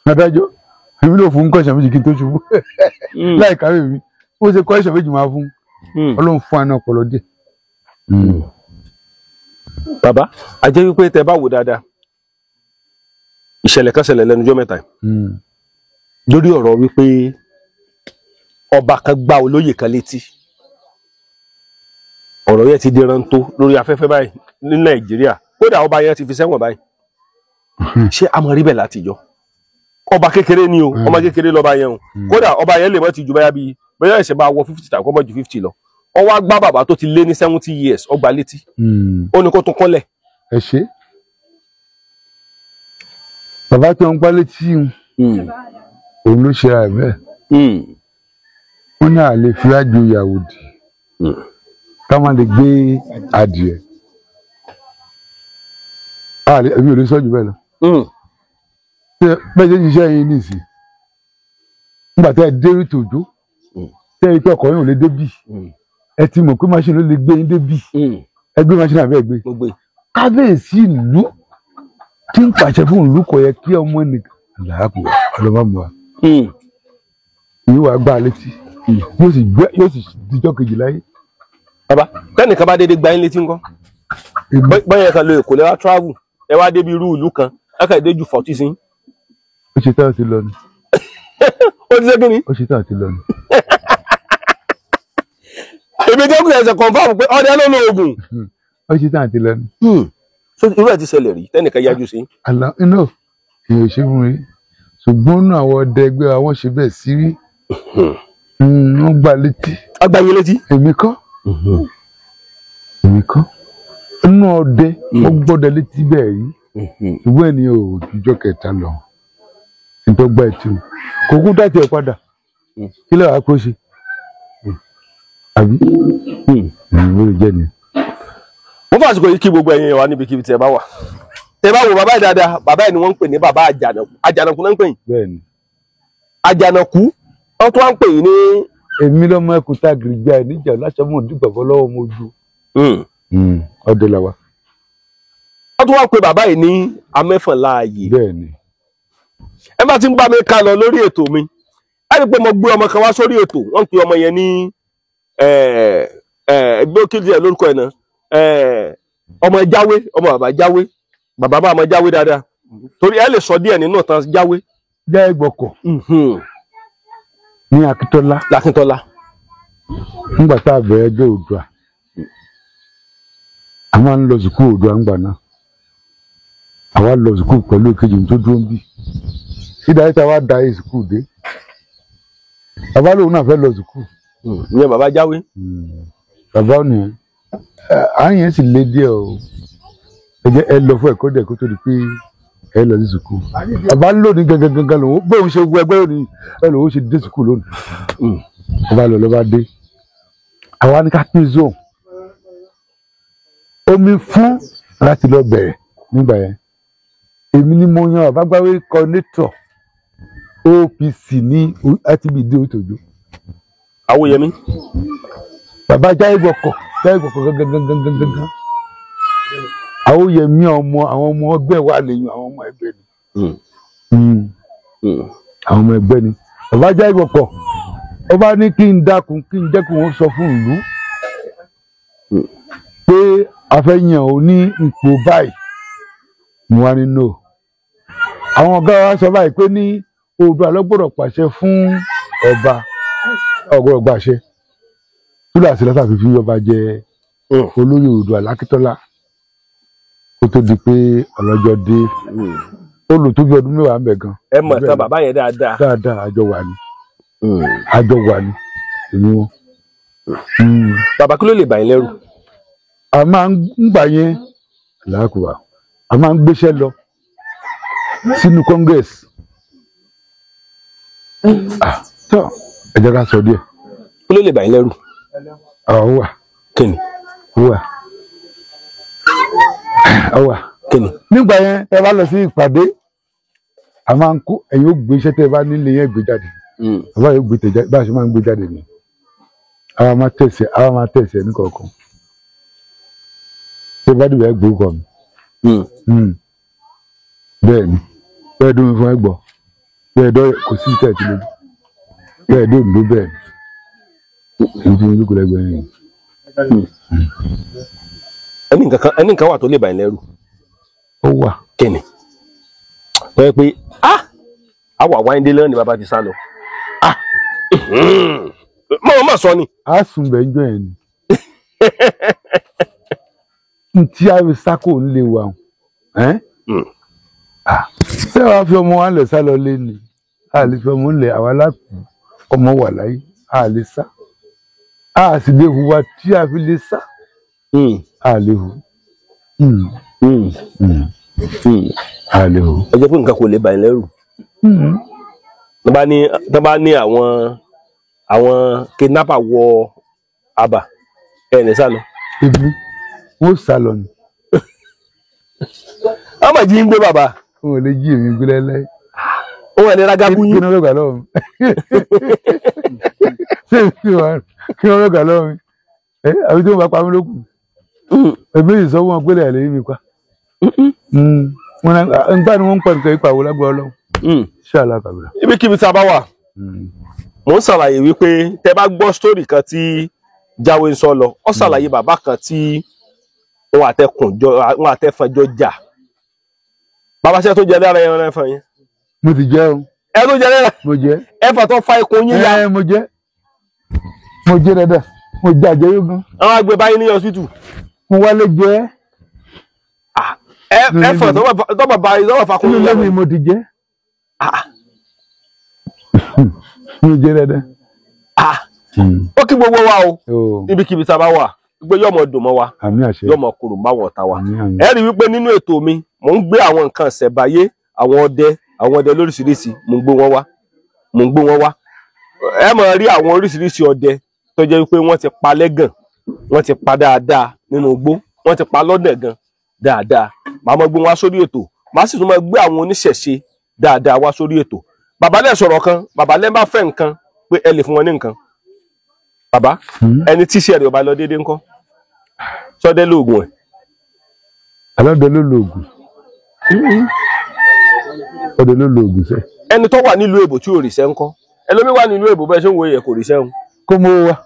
adájọ́ èmi ló fún kọ́ṣẹ́ méjì kí n tó ṣubú láì kàwé mi ó ṣe kọ́ṣẹ́ méjì máa fún Ọlọ́run fún àná ọpọlọ díẹ̀. Bàbá, a jẹ́ wípé tẹ bá wò dáadáa, ìṣẹ̀lẹ̀ kan ṣẹlẹ̀ lẹ́nu ọjọ́ mẹ́ta yìí lórí ọ̀rọ̀ wípé ọba kan gbá olóyè kan létí. Ọ̀rọ̀ yẹn ti di rántó lórí afẹ́fẹ́ báyìí ní Nàìjíríà. Kódà ọba yẹn ti fi sẹ́wọ̀n báyìí. Ṣé a mọ̀ rí bẹ́ẹ̀ látijọ́? Ọba kékeré ni o, ọmọ kékeré lọ́ba yẹn o. Kódà ọba yẹn lè mọ́ ti ju báyà bíi bóyá ẹ̀ṣẹ̀ bá wọ 50 tàbí kó mọ́ ju 50 lọ. Ó wá gbá bàbá tó ti lé ní 70 years, ó gbá létí. Ó ní kó tún kúnlẹ̀. Ẹ ṣe bàbá tó ń gbá létí òun ló ṣe ara ẹ̀ bẹ́ẹ̀ wọ́n ní àlè fi ájú ìyàwó dì ká má lè gbé adìẹ àlè èmi ò lè sọ jù bẹ́ẹ̀ lọ. Bẹ́ẹ̀ ṣe ń ṣiṣẹ́ yín nìsín nígbà tí ẹ dé rí tòjó tẹ́ ẹ pé ọkọ̀ yín ò lè débì ẹ ti mọ̀ pé machine ló lè gbé yín débì ẹ gbé machine àbẹ́ ẹ gbé Mo gbé. Kábíyèsí ìlú tí ń pàṣẹ fún ìlú kò yẹ kí ọmọ nìkan làákù ọlọ́mọ wa yìí wàá gbá létí yóò sì gbé yóò sì dijọ́ kejì láyé. Bàbá, tẹ́nìkan bá dédé gba yín létí ńkọ́? Bọ́yá ẹ kàn lọ Èkó lẹ wá travel, ẹ wá débi irú ìlú kan, ẹ kàn dé ju 40 sí. Ó ṣe tán àti lọ ni. Ó ti ṣe kí ni? Ó ṣe tán àti lọ ni. Èmi tó kù ẹsẹ̀ confirm pé ọdẹ ló lo oògùn. Ó ṣe tán àti lọ ni. So irú ẹ̀ ti ṣẹlẹ̀ rí tẹ́nìkan yájú sí. Àlá iná èèyàn ò ṣe fún mi ṣùgbọ́n nínú àwọn ọdẹ ẹgbẹ́ wa wọ́n ṣe bẹ́ẹ̀ sí rí wọ́n gbá létí. Agba yín létí. Èmi kọ́ èmi kọ́ inú ọdẹ wọ́n gbọ́dọ̀ létí bẹ́ẹ̀ rí ṣùgbọ́n ènìyàn ò jùjọ́ kẹta lọ nítorí gbá etí o kò kú dá tiẹ̀ padà kí lè wàá kó ṣe àbí ìwé jẹ́ ni. Mo fàsìkò yìí kí gbogbo ẹ̀yin wa níbikíbi tí ẹ bá wà. Tẹ bá wo bàbá yìí dáadáa, bàbá yìí ni wọ́n ń pè ní bàbá Àjànàkú. Àjànàkú náà ń pè yín. Bẹ́ẹ̀ni. Àjànàkú wọ́n tún wá ń pè yín ní. Èmi lọ́mọ ẹkùn tá a gírígbà níjà láṣọmọ òdìgbàfọ́ lọ́wọ́ mo ju. Ọdẹ la wa. Wọ́n tún wá ń pè bàbá yìí ní Amẹ́fọ̀nláàyè. Bẹ́ẹ̀ni. Ẹ bá ti ń bá mi ká lọ lórí ètò mi, ẹ rí i pé mo gbé ọmọ kan wá sórí ètò, wọ́n ń pè ọmọ yẹn ní ẹgbẹ́ òkèlè ẹ̀ lórúkọ ẹ̀ náà, ọmọ jáwé, ọmọ bàbá jáwé, bàbá bá ọmọ jáwé dáadáa, torí ẹ lè sọ díẹ̀ nínú ìtàn jáwé. Jẹ́ ìgbọ̀kọ̀ ní Akíntọ́lá. Lákíntọ́lá. Nígbà tá a bẹ̀rẹ̀ ẹgbẹ́ Oòduà, a máa ń lọ sùkúù Oòduà ńgbà náà, àwa lọ sùkúù pẹ̀lú èkejì tó dúró ń bì ìdáyé tá a wá da yé sùkúù dé, bàbá lòun náà fẹ́ lọ sùkúù. Ìyẹn bàbá jáwé. Bàbá ò nìyẹn àárín yẹn sì le díẹ̀ o, ẹ jẹ́ ẹ lọ fún ẹ̀kọ́ díẹ̀ kó tó di pé ẹ lọ sí sùkúù. Bàbá lónìí gangan gangan lòun bóun ṣe wọ ẹgbẹ́ lónìí ẹ lòun ṣe dé sùkúù lónìí. Bàbá lọ ló bá dé, àwa ní ká pín zone omi fún láti lọ bẹ̀rẹ̀ nígbà yẹn. Èmi ni mo yan bàbá gbáwé coordinator OPC ní ITB dé Òtòjó. Awóyẹmí. Bàbá Jáyégbọkọ̀ Jáyégbọkọ̀ gangan Awóyẹmí ọmọ àwọn ọmọ ẹgbẹ́ wa lèyìn àwọn ọmọ ẹgbẹ́ ni. Àwọn ọmọ ẹgbẹ́ ni. Bàbá Jáyégbọkọ̀ ó bá ní kí n dákun kí n jẹ́ kí wọ́n sọ fún ìlú pé a fẹ́ yàn ó ní ipò báyìí. Mo wá ní no. Àwọn ọ̀gá wa sọ báyìí pé ní Oòduà ló gbọ́dọ̀ pàṣẹ fún ọba, ọgbọ́dọ̀ gbàṣẹ. Túláàsì látàfi fi ọba jẹ olóyè Oòduà Lákítọ́lá kó tó di pé ọlọ́jọ́ dé. Ó lò tó bí ọdún 10 ń bẹ̀ gan. Ẹ mọ̀ tán bàbá yẹn dáadáa. Dáadáa, àjọ wà ní. Àjọ wà ní èmi wọn. Bàbá, kí ló lè bà yín lẹ́rù? A máa ń gbà yẹn làákùbà, a máa ń gbéṣẹ́ lọ sínú Congress. Tó ẹ jẹ́ ká sọ díẹ̀. Kí ló lè bà yín lẹ́rù? Ó wà. Kí ni? Ó wà. Ó wà. Kí ni? Nígbà yẹn ẹ bá lọ sí ìpàdé, a máa ń kó ẹ̀yin ó gbé iṣẹ́ tẹ́ ẹ bá nílé yẹn gbé jáde. Bàbá yóò gbé tẹ̀jáde, bá a ṣe máa ń gbé jáde ni. Àwa máa tẹ̀sẹ̀, àwa máa tẹ̀sẹ̀ ní kọ̀ọ̀kan. Ṣé bá dìbò ẹ gbórúkọ mi? Bẹ́ẹ̀ ni, bẹ́ẹ̀ dún mi fún ẹ gbọ́. Bẹ́ẹ̀ dọ́ kò sí ìtẹ̀ tí lójú. Bẹ́ẹ̀ dó òǹdó bẹ́ẹ̀ ni. Èyí tí mo jókòó lẹ́gbẹ̀ẹ́ yẹn. Ẹni nǹkan wà tó lè bà yín lẹ́rù. Ó wà. Kí ni? Wọ́n yẹ pé àwa wáyé lẹ́rìn ni bàbá ti sá lọ. Mọ̀ mọ̀ sọ ni. A sùn bẹ́ẹ̀ ń jọ yẹn ni. Ntí a fi sákò ń lè wà ẹ́n. Ṣé wàá fi ọmọ wa lẹ̀ sá lọ lé ni? A lè fi ọmọ lẹ̀ àwa lákùú ọmọ wà láyé, a lè sá. A sì lè hùwà tí a fi lè sá. A lè hù. A lè hù. Ẹ jẹ́ pé nǹkan kò lè bà yín lẹ́rù. Tó bá ní àwọn kidnapper wọ àbà, ẹ ní sá lọ. Ibi wọ́n sá lọ ni. Wọ́n mà jí ń gbé bàbá. Wọn ò lè jí èmi gbé lẹ́lẹ́. Ó wà ní ragabu yín. Kí ni wọ́n gbà lọ́wọ́ mi? Ṣé kí wọ́n gbà lọ́wọ́ mi? Àbí tí wọ́n bá pa mí lókun. Èmi yìí sọ fún wọn pé lẹ́yìn lèyí mi pa. Nígbà ni wọ́n ń pọ̀ nǹkan ipa wo lágbára Ọlọ́run. Ṣé àlàkàbìrà? Ibikíbi tí a bá wà, mò ń ṣàlàyé wípé tẹ bá gbọ́ sítórì kan tí Jáwé ń sọ lọ, ó ṣàlàyé bàbá kan tí wọn àtẹfọn jọ jà. Bàbá ṣe tó jẹ lára ẹran ẹfọn yẹn. Mo ti jẹ o. Ẹ tó jẹ lára. Mo jẹ. Ẹfọn tó fa ikùn yín ya. Mo jẹ. Mo jẹ dáadáa. Mo jẹ àjẹyó gan. Àwọn àgbẹ̀ báyìí ní hospital. Mo wálé jẹ. Ẹfọn tó bàbá ìzọ́wọ́ fa kún yín ya. Inú lẹ́mi mo ti jẹ. Mo jẹ dáadáa. Ó kí gbogbo wa o. Ibikíbi tá a bá wà, gbé yọmọ dùn mọ́ wa, yọmọ kúrò má wọ̀ ta wa. Ẹ rí wípé nínú ètò mi, mò ń gbé àwọn nǹkan ṣẹ̀báyé, àwọn ọdẹ lóríṣiríṣi, mò ń gbé wọn wá, mò ń gbé wọn wá. Ẹ máa rí àwọn oríṣiríṣi ọdẹ tó jẹ́ wípé wọ́n ti pa lẹ́gàn, wọ́n ti pa dáadáa nínú igbó, wọ́n ti pa lọ́dẹ̀ gan dáadáa. Màá máa gbé wọn wá sórí ètò, màá sì tún máa gbé àwọn oníṣẹ̀ṣe dáadáa wá sórí ètò. Bàbá lẹ sọ̀rọ̀ kan, bàbá lẹ bá fẹ́ nǹkan pé ẹ lè fún wọn ní nǹkan. Bàbá, ẹni tíṣẹ́ rẹ̀ ò bá lọ déédéé ńkọ́? Sọdẹ lóògùn ẹ. Alọ́dẹ ló lóògùn. Ọdẹ ló lóògùn sẹ. Ẹni tó wà nílùú èbò tí ò ríṣẹ́ ńkọ́? Ẹlòmíì wà nílùú èbò bẹ́ẹ̀ ṣé ń wo yẹ kò ríṣẹ́ ń. Kó mú owó wá.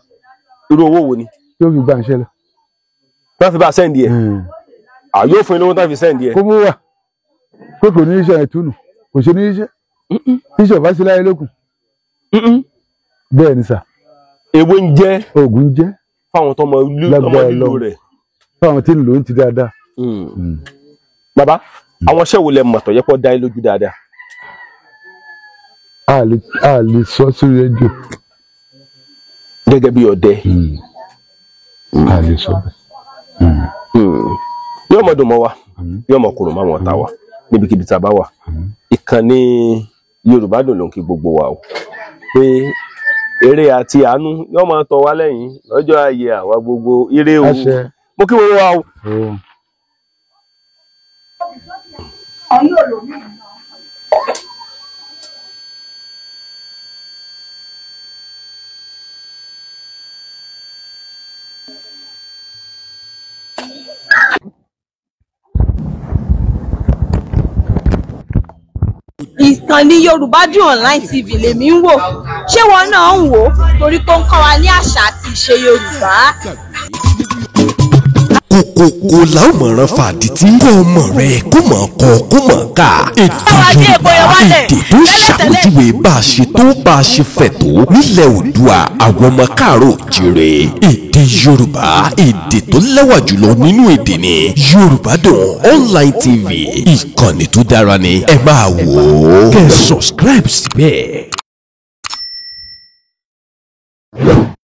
Irú owó wo ni? Yóò fi gba iṣẹ́ lọ. Tá fi bá sẹ́ǹdì ẹ̀. Yóò fún ilé owó tá fi sẹ́ǹdì ẹ̀. Kó mú owó wá. Pé kò ní iṣẹ́ ìtúnù, kò ṣe ní iṣẹ́. Iṣẹ́ ọ̀bá sí láyé lókun. Bẹ́ẹ̀ ni sà. Ewé ń jẹ́. Ògùn ń jẹ́. Fáwọn tó mọ lílo rẹ̀. Fáwọn tí ń lò ó ti dáadáa. Bàbá, àwọn iṣẹ́ wo lẹ mọ̀ tó yẹ kó dá yín lójú dáadáa? A lè sọ sórí rédíò. Gẹ́gẹ́ bí ọdẹ. A lè sọ bẹ́ẹ̀. Yóò mọ dùn mọ́ wa, yóò mọ kúrò máwọn ọ̀tá wa níbikíbi tá a bá wà. Ìkànnì Yorùbá Dùn ló ń kí gbogbo wa o. Pé eré àti àánú yóò máa tọ̀ wá lẹ́yìn lọ́jọ́ ayé àwa gbogbo ire o. Mo kí gbogbo wa o. Ìkànnì Yorùbá Dùn Online TV lèmi ń wò. Ṣé wọn náà ń wò ó? Torí tó ń kọ́ wa ní àṣà àti ìṣe Yorùbá. Kòkòkò la ó mọ̀ràn fàdítì kọ́ ọmọ rẹ kó mọ̀ kọ́ kó mọ̀ ká. Èdè Yorùbá, èdè tó ṣàpèjúwe bá a ṣe tó, bá a ṣe fẹ̀ tó nílẹ̀ Oòduà, àwọn ọmọ káàárọ̀ òjìrè. Èdè Yorùbá, èdè tó lẹ́wà jùlọ nínú èdè ni. Yorùbá Dùn Online TV, ìkànnì tó dára ni. Ẹ máa wò ó, kẹ́ ẹ subscribe síbẹ̀.